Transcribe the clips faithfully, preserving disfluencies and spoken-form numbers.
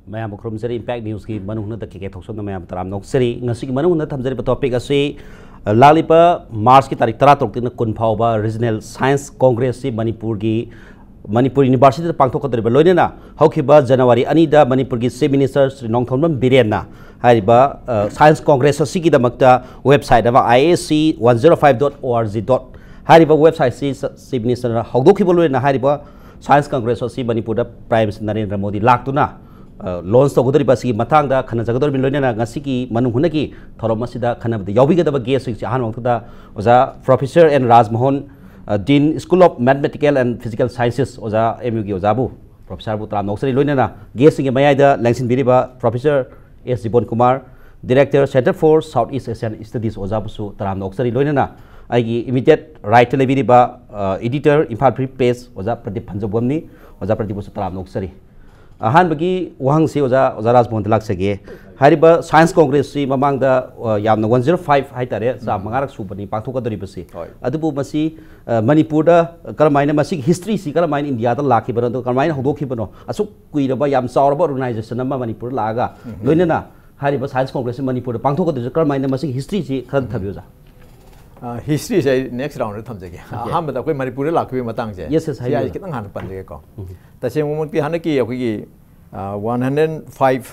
ꯃꯌꯥꯝꯕꯨ ꯈꯨꯔꯨꯝꯖꯔꯤ꯫ Impact Newsꯀꯤ ꯃꯅꯨꯡ ꯍꯨꯠꯅ ꯀꯦ ꯀꯦ ꯊꯣꯛꯆꯣꯝꯅ ꯃꯌꯥꯝꯕꯨ ꯇꯔꯥꯝꯅ ꯑꯣꯛꯆꯔꯤ꯫ ꯉꯁꯤꯒꯤ ꯃꯅꯨꯡ ꯍꯨꯠꯅ ꯊꯝꯖꯔꯤꯕ topic ꯑꯁꯤ, ꯑ, ꯂꯥꯛꯂꯤꯕ Marchꯀꯤ ꯇꯥꯔꯤꯛ ꯇꯔꯥ ꯇꯔꯨꯛꯇꯩꯅ ꯀꯨꯟ ꯐꯥꯎꯕ Regional Science Congressꯁꯤ ꯃꯅꯤꯄꯨꯔꯒꯤ, ꯃꯅꯤꯄꯨꯔ Universityꯗ ꯄꯥꯡꯊꯣꯛꯀꯗꯧꯔꯤꯕ, ꯂꯣꯏꯅꯅ ꯍꯧꯈꯤꯕ January ꯑꯅꯤꯗ ꯃꯅꯤꯄꯨꯔꯒꯤ Chief Minister ꯁ꯭ꯔꯤ ꯅꯣꯡꯊꯣꯝꯕꯝ ꯕꯤꯔꯦꯟꯅ ꯍꯥꯏꯔꯤꯕ, ꯑ, Science Congress ꯑꯁꯤꯒꯤꯗꯃꯛꯇ website ꯑꯃ, I S C one zero five dot O R G dot, ꯍꯥꯏꯔꯤꯕ websiteꯁꯤ ꯆ-, Chief Ministerꯅ ꯍꯧꯗꯣꯛꯈꯤꯕ ꯂꯣꯏꯅꯅ ꯍꯥꯏꯔꯤꯕ Science Congress ꯑꯁꯤ ꯃꯅꯤꯄꯨꯔꯗ Prime Minister ꯅꯔꯦꯟꯗ꯭ꯔ ꯃꯣꯗꯤ ꯂꯥꯛꯇꯨꯅ, ꯑ, launch ꯇꯧꯒꯗꯧꯔꯤꯕ ꯑꯁꯤꯒꯤ ꯃꯇꯥꯡꯗ ꯈꯟꯅꯖꯒꯗꯧꯔꯤꯕꯅꯤ꯫ ꯂꯣꯏꯅꯅ ꯉꯁꯤꯒꯤ ꯃꯅꯨꯡ ꯍꯨꯠꯅꯒꯤ ꯊꯧꯔꯝ ꯑꯁꯤꯗ ꯈꯟꯅꯕꯗ ꯌꯥꯎꯕꯤꯒꯗꯕ guestꯁꯤꯡꯁꯤ ꯑꯍꯥꯟꯕ ꯃꯛꯇꯗ ꯑꯣꯖꯥ Professor ꯑꯦꯟ ꯔꯥꯖꯃꯣꯍꯟ, ꯑ, Dean School of Mathematical and Physical Sciences, ꯑꯣꯖꯥ, M Uꯒꯤ ꯑꯣꯖꯥꯕꯨ, Professorꯕꯨ ꯇꯔꯥꯝꯅ ꯑꯣꯛꯆꯔꯤ꯫ ꯂꯣꯏꯅꯅ guestꯁꯤꯡꯒꯤ ꯃꯌꯥꯏꯗ ꯂꯦꯡꯁꯤꯟꯕꯤꯔꯤꯕ Professor S ꯖꯤꯕꯣꯟ Kumar, Director, Center for South East Asian Studies, ꯑꯣꯖꯥꯕꯨꯁꯨ ꯇꯔꯥꯝꯅ ꯑꯣꯛꯆꯔꯤ꯫ ꯂꯣꯏꯅꯅ ꯑꯩꯒꯤ immediate rightꯇ ꯂꯩꯕꯤꯔꯤꯕ, ꯑ, editor, Imphal Free Press, ꯑꯣꯖꯥ ꯄ꯭ꯔꯗꯤꯞ ꯐꯟꯖꯧꯕꯝꯅꯤ꯫ ꯑꯣꯖꯥ ꯄ꯭ꯔꯗꯤꯞꯄꯨꯁꯨ ꯇꯔꯥꯝꯅ ꯑꯣꯛꯆꯔꯤ꯫ ꯑꯍꯥꯟꯕꯒꯤ ꯋꯥꯍꯪꯁꯤ ꯑꯣꯖꯥ, ꯑꯣꯖꯥ ꯔꯥꯖꯃꯣꯍꯟꯗ ꯂꯥꯛꯆꯒꯦ꯫ ꯍꯥꯏꯔꯤꯕ Science Congressꯁꯤ ꯃꯃꯥꯡꯗ, ꯑ, ꯌꯥꯝꯅ one zero five ꯍꯥꯏꯇꯥꯔꯦ, ꯆꯥꯝ ꯃꯉꯥꯔꯛ ꯁꯨꯕꯅꯤ ꯄꯥꯡꯊꯣꯛꯀꯗꯧꯔꯤꯕꯁꯤ꯫ ꯍꯣꯏ꯫ ꯑꯗꯨꯕꯨ ꯃꯁꯤ, ꯑ, ꯃꯅꯤꯄꯨꯔꯗ ꯀꯔꯝꯍꯥꯏꯅ ꯃꯁꯤꯒꯤ historyꯁꯤ ꯀꯔꯝꯍꯥꯏꯅ ꯏꯟꯗꯤꯌꯥꯗ ꯂꯥꯛꯈꯤꯕꯅꯣ, ꯑꯗꯨꯒ ꯀꯔꯝꯍꯥꯏꯅ ꯍꯧꯗꯣꯛꯈꯤꯕꯅꯣ, ꯑꯁꯨꯛ ꯀꯨꯏꯔꯕ ꯌꯥꯝ ꯆꯥꯎꯔꯕ organization ꯑꯃ ꯃꯅꯤꯄꯨꯔꯗ ꯂꯥꯛꯑꯒ, ꯂꯣꯏꯅꯅ ꯍꯥꯏꯔꯤꯕ Science Congressꯁꯤ ꯃꯅꯤꯄꯨꯔꯗ ꯄꯥꯡꯊꯣꯛꯀꯗꯧꯔꯤꯁꯤ ꯀꯔꯝꯍꯥꯏꯅ, ꯃꯁꯤꯒꯤ historyꯁꯤ ꯈꯔ ꯊꯝꯕꯤꯌꯨ, ꯑꯣꯖꯥ꯫ ꯑ, historyꯁꯦ ꯑꯩ next roundꯗ ꯊꯝꯖꯒꯦ꯫ Okay꯫ ꯑꯍꯥꯟꯕꯗ ꯑꯩꯈꯣꯏ ꯃꯅꯤꯄꯨꯔꯗ ꯂꯥꯛꯈꯤꯕꯒꯤ ꯃꯇꯥꯡꯁꯦ, Yes, yes, ꯁꯤ ꯑꯩ ꯍꯥꯏꯕꯤꯌꯨ꯫ ꯈꯤꯇꯪ ꯍꯥꯟꯅ ꯄꯟꯖꯒꯦꯀꯣ꯫ ꯎꯝ꯫ ꯇꯁꯦꯡꯕꯃꯛꯇꯤ ꯍꯟꯗꯛꯀꯤ ꯑꯩꯈꯣꯏꯒꯤ, ꯑ, one hundred five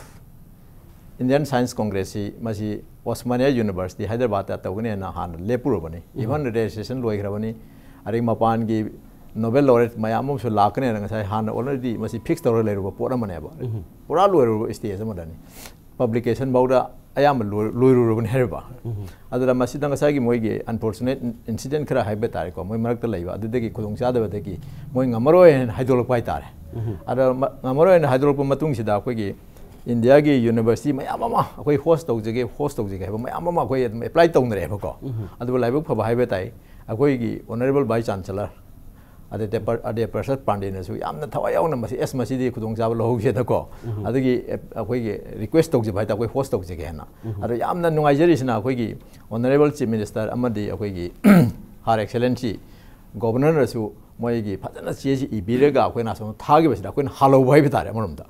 Indian Science Congressꯁꯤ ꯃꯁꯤ Osmania University, ꯍꯥꯏꯗ꯭ꯔꯕꯥꯗꯇ ꯇꯧꯒꯅꯦꯅ ꯍꯥꯟꯅ ꯂꯦꯞꯄꯨꯔꯕꯅꯤ꯫ ꯎꯝ꯫ Even registration ꯂꯣꯏꯈ꯭ꯔꯕꯅꯤ꯫ ꯑꯗꯩ ꯃꯄꯥꯟꯒꯤ Nobel Laureate ꯃꯌꯥꯝ ꯑꯃꯁꯨ ꯂꯥꯛꯀꯅꯦꯅ ꯉꯁꯥꯏ ꯍꯥꯟꯅ already ꯃꯁꯤ fix ꯇꯧꯔ ꯂꯩꯔꯨꯕ ꯄꯣꯠ ꯑꯃꯅꯦꯕ꯫ ꯎꯝ꯫ ꯄꯨꯔꯥ ꯂꯣꯏꯔꯨꯔꯕ stage ꯑꯃꯗꯅꯤ꯫ Publication ꯐꯥꯎꯗ ꯑꯌꯥꯝꯕ ꯂꯣꯏ-, ꯂꯣꯏꯔꯨꯔꯕꯅꯤ ꯍꯥꯏꯔꯤꯕ꯫ ꯎꯝ꯫ ꯑꯗꯨꯗ ꯃꯁꯤꯗ ꯉꯁꯥꯏꯒꯤ ꯃꯣꯏꯒꯤ unfortunate incident ꯈꯔ ꯍꯥꯏꯕ ꯇꯥꯔꯦꯀꯣ, ꯃꯣꯏ ꯃꯔꯛꯇ ꯂꯩꯕ, ꯑꯗꯨꯗꯒꯤ ꯈꯨꯗꯣꯡꯆꯥꯗꯕꯗꯒꯤ ꯃꯣꯏ ꯉꯝꯃꯔꯣꯏ ꯍꯥꯏꯅ ꯍꯥꯏꯗꯣꯛꯂꯛꯄ ꯍꯥꯏꯇꯥꯔꯦ꯫ ꯎꯝ꯫ ꯑꯗ ꯃ-, ꯉꯝꯃꯔꯣꯏ ꯍꯥꯏꯅ ꯍꯥꯏꯗꯣꯛꯂꯛꯄ ꯃꯇꯨꯡꯁꯤꯗ ꯑꯩꯈꯣꯏꯒꯤ ꯏꯟꯗꯤꯌꯥꯒꯤ university ꯃꯌꯥꯝ ꯑꯃ ꯑꯩꯈꯣꯏ host ꯇꯧꯖꯒꯦ, host ꯇꯧꯖꯒꯦ ꯍꯥꯏꯕ ꯃꯌꯥꯝ ꯑꯃ ꯑꯩꯈꯣꯏ ꯑꯗꯨꯝ apply ꯇꯧꯅꯔꯦꯕꯀꯣ꯫ ꯎꯝ꯫ ꯑꯗꯨꯕꯨ ꯂꯥꯏꯕꯛ ꯐꯕ ꯍꯥꯏꯕ ꯇꯥꯏ, ꯑꯩꯈꯣꯏꯒꯤ Honourable Vice Chancellor, ꯑꯗꯩ ꯗꯦꯄꯔ-, ꯑꯗꯩ ꯄ꯭ꯔꯁꯥꯗ ꯄꯥꯟꯗꯦꯅꯁꯨ ꯌꯥꯝꯅ ꯊꯋꯥꯏ ꯌꯥꯎꯅ ꯃꯁꯤ, "ꯑꯦꯁ, ꯃꯁꯤꯗꯤ ꯈꯨꯗꯣꯡꯆꯥꯕ ꯂꯧꯍꯧꯁꯦꯗꯀꯣ"꯫ ꯎꯝ꯫ ꯑꯗꯒꯤ ꯑꯦꯞ-, ꯑꯩꯈꯣꯏꯒꯤ request ꯇꯧꯖꯕ ꯍꯥꯏꯇꯥꯔꯦ, ꯑꯩꯈꯣꯏ host ꯇꯧꯖꯒꯦ ꯍꯥꯏꯅ꯫ ꯎꯝ꯫ ꯑꯗꯣ ꯌꯥꯝꯅ ꯅꯨꯡꯉꯥꯏꯖꯔꯤꯁꯤꯅ ꯑꯩꯈꯣꯏꯒꯤ Honourable Chief Minister ꯑꯃꯗꯤ ꯑꯩꯈꯣꯏꯒꯤ Her Excellency Governorꯅꯁꯨ ꯃꯣꯏꯒꯤ ꯐꯖꯅ ꯆꯦꯁꯤ ꯏꯕꯤꯔꯒ ꯑꯩꯈꯣꯏꯅ ꯑꯁꯣꯝꯗ ꯊꯥꯈꯤꯕꯁꯤꯗ ꯑꯩꯈꯣꯏꯅ ꯍꯜꯍꯧꯕ ꯍꯥꯏꯕ ꯇꯥꯔꯦ ꯑꯃꯔꯣꯝꯗ꯫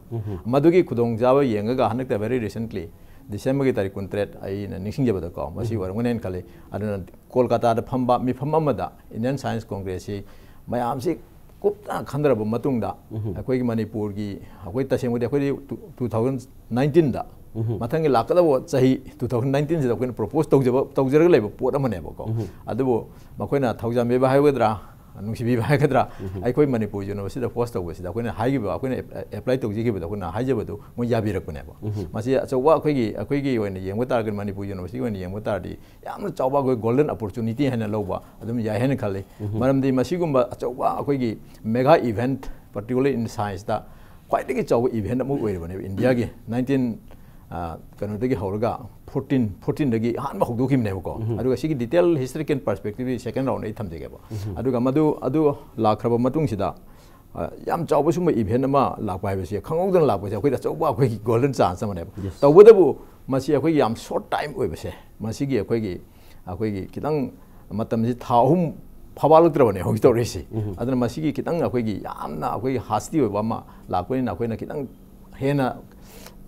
ꯃꯗꯨꯒꯤ ꯈꯨꯗꯣꯡꯆꯥꯕ ꯌꯦꯡꯉꯒ ꯍꯟꯗꯛꯇ very recently December ꯒꯤ ꯇꯥꯔꯤꯛ ꯀꯨꯟꯇꯔꯦꯠ, ꯑꯩꯅ ꯅꯤꯡꯁꯤꯡꯖꯕꯗꯀꯣ, ꯃꯁꯤ ꯑꯣꯏꯔꯝꯒꯅꯦꯅ ꯈꯜꯂꯤ꯫ ꯑꯗꯨꯅ ꯀꯣꯜꯀꯥꯇꯥꯗ ꯐꯝꯕ ꯃꯤꯐꯝ ꯑꯃꯗ Indian Science Congress ꯁꯤ ꯃꯌꯥꯝꯁꯤ ꯀꯨꯞꯅ ꯈꯟꯊꯔꯕ ꯃꯇꯨꯡꯗ, ꯑꯩꯈꯣꯏꯒꯤ ꯃꯅꯤꯄꯨꯔꯒꯤ, ꯑꯩꯈꯣꯏ ꯇꯁꯦꯡꯕꯗꯤ ꯑꯩꯈꯣꯏꯗꯤ two thousand nineteen ꯗ, ꯃꯊꯪꯒꯤ ꯂꯥꯛꯀꯗꯕ ꯆꯍꯤ two thousand nineteen ꯁꯤꯗ ꯑꯩꯈꯣꯏꯅ propose ꯇꯧꯖꯕ, ꯇꯧꯖꯔꯒ ꯂꯩꯕ ꯄꯣꯠ ꯑꯃꯅꯦꯕꯀꯣ꯫ ꯑꯗꯨꯕꯨ ꯃꯈꯣꯏꯅ ꯊꯧꯖꯥꯟꯕꯤꯕ ꯍꯥꯏꯒꯗ꯭ꯔꯥ, ꯅꯨꯡꯁꯤꯕꯤꯕ ꯍꯥꯏꯒꯗ꯭ꯔꯥ, ꯑꯩꯈꯣꯏ ꯃꯅꯤꯄꯨꯔ University ꯗ host ꯇꯧꯕꯁꯤꯗ ꯑꯩꯈꯣꯏꯅ ꯍꯥꯏꯈꯤꯕ, ꯑꯩꯈꯣꯏꯅ apply ꯇꯧꯖꯈꯤꯕꯗꯣ, ꯑꯩꯈꯣꯏꯅ ꯍꯥꯏꯖꯕꯗꯨ ꯃꯣꯏ ꯌꯥꯕꯤꯔꯛꯄꯅꯦꯕ꯫ ꯃꯁꯤ ꯑꯆꯧꯕ ꯑꯩꯈꯣꯏꯒꯤ, ꯑꯩꯈꯣꯏꯒꯤ ꯑꯣꯏꯅ ꯌꯦꯡꯕ ꯇꯥꯔꯒꯗꯤ, ꯃꯅꯤꯄꯨꯔ University ꯒꯤ ꯑꯣꯏꯅ ꯌꯦꯡꯕ ꯇꯥꯔꯗꯤ, ꯌꯥꯝꯅ ꯆꯥꯎꯕ ꯑꯩꯈꯣꯏ golden opportunity ꯍꯥꯏꯅ ꯂꯧꯕ ꯑꯗꯨꯝ ꯌꯥꯏ ꯍꯥꯏꯅ ꯈꯜꯂꯤ꯫ ꯃꯔꯝꯗꯤ ꯃꯁꯤꯒꯨꯝꯕ ꯑꯆꯧꯕ ꯑꯩꯈꯣꯏꯒꯤ mega event, particularly in science ꯇ ꯈ꯭ꯋꯥꯏꯗꯒꯤ ꯆꯥꯎꯕ event ꯑꯃ ꯑꯣꯏꯔꯕꯅꯦꯕ ꯏꯟꯗꯤꯌꯥꯒꯤ꯫ Nineteen, ꯑ, ꯀꯩꯅꯣꯗꯒꯤ ꯍꯧꯔꯒ fourteen, fourteen ꯗꯒꯤ ꯑꯍꯥꯟꯕ ꯍꯧꯗꯣꯛꯈꯤꯕꯅꯦꯕꯀꯣ꯫ ꯑꯗꯨꯒ ꯁꯤꯒꯤ detail historical perspective ꯗꯤ second round ꯗ ꯑꯩ ꯊꯝꯖꯒꯦꯕ꯫ ꯑꯗꯨꯒ ꯃꯗꯨ, ꯑꯗꯨ ꯂꯥꯛꯈ꯭ꯔꯕ ꯃꯇꯨꯡꯁꯤꯗ, ꯑ, ꯌꯥꯝ ꯆꯥꯎꯕ ꯁꯨꯝꯕ event ꯑꯃ ꯂꯥꯛꯄ ꯍꯥꯏꯕꯁꯦ, ꯈꯪꯍꯧꯗꯅ ꯂꯥꯛꯄꯁꯦ ꯑꯩꯈꯣꯏꯗ ꯑꯆꯧꯕ ꯑꯩꯈꯣꯏꯒꯤ golden chance ꯑꯃꯅꯦꯕ꯫ Yes. ꯇꯧꯕꯇꯕꯨ ꯃꯁꯤ ꯑꯩꯈꯣꯏꯒꯤ ꯌꯥꯝ short time ꯑꯣꯏꯕꯁꯦ, ꯃꯁꯤꯒꯤ ꯑꯩꯈꯣꯏꯒꯤ, ꯑꯩꯈꯣꯏꯒꯤ ꯈꯤꯇꯪ ꯃꯇꯝꯁꯤ ꯊꯥ ꯑꯍꯨꯝ ꯐꯥꯕꯥꯂꯛꯇ꯭ꯔꯕꯅꯦ ꯍꯧꯖꯤꯛ ꯇꯧꯔꯛꯏꯁꯤ꯫ ꯑꯗꯨꯅ ꯃꯁꯤꯒꯤ ꯈꯤꯇꯪ ꯑꯩꯈꯣꯏꯒꯤ ꯌꯥꯝꯅ ꯑꯩꯈꯣꯏꯒꯤ ꯍꯥꯁꯇꯤ ꯑꯣꯏꯕ ꯑꯃ ꯂꯥꯛꯄꯅꯤꯅ, ꯑꯩꯈꯣꯏꯅ ꯈꯤꯇꯪ ꯍꯦꯟꯅ,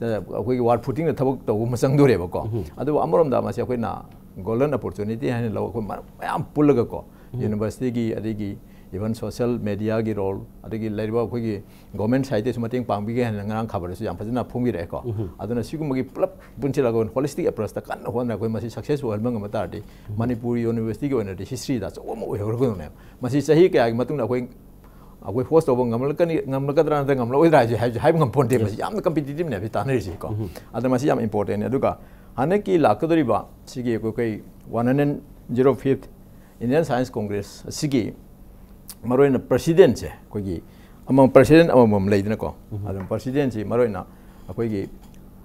ꯑ, ꯑꯩꯈꯣꯏꯒꯤ war footing ꯗ ꯊꯕꯛ ꯇꯧꯕ ꯑꯃ ꯆꯪꯗꯣꯔꯦꯕꯀꯣ꯫ ꯑꯗꯨꯕꯨ ꯑꯃꯔꯣꯝꯗ ꯃꯁꯤ ꯑꯩꯈꯣꯏꯅ golden opportunity ꯍꯥꯏꯅ ꯂꯧ, ꯑꯩꯈꯣꯏ ꯃꯔꯝ ꯃꯌꯥꯝ ꯄꯨꯜꯂꯒꯀꯣ, University ꯒꯤ, ꯑꯗꯒꯤ even social media ꯒꯤ role, ꯑꯗꯒꯤ ꯂꯩꯔꯤꯕ ꯑꯩꯈꯣꯏꯒꯤ government side ꯇꯩꯁꯨ ꯃꯇꯦꯡ ꯄꯥꯡꯕꯤꯒꯦ ꯍꯥꯏꯅ ꯉꯔꯥꯡ ꯈꯕꯔꯗꯁꯨ ꯌꯥꯝ ꯐꯖꯅ ꯐꯣꯡꯕꯤꯔꯛꯑꯦꯀꯣ꯫ ꯑꯗꯨꯅ ꯁꯤꯒꯨꯝꯕꯒꯤ ꯄꯨꯂꯞ ꯄꯨꯟꯁꯤꯜꯂꯒ holistic approach ꯇ ꯀꯟꯅ ꯍꯣꯠꯅꯔꯒ ꯑꯩꯈꯣꯏ ꯃꯁꯤ success ꯑꯣꯏꯍꯟꯕ ꯉꯝꯕ ꯇꯥꯔꯗꯤ, ꯃꯅꯤꯄꯨꯔ University ꯒꯤ ꯑꯣꯏꯅꯗꯤ history ꯗ ꯑꯆꯧꯕ ꯑꯃ ꯑꯣꯏꯍꯧꯔꯒꯗꯧꯅꯦꯕ꯫ ꯃꯁꯤ ꯆꯍꯤ ꯀꯌꯥꯒꯤ ꯃꯇꯨꯡꯗ ꯑꯩꯈꯣꯏ, ꯑꯩꯈꯣꯏ host ꯇꯧꯕ ꯉꯝꯂꯛꯀꯅꯤ, ꯉꯝꯂꯛꯀꯗ꯭ꯔꯥ ꯅꯠꯇ꯭ꯔꯒ ꯉꯝꯂꯛꯑꯣꯏꯗ꯭ꯔꯥ ꯍꯥꯏꯁꯦ ꯍꯥꯏꯕ, ꯍꯥꯏꯕ ꯉꯝꯄꯣꯟꯇꯦ꯫ ꯃꯁꯤ ꯌꯥꯝꯅ competitive ꯅꯦꯕ ꯁꯤ ꯇꯥꯟꯅꯔꯤꯁꯤꯀꯣ꯫ ꯑꯗ ꯃꯁꯤ ꯌꯥꯝ important ꯅꯤ꯫ ꯑꯗꯨꯒ ꯍꯟꯗꯛꯀꯤ ꯂꯥꯛꯀꯗꯧꯔꯤꯕ ꯁꯤꯒꯤ ꯑꯩꯈꯣꯏ one hundred zero fifth Indian Science Congress ꯑꯁꯤꯒꯤ ꯃꯔꯨꯑꯣꯏꯅ president ꯁꯦ, ꯑꯩꯈꯣꯏꯒꯤ ꯑꯃꯃꯝ president ꯑꯃꯃꯝ ꯂꯩꯗꯅꯀꯣ꯫ ꯑꯗꯨꯝ president ꯁꯤ ꯃꯔꯨꯑꯣꯏꯅ ꯑꯩꯈꯣꯏꯒꯤ,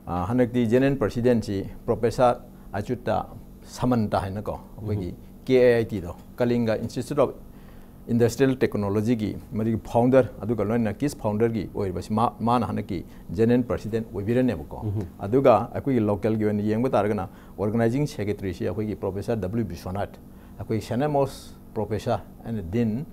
ꯑ, ꯍꯟꯗꯛꯇꯤ general president ꯁꯤ Professor ꯑꯆꯨꯇ ꯁꯃꯟꯇ ꯍꯥꯏꯅꯀꯣ, ꯑꯩꯈꯣꯏꯒꯤ K I I T ꯗꯣ, Kalinga Institute of Industrial Technology ꯒꯤ ꯃꯗꯨꯒꯤ founder, ꯑꯗꯨꯒ ꯂꯣꯏꯅꯅ KIIS founder ꯒꯤ ꯑꯣꯏꯔꯤꯕꯁꯤ ꯃꯥ, ꯃꯥꯅ ꯍꯟꯗꯛꯀꯤ general president ꯑꯣꯏꯕꯤꯔꯅꯦꯕꯀꯣ꯫ ꯑꯗꯨꯒ ꯑꯩꯈꯣꯏꯒꯤ local ꯒꯤ ꯑꯣꯏꯅ ꯌꯦꯡꯕ ꯇꯥꯔꯒꯅ organizing secretary ꯁꯤ ꯑꯩꯈꯣꯏꯒꯤ Professor W ꯕꯤꯁ꯭ꯋꯅꯥꯊ, ꯑꯩꯈꯣꯏ Saint Amos Professor and Dean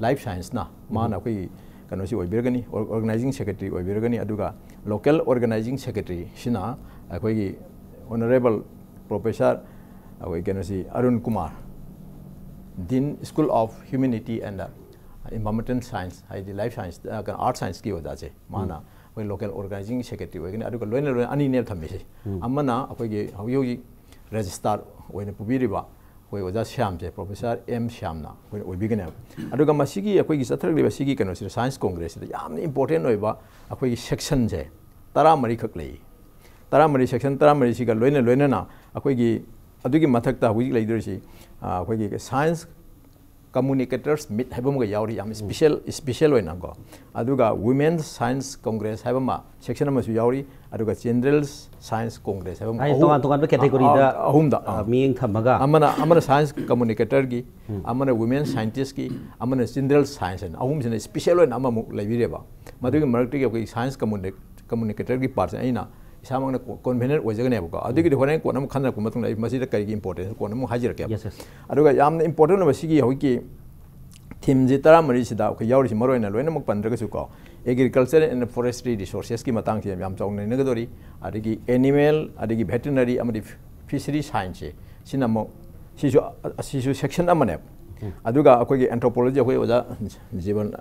life ꯁꯥꯏꯟꯁꯅ ꯃꯥꯅ ꯑꯩꯈꯣꯏꯒꯤ ꯀꯩꯅꯣꯁꯤ ꯑꯣꯏꯕꯤꯔꯒꯅꯤ, organizing secretary ꯑꯣꯏꯕꯤꯔꯒꯅꯤ꯫ ꯑꯗꯨꯒ local organizing secretaryꯁꯤꯅ ꯑꯩꯈꯣꯏꯒꯤ honourable professor, ꯑꯩꯈꯣꯏ ꯀꯩꯅꯣꯁꯤ Arun Kumar, Dean School of Humanity and Environmental Science, ꯍꯥꯏꯗꯤ ꯂꯥꯏꯐ ꯁꯥꯏꯟꯁ, ꯀꯩꯅꯣ, ꯑꯥꯔꯠ ꯁꯥꯏꯟꯁꯀꯤ ꯑꯣꯖꯥꯁꯦ, ꯃꯥꯅ ꯑꯩꯈꯣꯏ local organizing secretary ꯑꯣꯏꯒꯅꯤ꯫ ꯑꯗꯨꯒ ꯂꯣꯏꯅ ꯂꯣꯏꯅ ꯑꯅꯤꯅꯦꯕ ꯊꯝꯃꯤꯁꯦ꯫ ꯑꯃꯅ ꯑꯩꯈꯣꯏꯒꯤ ꯍꯧꯖꯤꯛ ꯍꯧꯖꯤꯛ registrar ꯑꯣꯏꯅ ꯄꯨꯕꯤꯔꯤꯕ ꯑꯩꯈꯣꯏ ꯑꯣꯖꯥ ꯁ꯭ꯌꯥꯝꯁꯦ, professor ꯑꯦꯝ ꯁ꯭ꯌꯥꯝꯅ ꯑꯩꯈꯣꯏꯅ ꯑꯣꯏꯕꯤꯒꯅꯦꯕ꯫ ꯑꯗꯨꯒ ꯃꯁꯤꯒꯤ ꯑꯩꯈꯣꯏꯒꯤ ꯆꯠꯊꯔꯛꯂꯤꯕ ꯁꯤꯒꯤ ꯀꯩꯅꯣꯁꯤꯗ, science congressꯁꯤꯗ ꯌꯥꯝꯅ important ꯑꯣꯏꯕ ꯑꯩꯈꯣꯏꯒꯤ sectionꯁꯦ ꯇꯔꯥꯃꯔꯤꯈꯛ ꯂꯩ꯫ ꯇꯔꯥꯃꯔꯤ, section ꯇꯔꯥꯃꯔꯤꯁꯤꯒ ꯂꯣꯏꯅ ꯂꯣꯏꯅꯅ ꯑꯩꯈꯣꯏꯒꯤ ꯑꯗꯨꯒꯤ ꯃꯊꯛꯇ ꯍꯧꯖꯤꯛ ꯂꯩꯗꯣꯔꯤꯁꯤ, ꯑ, ꯑꯩꯈꯣꯏꯒꯤ science communicators meet ꯍꯥꯏꯕ ꯑꯃꯒ ꯌꯥꯎꯔꯤ, ꯌꯥꯝ special, special ꯑꯣꯏꯅꯀꯣ꯫ ꯑꯗꯨꯒ Women Science Congress ꯍꯥꯏꯕ ꯑꯃ section ꯑꯃꯁꯨ ꯌꯥꯎꯔꯤ, ꯑꯗꯨꯒ Children's Science Congress ꯍꯥꯏꯕ ꯑꯃ, ꯍꯥꯏꯗꯤ ꯑꯍꯨꯝ, ꯇꯣꯉꯥꯟ ꯇꯣꯉꯥꯟꯕ categoryꯗ, ꯑ, ꯑꯍꯨꯝꯗ, ꯑ, ꯑ, ꯃꯤꯠꯌꯦꯡ ꯊꯝꯃꯒ꯫ ꯑꯃꯅ, ꯑꯃꯅ science communicatorꯒꯤ, ꯑꯃꯅ women scientistꯀꯤ, ꯑꯃꯅ children's science ꯍꯥꯏꯅ ꯑꯍꯨꯝꯁꯤꯅ special ꯑꯣꯏꯅ ꯑꯃꯃꯨꯛ ꯂꯩꯕꯤꯔꯦꯕ꯫ ꯃꯗꯨꯒꯤ ꯃꯔꯛꯇꯒꯤ ꯑꯩꯈꯣꯏꯒꯤ science communi-, communicatorꯒꯤ partꯁꯦ ꯑꯩꯅ ꯏꯁꯥꯃꯛꯅ co-, convener ꯑꯣꯏꯖꯒꯅꯦꯕꯀꯣ꯫ ꯑꯗꯨꯒꯤꯗꯤ ꯍꯣꯔꯦꯟ ꯀꯣꯟꯅ ꯑꯃꯨꯛ ꯈꯟꯅꯔꯛꯄ ꯃꯇꯨꯡꯗ ꯑꯩ ꯃꯁꯤꯗ ꯀꯔꯤꯒꯤ importance ꯀꯣꯟꯅ ꯑꯃꯨꯛ ꯍꯥꯏꯖꯔꯛꯀꯦ꯫ Yes, yes. ꯑꯗꯨꯒ ꯌꯥꯝꯅ important ꯑꯣꯏꯕ ꯁꯤꯒꯤ ꯍꯧꯖꯤꯛꯀꯤ themeꯁꯤ ꯇꯔꯥꯃꯔꯤꯁꯤꯗ ꯑꯩꯈꯣꯏ ꯌꯥꯎꯔꯤꯁꯤ ꯃꯔꯨꯑꯣꯏꯅ ꯂꯣꯏꯅꯃꯛ ꯄꯟꯗ꯭ꯔꯒꯁꯨꯀꯣ, agriculture and forestry resourcesꯀꯤ ꯃꯇꯥꯡꯁꯦ ꯌꯥꯝ ꯆꯥꯎꯅ ꯅꯩꯅꯒꯗꯧꯔꯤ꯫ ꯑꯗꯒꯤ animal, ꯑꯗꯒꯤ veterinary ꯑꯃꯗꯤ fishery scienceꯁꯦ, ꯁꯤꯅ ꯑꯃꯨꯛ, ꯁꯤꯁꯨ, ꯑꯁꯤꯁꯨ section ꯑꯃꯅꯦꯕ꯫ ꯑꯗꯨꯒ ꯑꯩꯈꯣꯏꯒꯤ anthropology, ꯑꯩꯈꯣꯏ ꯑꯣꯖꯥ ꯖꯤꯕꯟ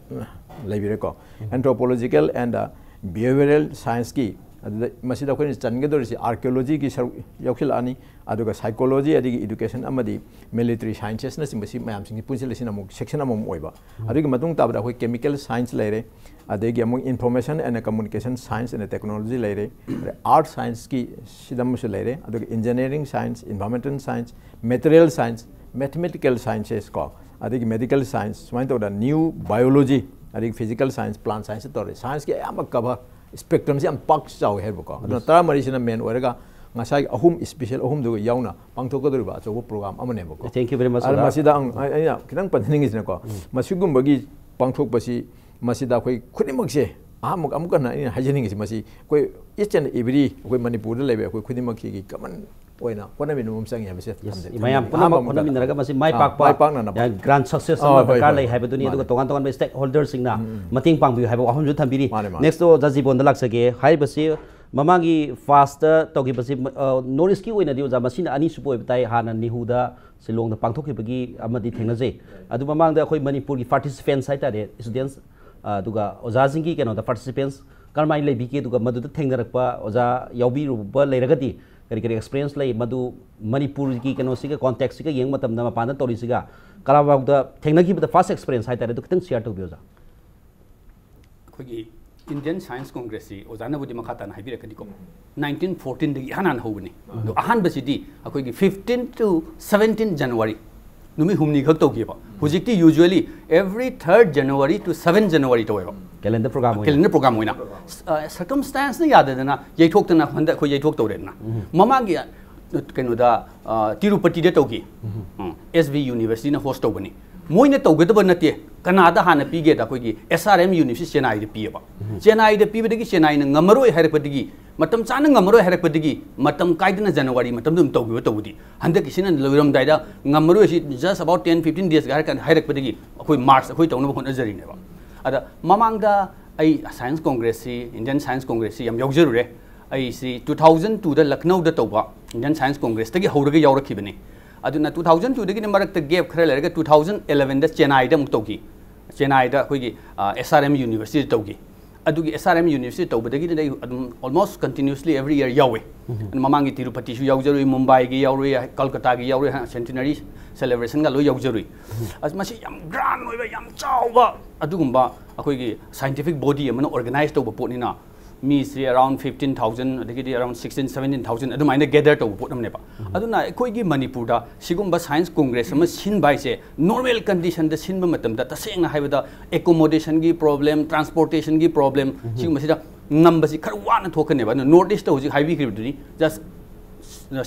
ꯂꯩꯕꯤꯔꯦꯀꯣ꯫ Anthropological and, uh, behavioral scienceꯀꯤ, ꯑꯗꯨꯗ ꯃꯁꯤꯗ ꯑꯩꯈꯣꯏꯅ ꯆꯟꯒꯗꯧꯔꯤꯁꯤ archaeologyꯒꯤ ꯁꯔꯨꯛ ꯌꯥꯎꯁꯤꯜꯂꯛꯑꯅꯤ, ꯑꯗꯨꯒ psychology, ꯑꯗꯒꯤ education ꯑꯃꯗꯤ military sciencesꯅꯆꯤꯡꯕ ꯁꯤ ꯃꯌꯥꯝꯁꯤꯡꯁꯤ ꯄꯨꯟꯁꯤꯜꯂꯁꯤꯅ ꯑꯃꯨꯛ section ꯑꯃꯃꯨꯛ ꯑꯣꯏꯕ꯫ ꯑꯗꯨꯒꯤ ꯃꯇꯨꯡ ꯇꯥꯕꯗ ꯑꯩꯈꯣꯏ chemical science ꯂꯩꯔꯦ, ꯑꯗꯒꯤ ꯑꯃꯨꯛ information and communication science and technology ꯂꯩꯔꯦ, ꯑꯗꯩ art scienceꯀꯤ ꯁꯤꯗ ꯑꯃꯁꯨ ꯂꯩꯔꯦ, ꯑꯗꯨꯒ engineering science, environmental science, material science, mathematical sciences ꯀꯣ, ꯑꯗꯒꯤ medical science, ꯁꯨꯃꯥꯏꯅ ꯇꯧꯗꯅ new biology, ꯑꯗꯒꯤ physical science, plant science ꯇꯧꯔꯦ꯫ Scienceꯀꯤ ꯑꯌꯥꯝꯕ cover spectrumꯁꯤ ꯌꯥꯝ ꯄꯥꯛ ꯆꯥꯎꯋꯦ ꯍꯥꯏꯕꯀꯣ꯫ ꯑꯗꯨꯅ ꯇꯔꯥꯃꯔꯤꯁꯤꯅ main ꯑꯣꯏꯔꯒ ꯉꯁꯥꯏꯒꯤ ꯑꯍꯨꯝ special ꯑꯍꯨꯝꯗꯨꯒ ꯌꯥꯎꯅ ꯄꯥꯡꯊꯣꯛꯀꯗꯧꯔꯤꯕ ꯑꯆꯧꯕ program ꯑꯃꯅꯦꯕꯀꯣ꯫ Thank you very much, ꯑꯗꯨ ꯑꯣꯖꯥ꯫ ꯃꯁꯤꯗ ꯑꯩ-, ꯑꯩꯅ ꯈꯤꯇꯪ ꯄꯟꯖꯅꯤꯡꯉꯤꯁꯤꯅꯀꯣ, ꯃꯁꯤꯒꯨꯝꯕꯒꯤ ꯄꯥꯡꯊꯣꯛꯄꯁꯤ, ꯃꯁꯤꯗ ꯑꯩꯈꯣꯏ ꯈꯨꯗꯤꯡꯃꯛꯁꯦ, ꯑꯍꯥꯟꯕ ꯑꯃꯨꯛ ꯍꯟꯅ ꯑꯩꯅ ꯍꯥꯏꯖꯅꯤꯡꯉꯤꯁꯤ, ꯃꯁꯤ ꯑꯩꯈꯣꯏ each and every, ꯑꯩꯈꯣꯏ ꯃꯅꯤꯄꯨꯔꯗ ꯂꯩꯕ ꯑꯩꯈꯣꯏ ꯈꯨꯗꯤꯡꯃꯛꯁꯤꯒꯤ common ꯑꯣꯏꯅ ꯍꯣꯠꯅꯃꯤꯟꯅꯕ ꯑꯃ ꯆꯪꯉꯤ ꯍꯥꯏꯕꯁꯦ ꯊꯝꯖ- ꯃꯌꯥꯝ ꯊꯝꯖꯅꯤꯡꯉꯤ꯫ ꯄꯨꯝꯅꯃꯛ ꯑꯍꯥꯟꯕ ꯑꯃ ꯍꯣꯠꯅꯃꯤꯟꯅꯔꯒ ꯃꯁꯤ ꯃꯥꯏ ꯑꯥ, ꯄꯥꯛꯄ ꯃꯥꯏ ꯄꯥꯛꯅꯅꯕ꯫ ꯒ꯭ꯔꯥꯟ ꯁꯛꯁꯦꯁ ꯑꯥ, ꯑꯃ ꯍꯣꯏ, ꯍꯣꯏ, ꯗꯔꯀꯥꯔ ꯍꯣꯏ꯫ ꯂꯩ ꯍꯥꯏꯕꯗꯨꯅꯤ꯫ ꯑꯗꯨꯒ ꯃꯥꯅꯦ꯫ ꯇꯣꯉꯥꯟ ꯇꯣꯉꯥꯟꯕ ꯁ꯭ꯇꯦꯛ ꯍꯣꯜꯗꯔꯁꯤꯡꯅ ꯃꯇꯦꯡ ꯄꯥꯡꯕꯤꯌꯨ ꯍꯥꯏꯕ ꯋꯥꯐꯝꯁꯨ ꯊꯝꯕꯤꯔꯤ꯫ ꯃꯥꯅꯦ, ꯃꯥꯅꯦ꯫ ꯅꯦꯛꯁꯇꯣ ꯑꯣꯖꯥ ꯖꯤꯕꯣꯟꯗ ꯂꯥꯛꯆꯒꯦ꯫ ꯍꯥꯏꯔꯤꯕꯁꯤ ꯃꯃꯥꯡꯒꯤ ꯐꯥꯁꯇ ꯇꯧꯈꯤꯕꯁꯤ ꯅꯣꯔꯠ ꯏꯁꯀꯤ ꯑꯣꯏꯅꯗꯤ ꯑꯣꯖꯥ ꯃꯁꯤꯅ ꯑꯅꯤꯁꯨꯕ ꯑꯣꯏꯕ ꯇꯥꯏ꯫ ꯍꯥꯟꯅ ꯅꯤꯍꯨꯗ ꯁꯤꯂꯣꯡꯗ ꯄꯥꯡꯊꯣꯛꯈꯤꯕꯒꯤ ꯑꯃꯗꯤ ꯊꯦꯡꯅꯖꯩ꯫ ꯑꯗꯨ ꯃꯃꯥꯡꯗ ꯑꯩꯈꯣꯏ ꯃꯅꯤꯄꯨꯔꯒꯤ ꯄꯥꯔꯇꯤꯁꯤꯄꯦꯟꯁ ꯍꯥꯏꯇꯥꯔꯦ, ꯁ꯭ꯇꯨꯗꯦꯟꯁ, ꯑꯗꯨꯒ ꯑꯣꯖꯥꯁꯤꯡꯒꯤ ꯀꯩꯅꯣꯗ ꯄꯥꯔꯇꯤꯁꯤꯄꯦꯟꯁ ꯀꯔꯝꯍꯥꯏꯅ ꯂꯩꯕꯤꯒꯦ? ꯑꯗꯨꯒ ꯃꯗꯨꯗ ꯊꯦꯡꯅꯔꯛꯄ ꯑꯣꯖꯥ ꯌꯥꯎꯕꯤꯔꯨꯕ ꯂꯩꯔꯒꯗꯤ ꯀꯔꯤ ꯀꯔꯤ ꯑꯦꯛꯁꯄꯤꯔꯤꯌꯦꯟꯁ ꯂꯩ? ꯃꯗꯨ ꯃꯅꯤꯄꯨꯔꯒꯤ ꯀꯩꯅꯣꯁꯤꯒ, ꯀꯣꯟꯇꯦꯛꯁꯤꯒ ꯌꯦꯡꯕ ꯃꯇꯝꯗ, ꯃꯄꯥꯟꯗ ꯇꯧꯔꯤꯁꯤꯒ ꯀꯔꯥꯕꯥꯎꯗ ꯊꯦꯡꯅꯈꯤꯕꯗ ꯐꯥꯔꯁ ꯑꯦꯛꯁꯄꯤꯔꯤꯌꯦꯟꯁ ꯍꯥꯏꯇꯥꯔꯦ, ꯑꯗꯨ ꯈꯤꯇꯪ ꯁꯤꯌꯥꯔ ꯇꯧꯕꯤꯌꯨ ꯑꯣꯖꯥ꯫ ꯑꯩꯈꯣꯏꯒꯤ ꯏꯟꯗꯤꯌꯟ ꯁꯥꯏꯟꯁ ꯀꯣꯡꯒ꯭ꯔꯦꯁꯁꯤ ꯑꯣꯖꯥꯅꯕꯨꯗꯤ ꯃꯈꯥ ꯇꯥꯅ ꯍꯥꯏꯕꯤꯔꯛꯀꯅꯤꯀꯣ꯫ ꯅꯥꯏꯟꯇꯤꯟ ꯐꯣꯔꯇꯤꯟꯗꯒꯤ ꯏꯍꯥꯟ ꯍꯥꯟꯅ ꯍꯧꯕꯅꯤ꯫ ꯑꯗꯣ ꯑꯍꯥꯟꯕꯁꯤꯗꯤ ꯑꯩꯈꯣꯏꯒꯤ ꯐꯤꯐꯇꯤꯟ ꯇꯨ ꯁꯕꯦꯟꯇꯤꯟ ꯖꯅꯋꯥꯔꯤ ꯅꯨꯃꯤꯠ ꯍꯨꯝꯅꯤꯈꯛ ꯇꯧꯈꯤꯕ꯫ ꯍꯧꯖꯤꯛꯇꯤ usually every third January to seven January ꯇꯧꯋꯦꯕ꯫ ꯀꯦꯂꯦꯟꯗꯔ ꯄ꯭ꯔꯣꯒ꯭ꯔꯥꯝ ꯑꯣꯏꯅ꯫ ꯀꯦꯂꯦꯟꯗꯔ ꯄ꯭ꯔꯣꯒ꯭ꯔꯥꯝ ꯑꯣꯏꯅ꯫ ꯁꯔꯀꯝꯁꯇꯥꯟꯁꯅ ꯌꯥꯗꯗꯅ ꯌꯩꯊꯣꯛꯇꯅ ꯍꯟꯗꯛ ꯑꯩꯈꯣꯏ ꯌꯩꯊꯣꯛꯇꯧꯔꯦꯗꯅ꯫ ꯃꯃꯥꯡꯒꯤ ꯑ, ꯀꯩꯅꯣꯗ ꯑ, ꯇꯤꯔꯨꯄꯇꯤꯗ ꯇꯧꯈꯤ꯫ ꯑꯦꯁ ꯕꯤ ꯌꯨꯅꯤꯚꯔꯁꯤꯇꯤꯅ ꯍꯣꯁ ꯇꯧꯕꯅꯤ꯫ ꯃꯣꯏꯅ ꯇꯧꯒꯗꯕ ꯅꯠꯇꯦ꯫ ꯀꯅꯥꯗ ꯍꯥꯟꯅ ꯄꯤꯒꯦꯗ ꯑꯩꯈꯣꯏꯒꯤ ꯑꯦꯁ ꯑꯥꯔ ꯑꯦꯝ ꯌꯨꯅꯤꯚꯔꯁꯤꯇꯤ ꯆꯦꯟꯅꯥꯏꯗ ꯄꯤꯌꯦꯕ꯫ ꯆꯦꯟꯅꯥꯏꯗ ꯄꯤꯕꯗꯒꯤ ꯆꯦꯟꯅꯥꯏꯅ ꯉꯝꯃꯔꯣꯏ ꯍꯥꯏꯔꯛꯄꯗꯒꯤ, ꯃꯇꯝ ꯆꯥꯅ ꯉꯝꯃꯔꯣꯏ ꯍꯥꯏꯔꯛꯄꯗꯒꯤ ꯃꯇꯝ ꯀꯥꯏꯗꯅ ꯖꯅꯋꯥꯔꯤ ꯃꯇꯝꯗ ꯑꯗꯨꯝ ꯇꯧꯈꯤꯕ꯫ ꯇꯧꯕꯗꯤ ꯍꯟꯗꯛꯀꯤꯁꯤꯅ ꯂꯣꯏꯔꯝꯗꯥꯏꯗ ꯉꯝꯃꯔꯣꯏ, ꯁꯤ just about ten fifteen days ꯍꯥꯏꯔꯛꯄꯗꯒꯤ ꯑꯩꯈꯣꯏ ꯃꯥꯔꯆ ꯑꯩꯈꯣꯏ ꯇꯧꯅꯕ ꯍꯣꯠꯅꯖꯔꯤꯅꯦꯕ꯫ ꯑꯗ ꯃꯃꯥꯡꯗ ꯑꯩ ꯁꯥꯏꯟꯁ ꯀꯣꯡꯒ꯭ꯔꯦꯁꯁꯤ, ꯏꯟꯗꯤꯌꯟ ꯁꯥꯏꯟꯁ ꯀꯣꯡꯒ꯭ꯔꯦꯁꯁꯤ ꯌꯥꯝ ꯌꯥꯎꯖꯔꯨꯔꯦ꯫ ꯑꯩꯁꯤ ꯇꯨ ꯊꯥꯎꯖꯟ ꯇꯨꯗ ꯂꯈꯅꯧꯗ ꯇꯧꯕ ꯏꯟꯗꯤꯌꯟ ꯁꯥꯏꯟꯁ ꯀꯣꯡꯒ꯭ꯔꯦꯁꯇꯒꯤ ꯍꯧꯔꯒ ꯌꯥꯎꯔꯛꯈꯤꯕꯅꯤ꯫ ꯑꯗꯨꯅ ꯇꯨ ꯊꯥꯎꯖꯟ ꯇꯨꯗꯒꯤꯅ ꯃꯔꯛꯇ ꯒꯦꯞ ꯈꯔ ꯂꯩꯔꯒ ꯇꯨ ꯊꯥꯎꯖꯟ ꯑꯦꯂꯕꯦꯟꯗ ꯆꯦꯟꯅꯥꯏꯗ ꯑꯃꯨꯛ ꯇꯧꯈꯤ꯫ ꯆꯦꯟꯅꯥꯏꯗ ꯑꯩꯈꯣꯏꯒꯤ ꯑꯦꯁ ꯑꯥꯔ ꯑꯦꯝ ꯌꯨꯅꯤꯚꯔꯁꯤꯇꯤꯗ ꯇꯧꯈꯤ꯫ ꯑꯗꯨꯒꯤ ꯑꯦꯁ ꯑꯥꯔ ꯑꯦꯝ ꯌꯨꯅꯤꯚꯔꯁꯤꯇꯤ ꯇꯧꯕꯗꯒꯤꯗꯤ ꯑꯩ ꯑꯗꯨꯝ almost continuously every year ꯌꯥꯎꯋꯦ꯫ ꯑꯗꯨ ꯃꯃꯥꯡꯒꯤ ꯇꯤꯔꯨꯄꯇꯤꯁꯨ ꯌꯥꯎꯖꯔꯨꯏ, ꯃꯨꯝꯕꯥꯏꯒꯤ ꯌꯥꯎꯔꯨꯏ, ꯀꯜꯀꯇꯥꯒꯤ ꯌꯥꯎꯔꯨꯏ, ꯁꯦꯟꯇꯤꯅꯔꯤ ꯁꯦꯂꯦꯕ꯭ꯔꯦꯁꯟꯒ ꯂꯣꯏ ꯌꯥꯎꯖꯔꯨꯏ꯫ ꯑꯁ, ꯃꯁꯤ ꯌꯥꯝ ꯒ꯭ꯔꯥꯟ ꯑꯣꯏꯕ, ꯌꯥꯝ ꯆꯥꯎꯕ ꯑꯗꯨꯒꯨꯝꯕ ꯑꯩꯈꯣꯏꯒꯤ ꯁꯥꯏꯟꯇꯤꯐꯤꯛ ꯕꯣꯗꯤ ꯑꯃꯅ ꯑꯣꯔꯒꯅꯥꯏꯖ ꯇꯧꯕ ꯄꯣꯠꯅꯤꯅ, ꯃꯤꯁꯦ around fifteen thousand, ꯑꯗꯒꯤꯗꯤ around sixteen seventeen thousand ꯑꯗꯨꯃꯥꯏꯅ ꯒꯦꯗꯔ ꯇꯧꯕ ꯄꯣꯠ ꯑꯃꯅꯦꯕ꯫ ꯑꯗꯨꯅ ꯑꯩꯈꯣꯏꯒꯤ ꯃꯅꯤꯄꯨꯔꯗ ꯁꯤꯒꯨꯝꯕ ꯁꯥꯏꯟꯁ ꯀꯣꯡꯒ꯭ꯔꯦꯁ ꯑꯃ ꯁꯤꯟꯕ ꯍꯥꯏꯁꯦ, ꯅꯣꯔꯃꯦꯜ ꯀꯟꯗꯤꯁꯟꯗ ꯁꯤꯟꯕ ꯃꯇꯝꯗ, ꯇꯁꯦꯡꯅ ꯍꯥꯏꯕꯗ, ꯑꯦꯀꯣꯃꯣꯗꯦꯁꯟꯒꯤ ꯄ꯭ꯔꯣꯕ꯭ꯂꯦꯝ, ꯇ꯭ꯔꯥꯟꯁꯄꯣꯔꯇꯦꯁꯟꯒꯤ ꯄ꯭ꯔꯣꯕ꯭ꯂꯦꯝ, ꯁꯤꯒꯨꯝꯕꯁꯤꯗ ꯉꯝꯕꯁꯤ ꯈꯔ ꯋꯥꯅ ꯊꯣꯛꯀꯅꯦꯕ꯫ ꯑꯗꯨꯅ ꯅꯣꯔꯠ ꯏꯁꯇ ꯍꯧꯖꯤꯛ ꯍꯥꯏꯕꯤꯈ꯭ꯔꯤꯕꯗꯨꯅꯤ, ꯖꯁ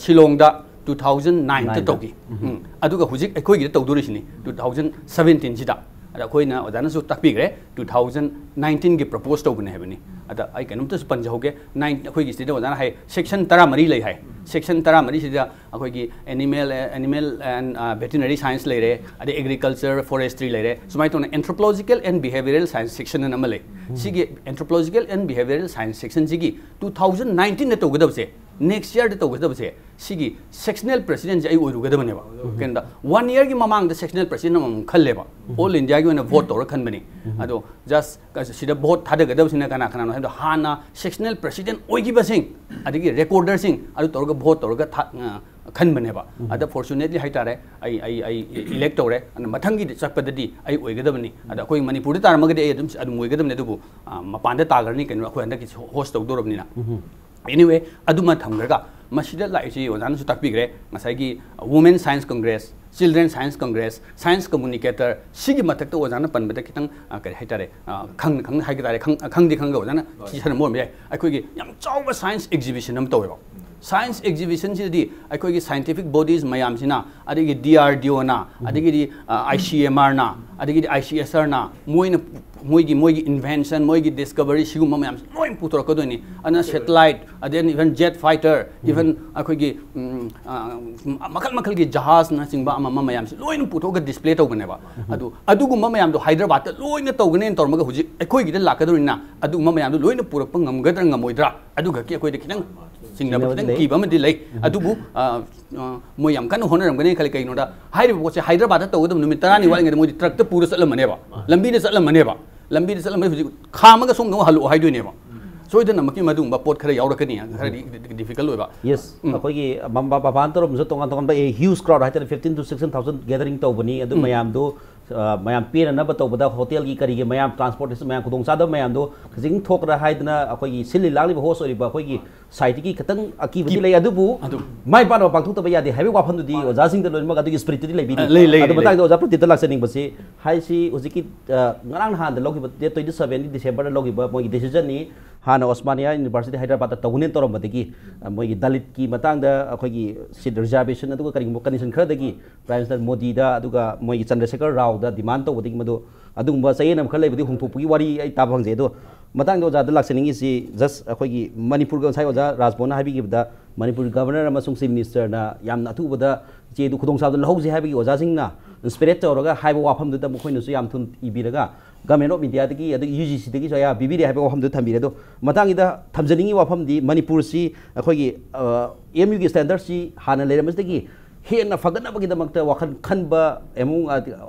ꯁꯤꯂꯣꯡꯗ ꯇꯨ ꯊꯥꯎꯖꯟ ꯅꯥꯏꯟꯗ ꯅꯥꯏꯟꯗ꯫ ꯇꯧꯈꯤ꯫ ꯎꯝ꯫ ꯑꯗꯨꯒ ꯍꯧꯖꯤꯛ ꯑꯩꯈꯣꯏꯒꯤꯗ ꯇꯧꯗꯣꯔꯤꯁꯤꯅꯤ, ꯇꯨ ꯊꯥꯎꯖꯟ ꯁꯕꯦꯟꯇꯤꯟꯁꯤꯗ꯫ ꯑꯗ ꯑꯩꯈꯣꯏꯅ ꯑꯣꯖꯥꯅꯁꯨ ꯇꯥꯛꯄꯤꯈ꯭ꯔꯦ, ꯇꯨ ꯊꯥꯎꯖꯟ ꯅꯥꯏꯟꯇꯤꯟꯒꯤ ꯄ꯭ꯔꯄꯣꯁ ꯇꯧꯕꯅꯦ ꯍꯥꯏꯕꯅꯤ꯫ ꯑꯗ ꯑꯩ ꯀꯩꯅꯣꯝꯇꯁꯨ ꯄꯟꯖꯍꯧꯒꯦ꯫ ꯅꯥꯏꯟ ꯑꯩꯈꯣꯏꯒꯤ ꯁꯤꯗ ꯑꯣꯖꯥꯅ ꯍꯥꯏ, ꯁꯦꯛꯁꯟ ꯇꯔꯥꯃꯔꯤ ꯂꯩ ꯍꯥꯏ꯫ ꯁꯦꯛꯁꯟ ꯇꯔꯥꯃꯔꯤꯁꯤꯗ ꯑꯩꯈꯣꯏꯒꯤ animal animal and veterinary science ꯂꯩꯔꯦ, ꯑꯗꯩ agriculture, forestry ꯂꯩꯔꯦ꯫ ꯁꯨꯃꯥꯏꯅ ꯇꯧꯅ anthropological and behavioral science section ꯑꯅ ꯑꯃ ꯂꯩ꯫ ꯁꯤꯒꯤ anthropological and behavioral science sectionꯁꯤꯒꯤ ꯇꯨ ꯊꯥꯎꯖꯟ ꯅꯥꯏꯟꯇꯤꯟꯗ ꯇꯧꯒꯗꯕꯁꯦ, ꯅꯦꯛꯁ ꯌꯔꯗ ꯇꯧꯒꯗꯕꯁꯦ, ꯁꯤꯒꯤ ꯁꯦꯛꯁꯅꯦꯜ ꯄ꯭ꯔꯁꯤꯗꯦꯟꯁꯦ ꯑꯩ ꯑꯣꯏꯔꯨꯒꯗꯕꯅꯦꯕ꯫ ꯀꯩꯅꯣꯗ, ꯋꯥꯟ ꯌꯔꯒꯤ ꯃꯃꯥꯡꯗ ꯁꯦꯛꯁꯅꯦꯜ ꯄ꯭ꯔꯁꯤꯗꯦꯟ ꯑꯃꯃꯝ ꯈꯜꯂꯦꯕ, ꯑꯣꯜ ꯏꯟꯗꯤꯌꯥꯒꯤ ꯑꯣꯏꯅ ꯚꯣꯠ ꯇꯧꯔ ꯈꯟꯕꯅꯤ꯫ ꯑꯗꯣ ꯖꯁ ꯁꯤꯗ ꯚꯣꯠ ꯊꯥꯗꯒꯗꯕꯁꯤꯅ ꯀꯅꯥ ꯀꯅꯥꯅꯣ ꯍꯥꯏꯕꯗꯣ, ꯍꯥꯟꯅ ꯁꯦꯛꯁꯅꯦꯜ ꯄ꯭ꯔꯁꯤꯗꯦꯟ ꯑꯣꯏꯈꯤꯕꯁꯤꯡ, ꯑꯗꯒꯤ ꯔꯦꯀꯣꯔꯗꯔꯁꯤꯡ, ꯑꯗꯨ ꯇꯧꯔꯒ ꯚꯣꯠ ꯇꯧꯔꯒ ꯊꯥ-, ꯑ, ꯈꯟꯕꯅꯦꯕ꯫ ꯑꯗ ꯐꯣꯔꯆꯨꯅꯦꯠꯂꯤ ꯍꯥꯏꯇꯥꯔꯦ, ꯑꯩ ꯑꯩ ꯑꯩ ꯏꯂꯦꯛ ꯇꯧꯔꯦ꯫ ꯑꯗꯨꯅ ꯃꯊꯪꯒꯤꯗ ꯆꯠꯄꯗꯗꯤ ꯑꯩ ꯑꯣꯏꯒꯗꯕꯅꯤ꯫ ꯑꯗ ꯑꯩꯈꯣꯏ ꯃꯅꯤꯄꯨꯔꯗ ꯇꯥꯔꯝꯃꯒꯗꯤ ꯑꯩ ꯑꯗꯨꯝ ꯑꯗꯨꯝ ꯑꯣꯏꯒꯗꯕꯅꯤ꯫ ꯑꯗꯨꯕꯨ ꯑ, ꯃꯄꯥꯟꯗ ꯇꯥꯈ꯭ꯔꯅꯤ, ꯀꯩꯅꯣ, ꯑꯩꯈꯣꯏ ꯍꯟꯗꯛꯀꯤ ꯍꯣꯁ ꯇꯧꯗꯧꯔꯕꯅꯤꯅ꯫ Anyway, ꯑꯗꯨꯃ ꯊꯝꯈ꯭ꯔꯒ, ꯃꯁꯤꯗ ꯂꯥꯛꯏꯁꯤ ꯑꯣꯖꯥꯅꯁꯨ ꯇꯥꯛꯄꯤꯈ꯭ꯔꯦ, ꯉꯁꯥꯏꯒꯤ Women Science Congress, Children Science Congress, Science Communicator, ꯁꯤꯒꯤ ꯃꯊꯛꯇ ꯑꯣꯖꯥꯅ ꯄꯟꯕꯗ ꯈꯤꯇꯪ, ꯑ, ꯀꯔꯤ ꯍꯥꯏꯇꯥꯔꯦ, ꯑ, ꯈꯪ-, ꯈꯪ-, ꯍꯥꯏꯒ ꯇꯥꯔꯦ, ꯈꯪ-, ꯈꯪꯗꯤ ꯈꯪꯒ ꯑꯣꯖꯥꯅ ꯊꯤꯖꯔꯝꯕ ꯑꯣꯏꯔꯝꯕ ꯌꯥꯏ꯫ ꯑꯩꯈꯣꯏꯒꯤ ꯌꯥꯝ ꯆꯥꯎꯕ ꯁꯥꯏꯟꯁ ꯑꯦꯛꯖꯤꯕꯤꯁꯟ ꯑꯃ ꯇꯧꯋꯦꯕ꯫ ꯁꯥꯏꯟꯁ ꯑꯦꯛꯖꯤꯕꯤꯁꯟꯁꯤꯗꯗꯤ ꯑꯩꯈꯣꯏꯒꯤ ꯁꯥꯏꯟꯇꯤꯐꯤꯛ ꯕꯣꯗꯤꯁ ꯃꯌꯥꯝꯁꯤꯅ, ꯑꯗꯒꯤ ꯗꯤ ꯑꯥꯔ ꯗꯤ ꯑꯣꯅ, ꯑꯗꯒꯤꯗꯤ, ꯑ, ꯑꯥꯏ ꯁꯤ ꯑꯦꯝ ꯑꯥꯔꯅ, ꯑꯗꯒꯤꯗꯤ ꯑꯥꯏ ꯁꯤ ꯑꯦꯁ ꯑꯥꯔꯅ, ꯃꯣꯏꯅ, ꯃꯣꯏꯒꯤ, ꯃꯣꯏꯒꯤ ꯏꯟꯚꯦꯟꯁꯟ, ꯃꯣꯏꯒꯤ ꯗꯤꯁꯀꯚꯔꯤ, ꯁꯤꯒꯨꯝꯕ ꯃꯌꯥꯝꯁꯦ ꯂꯣꯏ ꯄꯨꯊꯣꯔꯛꯀꯗꯣꯏꯅꯤ꯫ ꯑꯗꯨꯅ ꯁꯦꯇꯦꯂꯥꯏꯠ, ꯑꯗꯩ ꯏꯚꯟ ꯖꯦꯠ ꯐꯥꯏꯇꯔ, ꯏꯚꯟ ꯑꯩꯈꯣꯏꯒꯤ, ꯎꯝ, ꯑ, ꯃꯈꯜ ꯃꯈꯜꯒꯤ ꯖꯍꯥꯖꯅꯆꯤꯡꯕ ꯑꯃ ꯑꯃ ꯃꯌꯥꯝꯁꯦ ꯂꯣꯏꯅ ꯄꯨꯊꯣꯛꯑꯒ ꯗꯤꯁꯄ꯭ꯂꯦ ꯇꯧꯕꯅꯦꯕ꯫ ꯑꯗꯨ, ꯑꯗꯨꯒꯨꯝꯕ ꯃꯌꯥꯝꯗꯣ ꯍꯥꯏꯗ꯭ꯔꯕꯥꯗꯇ ꯂꯣꯏꯅ ꯇꯧꯒꯅꯦꯅ ꯇꯧꯔꯝꯃꯒ, ꯍꯧꯖꯤꯛ ꯑꯩꯈꯣꯏꯒꯤꯗ ꯂꯥꯛꯀꯗꯧꯔꯤꯅ ꯑꯗꯨꯒꯨꯝꯕ ꯃꯌꯥꯝꯗꯣ ꯂꯣꯏꯅ ꯄꯨꯔꯛꯄ ꯉꯝꯒꯗ꯭ꯔꯥ ꯉꯝꯃꯣꯏꯗ꯭ꯔꯥ, ꯑꯗꯨ ꯈꯛꯀꯤ ꯑꯩꯈꯣꯏꯗ ꯈꯤꯇꯪ ꯆꯤꯡꯅꯕ, ꯆꯤꯡꯅꯕꯗꯤ ꯈꯤꯇꯪ ꯂꯩ꯫ ꯀꯤꯕ ꯑꯃꯗꯤ ꯂꯩ꯫ ꯑꯗꯨꯕꯨ, ꯑ, ꯑ, ꯃꯣꯏ ꯌꯥꯝ ꯀꯟꯅ ꯍꯣꯠꯅꯔꯝꯒꯅꯤ ꯈꯜꯂꯤ꯫ ꯀꯩꯒꯤꯅꯣꯗ, ꯍꯥꯏꯔꯤꯕ ꯄꯣꯠꯁꯦ ꯍꯥꯏꯗ꯭ꯔꯕꯥꯗꯇ ꯇꯧꯒꯗꯕ ꯅꯨꯃꯤꯠ ꯇꯔꯥꯅꯤ ꯋꯥꯠꯂꯤꯉꯩꯗ ꯃꯣꯏꯗꯤ ꯇ꯭ꯔꯛꯇ ꯄꯨꯔ ꯆꯠꯂꯝꯃꯅꯦꯕ, ꯂꯝꯕꯤꯗ ꯆꯠꯂꯝꯃꯅꯦꯕ, ꯂꯝꯕꯤꯗ ꯆꯠꯂꯝꯃꯅꯤ꯫ ꯍꯧꯖꯤꯛ ꯈꯥꯝꯃꯒ ꯁꯣꯝꯗ ꯑꯃꯨꯛ ꯍꯜꯂꯛꯑꯣ ꯍꯥꯏꯗꯣꯏꯅꯦꯕ꯫ ꯁꯣꯏꯗꯅꯃꯛꯀꯤ ꯃꯗꯨꯒꯨꯝꯕ ꯄꯣꯠ ꯈꯔ ꯌꯥꯎꯔꯛꯀꯅꯤ, ꯈꯔꯗꯤ ꯗꯤꯐꯤꯀꯜ ꯑꯣꯏꯕ꯫ ꯌꯦꯁ, ꯎꯝ꯫ ꯑꯩꯈꯣꯏꯒꯤ ꯃꯄꯥꯟ ꯇꯧꯔꯝꯕꯁꯨ ꯇꯣꯉꯥꯟ ꯇꯣꯉꯥꯟꯕ ꯍ꯭ꯌꯨꯖ ꯀ꯭ꯔꯥꯎꯗ ꯍꯥꯏꯇꯥꯔꯦ, fifteen two sixteen thousand gathering ꯇꯧꯕꯅꯤ꯫ ꯑꯗꯨ ꯎꯝ꯫ ꯃꯌꯥꯝꯗꯨ, ꯑ, ꯃꯌꯥꯝ ꯄꯦꯟꯅꯅꯕ ꯇꯧꯕꯗ ꯍꯣꯇꯦꯜꯒꯤ ꯀꯔꯤꯒꯤ ꯃꯌꯥꯝ, ꯇ꯭ꯔꯥꯟꯁꯄꯣꯔꯇꯦꯁꯟ ꯃꯌꯥꯝ ꯈꯨꯗꯣꯡꯆꯥꯗꯕ ꯃꯌꯥꯝꯗꯣ ꯈꯖꯤꯛ ꯊꯣꯛꯈ꯭ꯔꯥ ꯍꯥꯏꯗꯅ ꯑꯩꯈꯣꯏꯒꯤ ꯁꯤꯜꯂꯤ ꯂꯥꯡꯂꯤꯕ ꯍꯣꯁ ꯑꯣꯏꯔꯤꯕ ꯑꯩꯈꯣꯏꯒꯤ ꯁꯥꯏꯠꯇꯒꯤ ꯈꯤꯇꯪ ꯑꯀꯤꯕꯗꯤ ꯀꯤ-, ꯂꯩ꯫ ꯑꯗꯨꯕꯨ ꯑꯗꯨ ꯃꯥꯏ ꯄꯥꯛꯅꯕ ꯄꯥꯡꯊꯣꯛꯇꯕ ꯌꯥꯗꯦ ꯍꯥꯏꯕꯒꯤ ꯋꯥꯐꯝꯗꯨꯗꯤ ꯑꯣꯖꯥꯁꯤꯡꯗ ꯂꯣꯏꯅꯃꯛ ꯑꯗꯨꯒꯤ ꯁ꯭ꯄꯤꯔꯤꯠꯇꯨꯗꯤ ꯂꯩꯕꯤꯔꯤ꯫ ꯑ, ꯂꯩ, ꯂꯩ, ꯑꯗꯨ ꯂꯩ꯫ ꯃꯇꯥꯡꯗ ꯑꯣꯖꯥ ꯄ꯭ꯔꯗꯤꯞꯇ ꯂꯥꯛꯆꯅꯤꯡꯕꯁꯤ, ꯍꯥꯏꯁꯤ ꯍꯧꯖꯤꯛꯀꯤ, ꯑ, ꯉꯔꯥꯡ ꯅꯍꯥꯟꯗ ꯂꯧꯈꯤꯕ, ꯗꯦꯠ ꯇ꯭ꯋꯦꯟꯇꯤ ꯁꯚꯦꯟ ꯗꯤꯁꯦꯝꯕꯔꯗ ꯂꯧꯈꯤꯕ ꯃꯣꯏꯒꯤ ꯗꯤꯁꯤꯖꯟꯅꯤ꯫ ꯍꯥꯟꯅ Osmania University Hyderabad ꯇꯧꯒꯅꯦꯅ ꯇꯧꯔꯝꯕꯗꯒꯤ, ꯑ, ꯃꯣꯏꯒꯤ ꯗꯂꯤꯠꯀꯤ ꯃꯇꯥꯡꯗ ꯑꯩꯈꯣꯏꯒꯤ seat reservation ꯑꯗꯨꯒ ꯀꯔꯤꯒꯨꯝꯕ condition ꯈꯔꯗꯒꯤ Prime Minister ꯃꯣꯗꯤꯗ ꯑꯗꯨꯒ ꯃꯣꯏꯒꯤ ꯆꯟꯗ꯭ꯔꯁꯦꯈꯔ ꯔꯥꯎꯗ demand ꯇꯧꯕꯗꯒꯤ ꯃꯗꯨ ꯑꯗꯨꯒꯨꯝꯕ ꯆꯌꯦꯠꯅꯕ ꯈꯔ ꯂꯩꯕꯗꯒꯤ ꯍꯣꯡꯗꯣꯛꯄꯒꯤ ꯋꯥꯔꯤ ꯑꯩ ꯇꯥꯕ ꯐꯪꯖꯩ꯫ ꯑꯗꯣ ꯃꯇꯥꯡꯗ ꯑꯣꯖꯥꯗ ꯂꯥꯛꯆꯅꯤꯡꯉꯤꯁꯤ, just ꯑꯩꯈꯣꯏꯒꯤ ꯃꯅꯤꯄꯨꯔꯒ ꯉꯁꯥꯏ ꯑꯣꯖꯥ ꯔꯥꯖꯄꯣꯟꯅ ꯍꯥꯏꯕꯤꯈꯤꯕꯗ, ꯃꯅꯤꯄꯨꯔ Governorꯅ ꯑꯃꯁꯨꯡ Chief Ministerꯅ ꯌꯥꯝꯅ ꯑꯊꯨꯕꯗ ꯆꯦꯗꯨ ꯈꯨꯗꯣꯡꯆꯥꯕꯗꯨ ꯂꯧꯍꯧꯁꯤ ꯍꯥꯏꯕꯒꯤ ꯑꯣꯖꯥꯁꯤꯡꯅ inspire ꯇꯧꯔꯒ ꯍꯥꯏꯕ ꯋꯥꯐꯝꯗꯨꯗ ꯃꯈꯣꯏꯅꯁꯨ ꯌꯥꯝ ꯊꯨꯅ ꯏꯕꯤꯔꯒ Government of Indiaꯗꯒꯤ, ꯑꯗꯒꯤ UGCꯗꯒꯤꯁꯨ ꯑꯌꯥꯕ ꯄꯤꯕꯤꯔꯦ ꯍꯥꯏꯕ ꯋꯥꯐꯝꯗꯨ ꯊꯝꯕꯤꯔꯦ꯫ ꯑꯗꯣ ꯃꯇꯥꯡꯁꯤꯗ ꯊꯝꯖꯅꯤꯡꯉꯤ ꯋꯥꯐꯝꯗꯤ, ꯃꯅꯤꯄꯨꯔꯁꯤ ꯑꯩꯈꯣꯏꯒꯤ, ꯑ, MUꯒꯤ standardꯁꯤ ꯍꯥꯟꯅ ꯂꯩꯔꯝꯕꯁꯤꯗꯒꯤ ꯍꯦꯟꯅ ꯐꯒꯠꯅꯕꯒꯤꯗꯃꯛꯇ ꯋꯥꯈꯜ ꯈꯟꯕ among, ꯑ,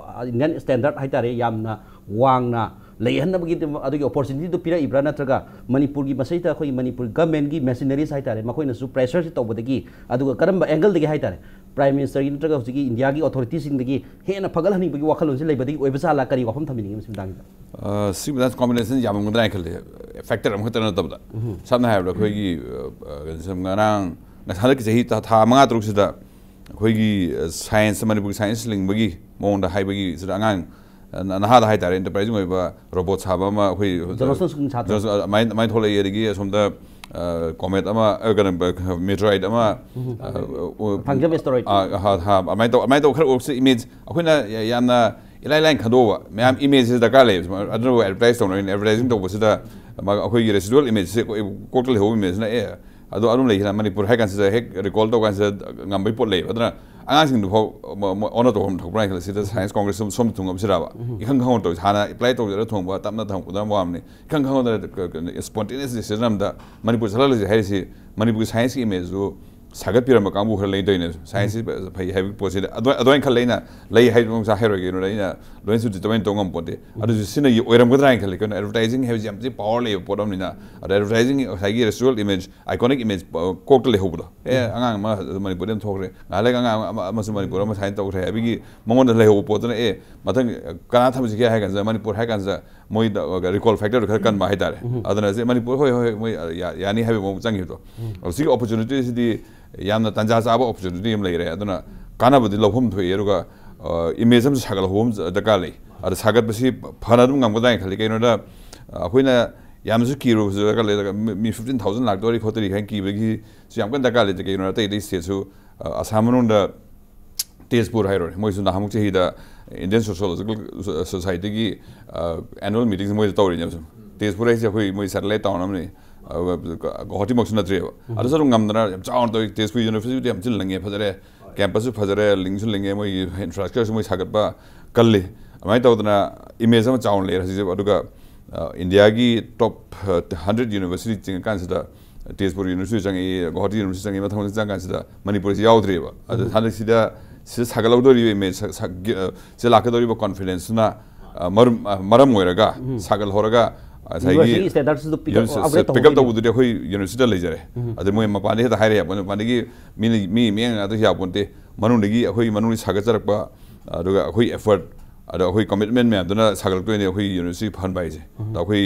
Indian standard ꯍꯥꯏꯇꯥꯔꯦ, ꯌꯥꯝꯅ ꯋꯥꯡꯅ ꯂꯩꯍꯟꯅꯕꯒꯤꯗꯃꯛ ꯑꯗꯨꯒꯤ opportunityꯗꯨ ꯄꯤꯔꯛꯏꯕ꯭ꯔꯥ, ꯅꯠꯇ꯭ꯔꯒ ꯃꯅꯤꯄꯨꯔꯒꯤ ꯃꯁꯤꯗ ꯑꯩꯈꯣꯏꯒꯤ ꯃꯅꯤꯄꯨꯔ governmentꯀꯤ machineries ꯍꯥꯏꯇꯥꯔꯦ, ꯃꯈꯣꯏꯅꯁꯨ pressureꯁꯤ ꯇꯧꯕꯗꯒꯤ, ꯑꯗꯨꯒ ꯀꯔꯝꯕ angleꯗꯒꯤ ꯍꯥꯏꯇꯥꯔꯦ, Prime Ministerꯒꯤ ꯅꯠꯇ꯭ꯔꯒ ꯍꯧꯖꯤꯛꯀꯤ Indiaꯒꯤ authorityꯁꯤꯡꯗꯒꯤ ꯍꯦꯟꯅ ꯐꯒꯠꯍꯟꯅꯤꯡꯕꯒꯤ ꯋꯥꯈꯜꯂꯣꯟꯁꯤ ꯂꯩꯕꯗꯒꯤ ꯑꯣꯏꯕ ꯖꯥꯠꯂꯥ? ꯀꯔꯤ ꯋꯥꯐꯝ ꯊꯝꯕꯤꯅꯤꯡꯉꯤ ꯃꯁꯤ ꯃꯇꯥꯡꯁꯤꯗ? ꯑ, ꯁꯤ ꯃꯇꯥꯡꯗ combination ꯌꯥꯝꯃꯝꯒꯗ꯭ꯔꯥ ꯍꯥꯏꯅ ꯈꯜꯂꯤ꯫ Factor ꯑꯃꯈꯛꯇ ꯅꯠꯇꯕꯗ, ꯁꯝꯅ ꯍꯥꯏꯔꯕꯗ ꯑꯩꯈꯣꯏꯒꯤ, ꯑ, ꯑ, ꯉꯔꯥꯡ, ꯉꯁꯥꯏ ꯍꯟꯗꯛꯀꯤ ꯆꯍꯤ ꯊꯥ, ꯊꯥ ꯃꯉꯥ ꯇꯔꯨꯛꯁꯤꯗ ꯑꯩꯈꯣꯏꯒꯤ, ꯑ, science, ꯃꯅꯤꯄꯨꯔꯒꯤ science ꯂꯤꯡꯕꯒꯤ ꯃꯑꯣꯡꯗ ꯍꯥꯏꯕꯒꯤ ꯁꯤꯗ ꯑꯉꯥꯡ, ꯑ, ꯅꯍꯥꯗ ꯍꯥꯏꯇꯥꯔꯦ, enterprising ꯑꯣꯏꯕ robot ꯁꯥꯕ ꯑꯃ ꯑꯩꯈꯣꯏ Johnson School ꯁꯥꯇ꯭ꯔ꯫ Johnson ꯑꯗꯨꯃꯥꯏꯅ, ꯑꯗꯨꯃꯥꯏꯅ ꯊꯣꯛꯂꯛꯏ꯫ ꯑꯗꯒꯤ ꯑꯁꯣꯝꯗ, ꯑ, comet ꯑꯃ, ꯑ, ꯀꯩꯅꯣ, meteorite ꯑꯃ, ꯑ, ꯎ-, ꯐꯪꯖꯕ asteroid꯫ ꯑ, ꯍ-, ꯍ-, ꯑꯗꯨꯃꯥꯏꯅ ꯇꯧ-, ꯑꯗꯨꯃꯥꯏꯅ ꯇꯧꯕ ꯈꯔ ꯎꯔꯛꯁꯤ꯫ Image ꯑꯩꯈꯣꯏꯅ ꯌꯥ-, ꯌꯥꯝꯅ ꯏꯂꯥꯏ ꯂꯥꯏꯅ ꯈꯟꯗꯣꯛꯑꯕ ꯃꯌꯥꯝ imageꯁꯤ ꯗꯔꯀꯥꯔ ꯂꯩꯌꯦꯕ꯫ ꯑꯗꯨꯅꯕꯨ advertise ꯇꯧꯅꯔꯤꯅꯦ꯫ Advertising ꯇꯧꯕꯁꯤꯗ ꯃꯥ-, ꯑꯩꯈꯣꯏꯒꯤ residual imageꯁꯦ ꯀꯣꯛ-, ꯀꯣꯛꯇ ꯂꯩꯍꯧꯕ imageꯁꯤꯅ, ꯑꯦ, ꯑꯗꯣ ꯑꯗꯨꯝ ꯂꯩꯈꯤꯅ ꯃꯅꯤꯄꯨꯔ ꯍꯥꯏ ꯀꯥꯟꯁꯤꯗ ꯍꯦꯛ recall ꯇꯧ ꯀꯥꯟꯁꯤꯗ ꯉꯝꯕꯩ ꯄꯣꯠ ꯂꯩꯌꯦꯕ꯫ ꯑꯗꯨꯅ ꯑꯉꯥꯡꯁꯤꯡꯗꯨ ꯐꯥꯎ ꯃ-, ꯃ-, ꯑꯣꯟꯅ ꯇꯧꯐꯝ ꯊꯣꯛꯄ꯭ꯔꯥ ꯍꯥꯏꯅ ꯈꯜꯂꯦ꯫ ꯁꯤꯗ Science Congress ꯁꯣꯝ-, ꯁꯣꯝꯗ ꯊꯨꯡꯉꯕꯁꯤꯗꯕ ꯏꯈꯪ ꯈꯪꯍꯧꯗ ꯇꯧꯔꯤꯁꯦ꯫ ꯍꯥꯟꯅ apply ꯇꯧꯖꯔꯒ ꯊꯣꯡꯕ, ꯇꯞꯅ ꯊꯝꯃꯛꯄꯗ ꯋꯥꯕꯅꯤ꯫ ꯏꯈꯪ ꯈꯪꯍꯧꯗꯅ ꯀ-, ꯀ-, spontaneously decision ꯑꯃꯗ ꯃꯅꯤꯄꯨꯔ ꯆꯠꯍꯜꯂꯁꯤ ꯍꯥꯏꯔꯤꯁꯤ, ꯃꯅꯤꯄꯨꯔꯒꯤ scienceꯀꯤ imageꯗꯨ ꯁꯥꯒꯠꯄꯤꯔꯝꯕ ꯀꯥꯡꯕꯨ ꯈꯔ ꯂꯩꯗꯣꯏꯅꯦ꯫ Scienceꯁꯤ ꯐꯩ ꯍꯥꯏꯕꯒꯤ ꯄꯣꯠꯁꯤꯗ ꯑꯗꯨ-, ꯑꯗꯨꯃꯥꯏꯅ ꯈꯜꯂꯦ꯫ ꯑꯩꯅ ꯂꯩ ꯍꯥꯏꯕ ꯃꯁꯥ ꯍꯥꯏꯔꯣꯏꯒꯦ, ꯀꯩꯅꯣꯗ ꯑꯩꯅ ꯂꯣꯏꯅꯁꯨ determine ꯇꯧ ꯉꯝꯄꯣꯠꯇꯦ꯫ ꯑꯗꯨꯁꯨ ꯁꯤꯅ ꯑꯣꯏꯔꯝꯒꯗ꯭ꯔꯥ ꯍꯥꯏꯅ ꯈꯜꯂꯦ꯫ ꯀꯩꯅꯣ, advertising ꯍꯥꯏꯕꯁꯤ ꯌꯥꯝ ꯊꯤ power ꯂꯩꯕ ꯄꯣꯠ ꯑꯃꯅꯤꯅ, ꯑꯗ advertising ꯉꯁꯥꯏꯒꯤ residual image, iconic image, ꯑ, ꯀꯣꯛꯇ ꯂꯩꯍꯧꯕꯗꯣ, ꯑꯦ, ꯑꯉꯥꯡ ꯑꯃ ꯃꯅꯤꯄꯨꯔꯗ ꯑꯃ ꯊꯣꯛꯈ꯭ꯔꯦ, ꯉꯥꯏꯍꯥꯛ ꯂꯩꯒ ꯑꯉꯥꯡ ꯑꯃ, ꯑꯃꯁꯨ ꯃꯅꯤꯄꯨꯔ ꯑꯃ ꯁꯥꯏꯟ ꯇꯧꯈ꯭ꯔꯦ ꯍꯥꯏꯕꯒꯤ ꯃꯉꯣꯟꯗ ꯂꯩꯍꯧꯕ ꯄꯣꯠꯇꯨꯅ, ꯑꯦ, ꯃꯊꯪ ꯀꯅꯥ ꯊꯝꯁꯤꯒꯦ ꯍꯥꯏ ꯀꯥꯟꯁꯤꯗ, ꯃꯅꯤꯄꯨꯔ ꯍꯥꯏ ꯀꯥꯟꯁꯤꯗ ꯃꯣꯏꯗ recall factorꯗꯨ ꯈꯔ ꯀꯟꯕ ꯍꯥꯏꯇꯥꯔꯦ꯫ ꯑꯗꯨꯅ ꯁꯤ ꯃꯅꯤꯄꯨꯔ, ꯍꯣꯏ, ꯍꯣꯏ, ꯃꯣꯏ ꯌꯥ-, ꯌꯥꯅꯤ ꯍꯥꯏꯕꯒꯤ ꯃꯑꯣꯡ ꯆꯪꯈꯤꯕꯗꯣ꯫ ꯍꯧꯖꯤꯛꯀꯤ opportunityꯁꯤꯗꯤ ꯌꯥꯝꯅ ꯇꯥꯟꯖꯥ ꯆꯥꯕ opportunity ꯑꯃ ꯂꯩꯔꯦ꯫ ꯑꯗꯨꯅ ꯀꯥꯟꯅꯕꯗꯤ ꯂꯧꯐꯝ ꯊꯣꯛꯏ꯫ ꯑꯗꯨꯒ, ꯑ, image ꯑꯃꯁꯨ ꯁꯥꯒꯠꯍꯧꯕ ꯑꯃ ꯗꯔꯀꯥꯔ ꯂꯩ꯫ ꯑꯗ ꯁꯥꯒꯠꯄꯁꯤ ꯐꯅ ꯑꯗꯨꯝ ꯉꯝꯒꯗ꯭ꯔꯥ ꯍꯥꯏꯅ ꯈꯜꯂꯤ꯫ ꯀꯩꯒꯤꯅꯣꯗ, ꯑ, ꯑꯩꯈꯣꯏꯅ ꯌꯥꯝꯅꯁꯨ ꯀꯤꯔꯨꯕꯁꯨ ꯗꯔꯀꯥꯔ ꯂꯩ꯫ ꯑꯗꯨꯒ ꯃꯤ ꯃꯤ ꯐꯤꯐꯇꯤꯟ ꯊꯥꯎꯖꯟ ꯂꯥꯛꯇꯣꯔꯤ ꯈꯣꯠꯇꯣꯔꯤ ꯀꯥꯏꯅ ꯀꯤꯕꯒꯤꯁꯨ ꯌꯥꯝ ꯀꯟꯅ ꯗꯔꯀꯥꯔ ꯂꯩꯇꯦ꯫ ꯀꯩꯒꯤꯅꯣ, ꯑꯇꯩ ꯑꯇꯩ ꯁ꯭ꯇꯦꯠꯁꯨ, ꯑ, ꯑꯁꯥꯝ ꯃꯅꯨꯡꯗ ꯇꯦꯖꯄꯨꯔ ꯍꯥꯏꯔꯣꯅꯦ, ꯃꯣꯏꯁꯨ ꯅꯍꯥꯟꯃꯨꯛ ꯆꯍꯤꯗ ꯏꯟꯗꯤꯌꯟ ꯁꯣꯁꯤꯌꯣꯂꯣꯖꯤꯀꯦꯜ ꯁꯣꯁꯥꯏꯇꯤꯒꯤ ꯑꯦꯅꯨꯋꯦꯜ ꯃꯤꯇꯤꯡꯁꯦ ꯃꯣꯏꯗ ꯇꯧꯔꯤꯅꯦꯕ꯫ ꯁꯨꯝ ꯇꯦꯖꯄꯨꯔ ꯍꯥꯏꯁꯦ ꯑꯩꯈꯣꯏ, ꯃꯣꯏ ꯁꯦꯇꯦꯂꯥꯏꯠ ꯇꯥꯎꯟ ꯑꯃꯅꯤ, ꯑꯗꯨꯒ ꯒꯨꯋꯥꯍꯥꯇꯤꯃꯛꯁꯨ ꯅꯠꯇ꯭ꯔꯦꯕ꯫ ꯑꯗꯨꯁꯨ ꯑꯗꯨꯝ ꯉꯝꯗꯅ ꯌꯥꯝ ꯆꯥꯎꯅ ꯇꯧꯋꯤ꯫ ꯇꯦꯖꯄꯨꯔ ꯌꯨꯅꯤꯚꯔꯁꯤꯇꯤꯗꯤ ꯌꯥꯝ ꯊꯤꯅ ꯂꯤꯡꯉꯦ, ꯐꯖꯔꯦ, ꯀꯦꯝꯄꯁꯁꯨ ꯐꯖꯔꯦ, ꯂꯤꯡꯁꯨ ꯂꯤꯡꯉꯦ, ꯃꯣꯏꯒꯤ ꯏꯟꯐ꯭ꯔꯥꯁ꯭ꯇ꯭ꯔꯛꯆꯔꯁꯨ ꯃꯣꯏ ꯁꯥꯒꯠꯄ ꯀꯜꯂꯤ꯫ ꯑꯗꯨꯃꯥꯏꯅ ꯇꯧꯗꯅ ꯏꯃꯦꯖ ꯑꯃ ꯆꯥꯎꯅ ꯂꯩꯔꯦ ꯍꯧꯖꯤꯛꯁꯦ꯫ ꯑꯗꯨꯒ, ꯑ, ꯏꯟꯗꯤꯌꯥꯒꯤ ꯇꯣꯞ, ꯑ, ꯍꯟꯗ꯭ꯔꯦꯠ ꯌꯨꯅꯤꯚꯔꯁꯤꯇꯤ ꯆꯤꯡꯉꯀꯥꯟꯁꯤꯗ ꯇꯦꯖꯄꯨꯔ ꯌꯨꯅꯤꯚꯔꯁꯤꯇꯤ ꯆꯪꯉꯛꯏ, ꯒꯨꯋꯥꯍꯥꯇꯤ ꯌꯨꯅꯤꯚꯔꯁꯤꯇꯤ ꯆꯪꯉꯛꯏ, ꯃꯊꯪ ꯃꯊꯪ ꯆꯪꯉꯀꯥꯟꯁꯤꯗ ꯃꯅꯤꯄꯨꯔꯁꯤ ꯌꯥꯎꯗ꯭ꯔꯤꯕ꯫ ꯑꯗ ꯍꯟꯗꯛꯁꯤꯗ ꯁꯤꯗ ꯁꯥꯒꯠꯍꯧꯗꯣꯔꯤꯕ ꯏꯃꯦꯖ, ꯁ-, ꯁ-, ꯒꯤ-, ꯑ, ꯁꯤꯗ ꯂꯥꯛꯀꯗꯧꯔꯤꯕ ꯀꯣꯟꯐꯤꯗꯦꯟꯁꯇꯨꯅ, ꯑ, ꯃꯔꯝ, ꯑ, ꯃꯔꯝ ꯑꯣꯏꯔꯒ ꯁꯥꯒꯠꯍꯧꯔꯒ ꯉꯁꯥꯏꯒꯤ ꯌꯨꯅꯤꯚꯔꯁꯤꯇꯤ ꯁ꯭ꯇꯦꯇꯁꯇꯨ pick up, university upgrade pick up ꯇꯧꯍꯧꯗꯣꯏꯅꯤ꯫ ꯇꯧꯕꯗꯨꯗꯤ ꯑꯩꯈꯣꯏ ꯌꯨꯅꯤꯚꯔꯁꯤꯇꯤꯗ ꯂꯩꯖꯔꯦ꯫ ꯑꯗ ꯃꯣꯏ ꯃꯄꯥꯟꯗꯒꯤ ꯍꯦꯛꯇ ꯍꯥꯏꯔꯛꯑꯦ, ꯃꯣꯏ ꯃꯄꯥꯟꯗꯒꯤ ꯃꯤꯅ, ꯃꯤ ꯃꯤꯠꯌꯦꯡ ꯉꯥꯛꯇ ꯌꯥꯄꯣꯟꯇꯦ꯫ ꯃꯅꯨꯡꯗꯒꯤ ꯑꯩꯈꯣꯏ ꯃꯅꯨꯡꯗꯒꯤ ꯁꯥꯒꯠꯆꯔꯛꯄ, ꯑꯗꯨꯒ ꯑꯩꯈꯣꯏ ꯑꯦꯐꯔꯠ, ꯑꯗ ꯑꯩꯈꯣꯏ ꯀꯃꯤꯠꯃꯦꯟ ꯃꯌꯥꯝꯗꯨꯅ ꯁꯥꯒꯠꯂꯛꯇꯣꯏꯅꯦ ꯑꯩꯈꯣꯏ ꯌꯨꯅꯤꯚꯔꯁꯤꯇꯤ ꯐꯍꯟꯕ ꯍꯥꯏꯁꯦ꯫ ꯑꯗ ꯑꯩꯈꯣꯏ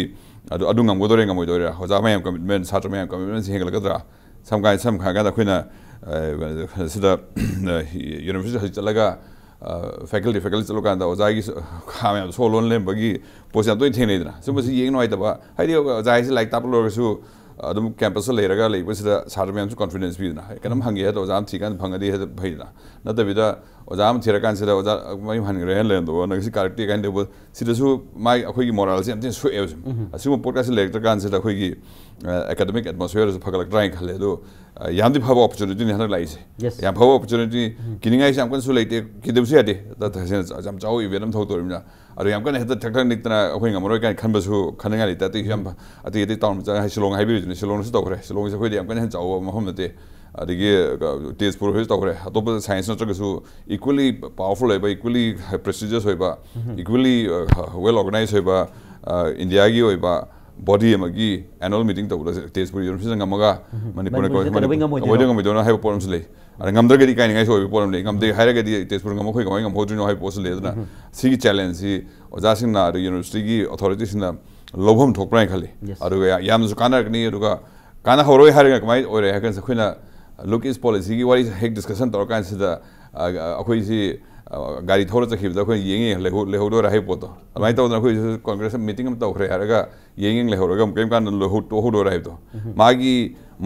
ꯑꯗꯨ, ꯑꯗꯨ ꯉꯝꯒꯗꯣꯏꯔꯦ ꯉꯝꯃꯣꯏꯗꯣꯏꯔꯦ, ꯑꯣꯖꯥ ꯃꯌꯥꯝ ꯀꯃꯤꯠꯃꯦꯟ, ꯁꯥꯇ꯭ꯔ ꯃꯌꯥꯝ ꯀꯃꯤꯠꯃꯦꯟꯁꯤ ꯍꯦꯟꯒꯠꯂꯛꯀꯗ꯭ꯔꯥ? ꯁꯝ ꯀꯥꯏ-, ꯁꯝ ꯍꯥꯏꯔꯀꯥꯟꯗ ꯑꯩꯈꯣꯏꯅ, ꯑ, ꯁꯤꯗ, ꯑ, ꯌꯨꯅꯤꯚꯔꯁꯤꯇꯤ ꯍꯧꯖꯤꯛ ꯆꯠꯂꯒ, ꯑ, ꯐꯦꯀꯜꯇꯤ, ꯐꯦꯀꯜꯇꯤ ꯆꯠꯂꯀꯥꯟꯗ ꯑꯣꯖꯥꯒꯤ ꯁ-, ꯈꯥ ꯃꯌꯥꯝꯗꯣ ꯁꯣꯔ ꯂꯣꯟ ꯂꯩꯔꯝꯕꯒꯤ ꯄꯣꯠꯁꯦ ꯌꯥꯝ ꯇꯣꯏꯅ ꯊꯦꯡꯅꯩꯗꯅ꯫ ꯁꯨꯝꯕꯁꯤ ꯌꯦꯡ ꯅꯨꯡꯉꯥꯏꯇꯕ꯫ ꯍꯥꯏꯗꯤ ꯑꯣꯖꯥ ꯍꯥꯏꯁꯦ ꯂꯥꯏꯔꯤꯛ ꯇꯥꯛꯄ ꯂꯣꯏꯔꯒꯁꯨ ꯑꯗꯨꯝ ꯀꯦꯝꯄꯁꯇ ꯂꯩꯔꯒ ꯂꯩꯕꯁꯤꯗ ꯁꯥꯇ꯭ꯔ ꯃꯌꯥꯝꯁꯨ ꯀꯟꯐꯤꯗꯦꯟꯁ ꯄꯤꯗꯅ꯫ ꯍꯥꯏꯗꯤ ꯀꯩꯅꯣꯝ ꯍꯪꯒꯦ ꯍꯥꯏꯗ ꯑꯣꯖꯥ ꯑꯃ ꯊꯤꯀꯥꯟꯗ ꯐꯪꯉꯗꯤ ꯍꯦꯟꯅ ꯐꯩꯗꯅ꯫ ꯅꯠꯇꯕꯤꯗ ꯑꯣꯖꯥ ꯑꯃ ꯊꯤꯔꯀꯥꯟꯁꯤꯗ ꯑꯣꯖꯥ ꯃꯌꯨꯝ ꯍꯟꯈ꯭ꯔꯦ ꯍꯥꯏꯅ ꯂꯩꯔꯝꯗꯧꯕ, ꯅꯪ ꯁꯤ ꯀꯥꯔꯛꯇꯦ ꯀꯥꯏꯅ ꯂꯩꯕ, ꯁꯤꯗꯁꯨ ꯃꯥꯒꯤ, ꯑꯩꯈꯣꯏꯒꯤ ꯃꯣꯔꯥꯜꯁꯦ ꯌꯥꯝ ꯊꯤꯅ ꯁꯣꯛꯑꯦꯕ ꯁꯨꯝ꯫ ꯑꯁꯤꯒꯨꯝꯕ ꯄꯣꯠꯀꯥꯁꯦ ꯂꯩꯔꯛꯇ꯭ꯔꯀꯥꯟꯁꯤꯗ ꯑꯩꯈꯣꯏꯒꯤ, ꯑ, ꯑꯦꯀꯥꯗꯃꯤꯛ ꯑꯦꯠꯃꯣꯁꯐꯤꯌꯔꯁꯨ ꯐꯒꯠꯂꯛꯇ꯭ꯔꯥ ꯍꯥꯏꯅ ꯈꯜꯂꯦ꯫ ꯑꯗꯣ, ꯑ, ꯌꯥꯝꯗꯤ ꯐꯕ ꯑꯣꯄꯣꯔꯆꯨꯅꯤꯇꯤꯅꯤ ꯍꯟꯗꯛ ꯂꯥꯛꯏꯁꯦ꯫ Yes. ꯌꯥꯝ ꯐꯕ ꯑꯣꯄꯣꯔꯆꯨꯅꯤꯇꯤ꯫ ꯀꯤꯅꯤꯡꯉꯥꯏꯁꯨ ꯌꯥꯝ ꯀꯟꯅꯁꯨ ꯂꯩꯇꯦ, ꯀꯤꯗꯕꯁꯨ ꯌꯥꯗꯦ꯫ ꯇ-, ꯇ-, ꯌꯥꯝ ꯆꯥꯎꯕ ꯏꯚꯦꯟ ꯑꯃ ꯊꯣꯛꯇꯧꯔꯤꯕꯅꯤꯅ꯫ ꯑꯗꯣ ꯌꯥꯝ ꯀꯟꯅ ꯍꯦꯛꯇ ꯊꯛ ꯊꯛ ꯅꯤꯛꯇꯅ ꯑꯩꯈꯣꯏ ꯉꯝꯃꯔꯣꯏ ꯀꯥꯏꯅ ꯈꯟꯕꯁꯨ ꯈꯟꯅꯤꯡꯉꯥꯏ ꯂꯩꯇꯦ꯫ ꯑꯇꯩꯁꯨ ꯌꯥꯝ ꯐ-, ꯑꯇꯩ ꯑꯇꯩ ꯇꯥꯎꯟ ꯃꯆꯥ ꯍꯥꯏ, ꯁꯤꯂꯣꯡ ꯍꯥꯏꯕꯤꯔꯤꯗꯨꯅꯤ, ꯁꯤꯂꯣꯡꯁꯦ ꯑꯩꯈꯣꯏꯗꯤ ꯌꯥꯝ ꯀꯟꯅ ꯍꯦꯟꯅ ꯆꯥꯎꯕ ꯃꯐꯝ ꯅꯠꯇꯦ꯫ ꯑꯗꯒꯤ, ꯑ, ꯇꯦꯖꯄꯨꯔ ꯍꯣꯏꯁꯨ ꯇꯧꯈ꯭ꯔꯦ꯫ ꯑꯇꯣꯞꯄ ꯁꯥꯏꯟꯁ ꯅꯠꯇ꯭ꯔꯒꯁꯨ equally powerful ꯑꯣꯏꯕ, equally prestigious ꯑꯣꯏꯕ, equally, ꯑ, well organized ꯑꯣꯏꯕ, ꯑ, ꯏꯟꯗꯤꯌꯥꯒꯤ ꯑꯣꯏꯕ ꯕꯣꯗꯤ ꯑꯃꯒꯤ ꯑꯦꯅꯨꯋꯦꯜ ꯃꯤꯇꯤꯡ ꯇꯧꯕꯗ ꯇꯦꯖꯄꯨꯔ ꯌꯨꯅꯤꯚꯔꯁꯤꯇꯤꯅ ꯉꯝꯃꯒ ꯃꯅꯤꯄꯨꯔꯅ ꯃꯅꯤꯄꯨꯔꯁꯤꯅ ꯀꯃꯥꯏ-, ꯀꯩꯗꯧꯕꯩ ꯉꯝꯃꯣꯏꯗꯣꯏꯅꯣ? ꯉꯝꯃꯣꯏꯗꯣꯏꯅꯣ ꯍꯥꯏꯕ ꯄꯣꯠ ꯑꯃꯁꯨ ꯂꯩ꯫ ꯑꯗ ꯉꯝꯗ꯭ꯔꯒꯗꯤ ꯏꯀꯥꯏꯅꯤꯡꯉꯥꯏꯁꯨ ꯑꯣꯏꯕ ꯄꯣꯠ ꯑꯃ ꯂꯩ꯫ ꯉꯝꯗꯦ ꯍꯥꯏꯔꯒꯗꯤ ꯇꯦꯖꯄꯨꯔ ꯉꯝꯃ ꯑꯩꯈꯣꯏ ꯀꯃꯥꯏꯅ ꯉꯝꯍꯧꯗꯣꯏꯅꯣ ꯍꯥꯏꯕ ꯄꯣꯠꯁꯨ ꯂꯩ꯫ ꯑꯗꯨꯅ ꯁꯤꯒꯤ ꯆꯦꯂꯦꯟꯖꯁꯤ ꯑꯣꯖꯥꯁꯤꯡꯅ, ꯑꯗ ꯌꯨꯅꯤꯚꯔꯁꯤꯇꯤꯒꯤ ꯑꯣꯊꯣꯔꯤꯇꯤꯁꯤꯡꯅ ꯂꯧꯐꯝ ꯊꯣꯛꯄ꯭ꯔꯥ ꯍꯥꯏꯅ ꯈꯜꯂꯤ꯫ Yes. ꯑꯗꯨꯒ ꯌꯥ-, ꯌꯥꯝꯅꯁꯨ ꯀꯥꯟꯅꯔꯛꯀꯅꯤ꯫ ꯑꯗꯨꯒ ꯀꯥꯟꯅꯍꯧꯔꯣꯏ ꯍꯥꯏꯔꯒꯅ ꯀꯃꯥꯏꯅ ꯑꯣꯏꯔꯦ ꯍꯥꯏꯔ ꯀꯥꯟꯗ ꯑꯩꯈꯣꯏꯅ ꯂꯨꯛ ꯏꯁ ꯄꯣꯂꯤꯁꯤꯒꯤ ꯋꯥꯔꯤ ꯍꯦꯛ ꯗꯤꯁꯀꯁꯟ ꯇꯧꯔꯀꯥꯟꯁꯤꯗ, ꯑ, ꯑꯩꯈꯣꯏꯁꯤ, ꯒꯥꯔꯤ ꯊꯧꯔ ꯆꯠꯈꯤꯕꯗ ꯑꯩꯈꯣꯏꯅ ꯌꯦꯡꯉꯦ ꯂꯩꯍꯧ ꯂꯩꯍꯧꯗꯣꯏꯔꯥ ꯍꯥꯏꯕ ꯄꯣꯠꯇꯣ꯫ ꯑꯗꯨꯃꯥꯏꯅ ꯇꯧꯗꯅ ꯑꯩꯈꯣꯏꯁꯨ ꯀꯣꯡꯒ꯭ꯔꯦꯁ ꯃꯤꯇꯤꯡ ꯑꯃ ꯇꯧꯈ꯭ꯔꯦ ꯍꯥꯏꯔꯒ ꯌꯦꯡ ꯌꯦꯡ ꯂꯩꯍꯧꯔꯒ ꯑꯃꯨꯛ ꯀꯔꯤꯝ ꯀꯥꯟꯗ ꯂꯣꯏꯍꯧ ꯇꯣꯛꯍꯧꯗꯣꯏꯔꯥ ꯍꯥꯏꯕꯗꯣ꯫ ꯃꯥꯒꯤ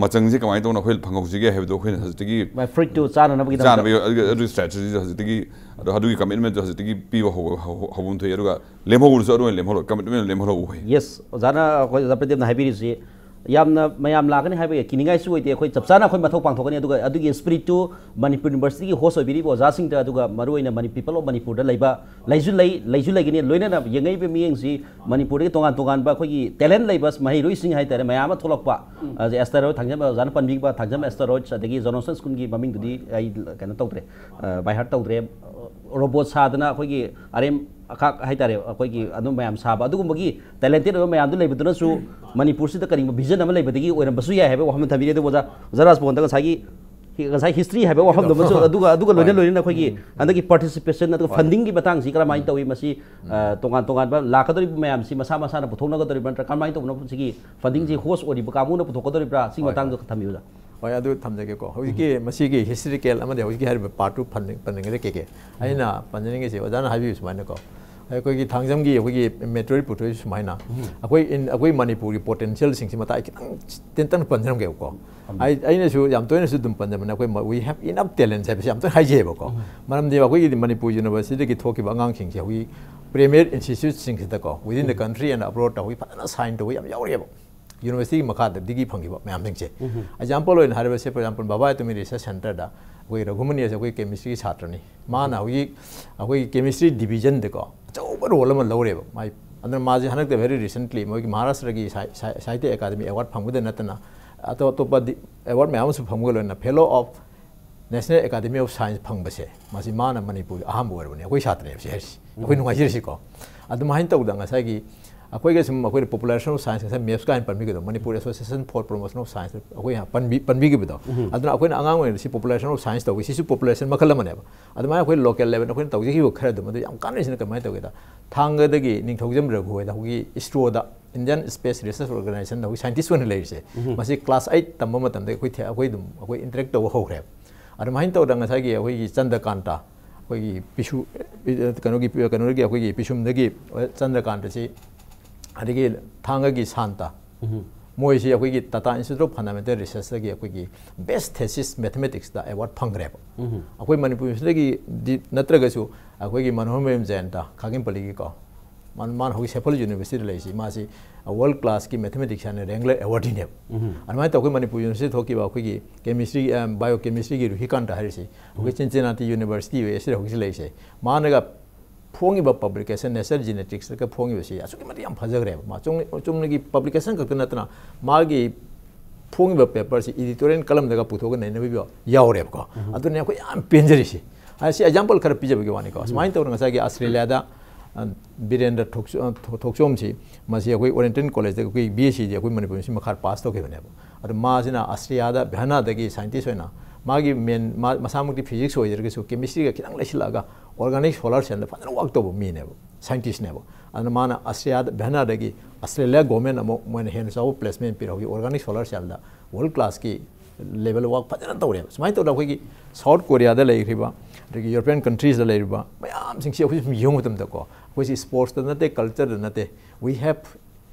ꯃꯆꯪꯁꯦ ꯀꯃꯥꯏꯅ ꯇꯧꯅ ꯑꯩꯈꯣꯏ ꯐꯪꯍꯧꯁꯤꯒꯦ ꯍꯥꯏꯕꯗꯣ ꯑꯩꯈꯣꯏꯅ ꯍꯧꯖꯤꯛꯇꯒꯤ ꯃꯥꯏ ꯐ꯭ꯔꯨꯏꯠꯇꯨ ꯆꯥꯅꯅꯕꯒꯤꯗꯃꯛꯇ꯫ ꯆꯥꯅꯕ ꯑꯗꯨꯒꯤ ꯑꯗꯨꯒꯤ ꯁ꯭ꯇ꯭ꯔꯦꯇꯦꯖꯤꯗꯣ ꯍꯧꯖꯤꯛꯇꯒꯤ ꯑꯗꯣ ꯑꯗꯨꯒꯤ ꯀꯃꯤꯠꯃꯦꯟꯇꯣ ꯍꯧꯖꯤꯛꯇꯒꯤ ꯄꯤꯕ ꯍꯧꯕ ꯍꯧ- ꯍꯧꯕ ꯊꯣꯛꯏ꯫ ꯑꯗꯨꯒ ꯂꯦꯝꯍꯧꯔꯁꯨ ꯑꯗꯨ ꯑꯣꯏꯅ ꯂꯦꯝꯍꯧꯔꯣ, ꯀꯃꯤꯠꯃꯦꯟ ꯂꯦꯝꯍꯧꯔꯛꯎ ꯍꯥꯏ꯫ ꯌꯦꯁ, ꯑꯣꯖꯥꯅ ꯑꯩꯈꯣꯏ ꯑꯣꯖꯥ ꯄ꯭ꯔꯗꯤꯞꯅ ꯍꯥꯏꯕꯤꯔꯤꯁꯤ ꯌꯥꯝꯅ ꯃꯌꯥꯝ ꯂꯥꯛꯀꯅꯤ ꯍꯥꯏꯕꯒꯤ ꯀꯤꯅꯤꯡꯉꯥꯏꯁꯨ ꯑꯣꯏꯗꯦ꯫ ꯑꯩꯈꯣꯏ ꯆꯞ ꯆꯥꯅ ꯑꯩꯈꯣꯏ ꯃꯊꯧ ꯄꯥꯡꯊꯣꯛꯀꯅꯤ꯫ ꯑꯗꯨꯒ ꯑꯗꯨꯒꯤ ꯁ꯭ꯄꯤꯔꯤꯠꯇꯨ ꯃꯅꯤꯄꯨꯔ ꯌꯨꯅꯤꯚꯔꯁꯤꯇꯤꯒꯤ ꯍꯣꯁ ꯑꯣꯏꯕꯤꯔꯤꯕ ꯑꯣꯖꯥꯁꯤꯡꯗ, ꯑꯗꯨꯒ ꯃꯔꯨꯑꯣꯏꯅ ꯃꯅꯤ ꯄꯤꯄꯜ ꯑꯣꯐ ꯃꯅꯤꯄꯨꯔꯗ ꯂꯩꯕ ꯂꯩꯁꯨ ꯂꯩ ꯂꯩꯁꯨ ꯂꯩꯒꯅꯤ꯫ ꯂꯣꯏꯅꯅ ꯌꯦꯡꯉꯛꯏꯕ ꯃꯤꯠꯌꯦꯡꯁꯤ ꯃꯅꯤꯄꯨꯔꯗꯒꯤ ꯇꯣꯉꯥꯟ ꯇꯣꯉꯥꯟꯕ ꯑꯩꯈꯣꯏꯒꯤ ꯇꯦꯂꯦꯟ ꯂꯩꯕ ꯃꯍꯩꯔꯣꯏꯁꯤꯡ ꯍꯥꯏꯇꯥꯔꯦ ꯃꯌꯥꯝ ꯑꯃ ꯊꯣꯛꯂꯛꯄ꯫ ꯑꯗꯩ ꯑꯦꯁꯇꯔꯣꯏꯗ ꯊꯥꯡꯖꯝ ꯑꯣꯖꯥꯅ ꯄꯟꯕꯤꯕ ꯊꯥꯡꯖꯝ ꯑꯦꯁꯇꯔꯣꯏꯗꯁ, ꯑꯗꯒꯤ ꯖꯣꯅꯣꯁꯟ ꯁ꯭ꯀꯨꯜꯒꯤ ꯃꯃꯤꯡꯗꯨꯗꯤ ꯑꯩ ꯀꯩꯅꯣ ꯇꯧꯗ꯭ꯔꯦ, ꯕꯥꯏ ꯍꯥꯔꯠ ꯇꯧꯗ꯭ꯔꯦ꯫ ꯔꯣꯕꯣꯠ ꯁꯥꯗꯅ ꯑꯩꯈꯣꯏꯒꯤ ꯑꯔꯦꯝ ꯑꯈꯥꯛ ꯍꯥꯏꯇꯥꯔꯦ, ꯑꯩꯈꯣꯏꯒꯤ ꯑꯗꯨꯝ ꯃꯌꯥꯝ ꯁꯥꯕ ꯑꯗꯨꯒꯨꯝꯕꯒꯤ ꯇꯦꯂꯦꯟꯇꯦꯠ ꯑꯣꯏꯕ ꯃꯌꯥꯝꯗꯨ ꯂꯩꯕꯗꯨꯅꯁꯨ ꯃꯅꯤꯄꯨꯔꯁꯤꯗ ꯀꯔꯤꯒꯨꯝꯕ ꯚꯤꯖꯟ ꯑꯃ ꯂꯩꯕꯗꯒꯤ ꯑꯣꯏꯔꯝꯕꯁꯨ ꯌꯥꯏ ꯍꯥꯏꯕ ꯋꯥꯐꯝ ꯊꯝꯕꯤꯔꯤ꯫ ꯑꯗꯨꯕꯨ ꯑꯣꯖꯥ, ꯑꯣꯖꯥ ꯔꯥꯖꯃꯣꯍꯟꯗ ꯉꯁꯥꯏꯒꯤ ꯉꯁꯥꯏ ꯍꯤꯁꯇ꯭ꯔꯤ ꯍꯥꯏꯕ ꯋꯥꯐꯝꯗꯨꯃꯁꯨ ꯑꯗꯨꯒ ꯑꯗꯨꯒ ꯂꯣꯏꯅ ꯂꯣꯏꯅꯅ ꯑꯩꯈꯣꯏꯒꯤ ꯍꯟꯗꯛꯀꯤ ꯄꯥꯔꯇꯤꯁꯤꯄꯦꯁꯟ ꯑꯗꯨꯒ ꯐꯟꯗꯤꯡꯒꯤ ꯃꯇꯥꯡꯁꯤ ꯀꯔꯝꯍꯥꯏꯅ ꯇꯧꯏ? ꯃꯁꯤ ꯑ, ꯇꯣꯉꯥꯟ ꯇꯣꯉꯥꯟꯕ ꯂꯥꯛꯀꯗꯧꯔꯤꯕ ꯃꯌꯥꯝꯁꯤ ꯃꯁꯥ ꯃꯁꯥꯅ ꯄꯨꯊꯣꯛꯅꯒꯗꯧꯔꯤꯕ꯭ꯔꯥ ꯅꯠꯇ꯭ꯔꯒ ꯀꯔꯝꯍꯥꯏꯅ ꯇꯧꯕꯅꯣ? ꯁꯤꯒꯤ ꯐꯟꯗꯤꯡꯁꯤ ꯍꯣꯁ ꯑꯣꯏꯔꯤꯕ ꯀꯥꯡꯕꯨꯅ ꯄꯨꯊꯣꯛꯀꯗꯧꯔꯤꯕ꯭ꯔꯥ? ꯁꯤꯒꯤ ꯃꯇꯥꯡꯗ ꯊꯝꯕꯤꯌꯨ ꯑꯣꯖꯥ꯫ ꯍꯣꯏ, ꯑꯗꯨ ꯊꯝꯖꯒꯦꯀꯣ꯫ ꯍꯧꯖꯤꯛꯀꯤ ꯃꯁꯤꯒꯤ ꯍꯤꯁꯇ꯭ꯔꯤꯀꯦꯜ ꯑꯃꯗꯤ ꯍꯧꯖꯤꯛꯀꯤ ꯍꯥꯏꯔꯤꯕ ꯄꯥꯔꯠꯇꯨ ꯄꯟꯅꯤꯡ- ꯄꯟꯅꯤꯡꯉꯤꯗ ꯀꯦ ꯀꯦ꯫ ꯑꯩꯅ ꯄꯟꯖꯅꯤꯡꯉꯤꯁꯦ ꯑꯣꯖꯥꯅ ꯍꯥꯏꯕꯤꯌꯨ ꯁꯨꯃꯥꯏꯅꯀꯣ, ꯑꯩꯈꯣꯏꯒꯤ ꯊꯥꯡꯖꯝꯒꯤ ꯑꯩꯈꯣꯏꯒꯤ ꯃꯦꯇ꯭ꯔꯣ ꯄꯨꯊꯣꯛꯏ ꯁꯨꯃꯥꯏꯅ꯫ ꯑꯩꯈꯣꯏ ꯏꯟ- ꯑꯩꯈꯣꯏ ꯃꯅꯤꯄꯨꯔꯒꯤ ꯄꯣꯇꯦꯟꯁꯤꯌꯦꯜꯁꯤꯡꯁꯤ ꯃꯇꯥꯏ ꯈꯤꯇꯪ ꯇꯦꯟꯇꯛꯅ ꯄꯟꯖꯔꯝꯒꯦꯕꯀꯣ꯫ ꯑꯩ ꯑꯩꯅꯁꯨ ꯌꯥꯝ ꯇꯣꯏꯅꯁꯨ ꯑꯗꯨꯝ ꯄꯟꯖꯕꯅꯦ, ꯑꯩꯈꯣꯏ ꯃ- we have enough talents ꯍꯥꯏꯕꯁꯤ ꯌꯥꯝ ꯇꯣꯏꯅ ꯍꯥꯏꯖꯩꯑꯕꯀꯣ꯫ ꯃꯔꯝꯗꯤ ꯑꯩꯈꯣꯏꯒꯤ ꯃꯅꯤꯄꯨꯔ ꯌꯨꯅꯤꯚꯔꯁꯤꯇꯤꯗꯒꯤ ꯊꯣꯛꯈꯤꯕ ꯑꯉꯥꯡꯁꯤꯡꯁꯦ ꯍꯧꯖꯤꯛ premier ꯏꯟꯁꯇꯤꯇ꯭ꯌꯨꯠꯁꯤꯡꯁꯤꯗꯀꯣ, within the country and abroad ꯍꯧꯖꯤꯛ ꯐꯖꯅ ꯁꯥꯏꯟ ꯇꯧꯕ ꯌꯥꯝ ꯌꯥꯎꯔꯤꯑꯕ꯫ ꯌꯨꯅꯤꯚꯔꯁꯤꯇꯤꯒꯤ ꯃꯈꯥꯗ ꯗꯤꯒ꯭ꯔꯤ ꯐꯪꯈꯤꯕ ꯃꯌꯥꯝꯁꯤꯡꯁꯦ꯫ ꯑꯦꯛꯖꯥꯝꯄꯜ ꯑꯣꯏꯅ ꯍꯥꯏꯔꯕꯁꯦ, for example, ꯕꯕꯥ ꯑꯦꯇꯣꯃꯤ ꯔꯤꯁꯔꯁ ꯁꯦꯟꯇꯔꯗ ꯑꯩꯈꯣꯏ ꯔꯘꯨꯃꯅꯤ ꯑꯁꯦ ꯑꯩꯈꯣꯏ ꯀꯦꯃꯤꯁꯇ꯭ꯔꯤꯒꯤ ꯁꯥꯇ꯭ꯔꯅꯤ꯫ ꯃꯥꯅ ꯍꯧꯖꯤꯛ ꯑꯩꯈꯣꯏꯒꯤ ꯀꯦꯃꯤꯁꯇ꯭ꯔꯤ ꯗꯤꯕꯤꯖꯟꯗꯀꯣ ꯑꯆꯧꯕ ꯔꯣꯜ ꯑꯃ ꯂꯧꯔꯦꯕ꯫ ꯃꯥꯏ ꯑꯗꯨꯅ ꯃꯥꯁꯦ ꯍꯟꯗꯛꯇ very recently ꯃꯣꯏꯒꯤ ꯃꯍꯥꯔꯥꯁꯇ꯭ꯔꯒꯤ ꯁꯥꯍꯤ- ꯁꯥꯍꯤ- ꯁꯥꯍꯤꯇ꯭ꯌ ꯑꯦꯀꯥꯗꯃꯤ ꯑꯦꯋꯥꯔꯗ ꯐꯪꯕꯗ ꯅꯠꯇꯅ ꯑꯇꯣꯞ ꯑꯇꯣꯞꯄ ꯗꯤ- ꯑꯦꯋꯥꯔꯗ ꯃꯌꯥꯝ ꯑꯃꯁꯨ ꯐꯪꯕꯒ ꯂꯣꯏꯅꯅ fellow of national academy of science ꯐꯪꯕꯁꯦ, ꯃꯁꯤ ꯃꯥꯅ ꯃꯅꯤꯄꯨꯔꯒꯤ ꯑꯍꯥꯟꯕ ꯑꯣꯏꯔꯕꯅꯤ꯫ ꯑꯩꯈꯣꯏ ꯁꯥꯇ꯭ꯔꯅꯦꯕ ꯁꯤ ꯍꯥꯏꯔꯤꯁꯤ꯫ ꯑꯩꯈꯣꯏ ꯅꯨꯡꯉꯥꯏꯖꯔꯤꯁꯤꯀꯣ꯫ ꯑꯗꯨꯃꯥꯏꯅ ꯇꯧꯗꯅ ꯉꯁꯥꯏꯒꯤ ꯑꯩꯈꯣꯏꯒ ꯁꯨꯝ ꯑꯩꯈꯣꯏꯅ ꯄꯣꯄꯨꯂꯦꯁꯟ ꯑꯣꯐ ꯁꯥꯏꯟꯁ, ꯉꯁꯥꯏ ꯃꯦꯞꯁꯀ ꯍꯥꯏꯅ ꯄꯟꯕꯤꯒꯗꯧ, Manipur association for promotion of science ꯑꯩꯈꯣꯏ ꯌꯥꯝ ꯄꯟꯕꯤ ꯄꯟꯕꯤꯈꯤꯕꯗꯣ꯫ ꯑꯗꯨꯅ ꯑꯩꯈꯣꯏꯅ ꯑꯉꯥꯡ ꯑꯣꯏꯔꯤꯉꯩꯗ ꯁꯤ ꯄꯣꯄꯨꯂꯦꯁꯟ ꯑꯣꯐ ꯁꯥꯏꯟꯁ ꯇꯧꯕꯤ, ꯁꯤꯁꯨ ꯄꯣꯄꯨꯂꯦꯁꯟ ꯃꯈꯜ ꯑꯃꯅꯦꯕ꯫ ꯑꯗꯨꯃꯥꯏꯅ ꯑꯩꯈꯣꯏ ꯂꯣꯀꯦꯜ ꯂꯦꯚꯦꯜ ꯑꯩꯈꯣꯏꯅ ꯇꯧꯖꯈꯤꯕ ꯈꯔꯗꯣ ꯃꯗꯨ ꯌꯥꯝ ꯀꯥꯟꯅꯩꯁꯤꯅ ꯀꯃꯥꯏꯅ ꯇꯧꯒꯦꯗ, ꯊꯥꯡꯒꯗꯒꯤ ꯅꯤꯡꯊꯧꯖꯝ ꯔꯘꯨ ꯍꯣꯏꯗ ꯑꯩꯈꯣꯏꯒꯤ ꯏꯁꯔꯣꯗ, ꯏꯟꯗꯤꯌꯟ ꯁ꯭ꯄꯦꯁ ꯔꯤꯁꯔꯁ ꯑꯣꯔꯒꯅꯥꯏꯖꯦꯁꯟꯗ ꯑꯩꯈꯣꯏ ꯁꯥꯏꯟꯇꯤꯁ ꯑꯣꯏꯅ ꯂꯩꯔꯤꯁꯦ, ꯃꯁꯤ ꯀ꯭ꯂꯥꯁ ꯑꯩꯠ ꯇꯝꯕ ꯃꯇꯝꯗ ꯑꯩꯈꯣꯏ ꯊꯦ- ꯑꯩꯈꯣꯏ ꯑꯗꯨꯝ ꯑꯩꯈꯣꯏ ꯏꯟꯇꯔꯦꯛ ꯇꯧꯕ ꯍꯧꯈ꯭ꯔꯦꯕ꯫ ꯑꯗꯨꯃꯥꯏꯅ ꯇꯧꯗꯅ ꯉꯁꯥꯏꯒꯤ ꯑꯩꯈꯣꯏꯒꯤ ꯆꯟꯗ꯭ꯔꯀꯥꯟꯇ, ꯑꯩꯈꯣꯏꯒꯤ ꯄꯤꯁꯨ ꯀꯩꯅꯣꯒꯤ ꯀꯩꯅꯣꯗꯒꯤ ꯑꯩꯈꯣꯏꯒꯤ ꯄꯤꯁꯨꯝꯗꯒꯤ ꯆꯟꯗ꯭ꯔꯀꯥꯟꯇꯁꯤ, ꯑꯗꯒꯤ ꯊꯥꯡꯒꯒꯤ ꯁꯥꯟꯇ, ꯃꯣꯏꯁꯤ ꯑꯩꯈꯣꯏꯒꯤ Tata Institute of Fundamental Researchꯇꯒꯤ ꯑꯩꯈꯣꯏꯒꯤ best thesis mathematicsꯇ award ꯐꯪꯈ꯭ꯔꯦꯕ꯫ ꯑꯩꯈꯣꯏ ꯃꯅꯤꯄꯨꯔꯁꯤꯗꯒꯤꯗꯤ ꯅꯠꯇ꯭ꯔꯒꯁꯨ ꯑꯩꯈꯣꯏꯒꯤ ꯃꯅꯣꯍꯔꯃꯌꯨꯝ ꯖꯌꯟꯇ ꯈꯥꯒꯦꯝꯄꯜꯂꯤꯒꯤꯀꯣ, ꯃꯥꯅ ꯃꯥꯅ ꯍꯧꯖꯤꯛ ꯁꯦꯐꯜ ꯌꯨꯅꯤꯚꯔꯁꯤꯇꯤꯗ ꯂꯩꯔꯤꯁꯤ, ꯃꯥꯁꯤ world classꯀꯤ mathematician Wrangler awardneꯦꯕ꯫ ꯑꯗꯨꯃꯥꯏꯅ ꯇꯧꯔꯒ ꯑꯩꯈꯣꯏ ꯃꯅꯤꯄꯨꯔ ꯌꯨꯅꯤꯚꯔꯁꯤꯇꯤ ꯊꯣꯛꯈꯤꯕ ꯑꯩꯈꯣꯏꯒꯤ chemistry, biochemistryꯒꯤ ꯔꯨꯍꯤꯀꯥꯟꯇ ꯍꯥꯏꯔꯤꯁꯤ ꯑꯩꯈꯣꯏ Cincinnati Universityꯗ ꯍꯧꯖꯤꯛ ꯂꯩꯔꯤꯁꯦ, ꯃꯥꯅꯒ ꯐꯣꯡꯉꯤꯕ publication Nature Geneticsꯇꯒ ꯐꯣꯡꯉꯤꯕꯁꯤ ꯑꯁꯨꯛꯀꯤ ꯃꯇꯤꯛ ꯌꯥꯝ ꯐꯖꯈ꯭ꯔꯦꯕ꯫ ꯃꯥ ꯆꯨꯝ-, ꯆꯨꯝꯅꯒꯤ publication ꯈꯛꯇ ꯅꯠꯇꯅ ꯃꯥꯒꯤ ꯐꯣꯡꯉꯤꯕ paperꯁꯤ editorial columnꯗꯒ ꯄꯨꯊꯣꯛꯑꯒ ꯅꯩꯅꯕꯤꯕ ꯌꯥꯎꯔꯦꯕꯀꯣ꯫ ꯑꯗꯨꯅꯦ ꯑꯩꯈꯣꯏ ꯌꯥꯝ ꯄꯦꯟꯖꯔꯤꯁꯤ꯫ ꯑꯁꯤ example ꯈꯔ ꯄꯤꯖꯕꯒꯤ ꯋꯥꯅꯤꯀꯣ꯫ ꯁꯨꯃꯥꯏꯅ ꯇꯧꯗꯅ ꯉꯁꯥꯏꯒꯤ ꯑꯁꯇ꯭ꯔꯦꯂꯤꯌꯥꯗ, ꯑ, ꯕꯤꯔꯦꯟꯗ꯭ꯔ ꯊꯣꯛꯆ-, ꯑ, ꯊꯣ-, ꯊꯣꯛꯆꯣꯝꯁꯤ, ꯃꯁꯤ ꯑꯩꯈꯣꯏ Oriental Collegeꯇ ꯑꯩꯈꯣꯏ BScꯗꯤ ꯑꯩꯈꯣꯏ ꯃꯅꯤꯄꯨꯔ ꯌꯨꯅꯤꯚꯔꯁꯤꯇꯤ ꯃꯈꯥꯗ pass ꯇꯧꯈꯤꯕꯅꯦꯕ꯫ ꯑꯗꯣ ꯃꯥꯁꯤꯅ ꯑꯁꯇ꯭ꯔꯤꯌꯥꯗ ꯚꯤꯌꯥꯅꯥꯗꯒꯤ scientist ꯑꯣꯏꯅ, ꯃꯥꯒꯤ main, ꯃꯥ-, ꯃꯁꯥꯃꯛꯇꯤ physics ꯑꯣꯏꯖꯔꯒꯁꯨ chemistryꯒ ꯈꯤꯇꯪ ꯂꯩꯁꯤꯜꯂꯛꯑꯒ organic solar cellꯗ ꯐꯖꯅ work ꯇꯧꯕ ꯃꯤꯅꯦꯕ, scientistꯅꯦꯕ꯫ ꯑꯗꯨꯅ ꯃꯥꯅ ꯑꯁꯇ꯭ꯔꯤꯌꯥꯗ, ꯚꯤꯌꯥꯅꯥꯗꯒꯤ ꯑꯁꯇ꯭ꯔꯦꯂꯤꯌꯥ government ꯑꯃꯨꯛ ꯃꯣꯏꯅ ꯍꯦꯟꯅ ꯆꯥꯎꯕ placement ꯄꯤꯔꯛꯄꯒꯤ organic solar cellꯗ world classꯀꯤ level work ꯐꯖꯅ ꯇꯧꯔꯦꯕ꯫ ꯁꯨꯃꯥꯏꯅ ꯇꯧꯗꯅ ꯑꯩꯈꯣꯏꯒꯤ South Koreaꯗ ꯂꯩꯈ꯭ꯔꯤꯕ, ꯑꯗꯒꯤ European countriesꯗ ꯂꯩꯔꯤꯕ ꯃꯌꯥꯝꯁꯤꯡꯁꯤ ꯑꯩꯈꯣꯏ ꯁꯨꯝ ꯌꯦꯡꯕ ꯃꯇꯝꯗꯀꯣ, ꯑꯩꯈꯣꯏꯁꯤ sportsꯇ ꯅꯠꯇꯦ, cultureꯗ ꯅꯠꯇꯦ, we have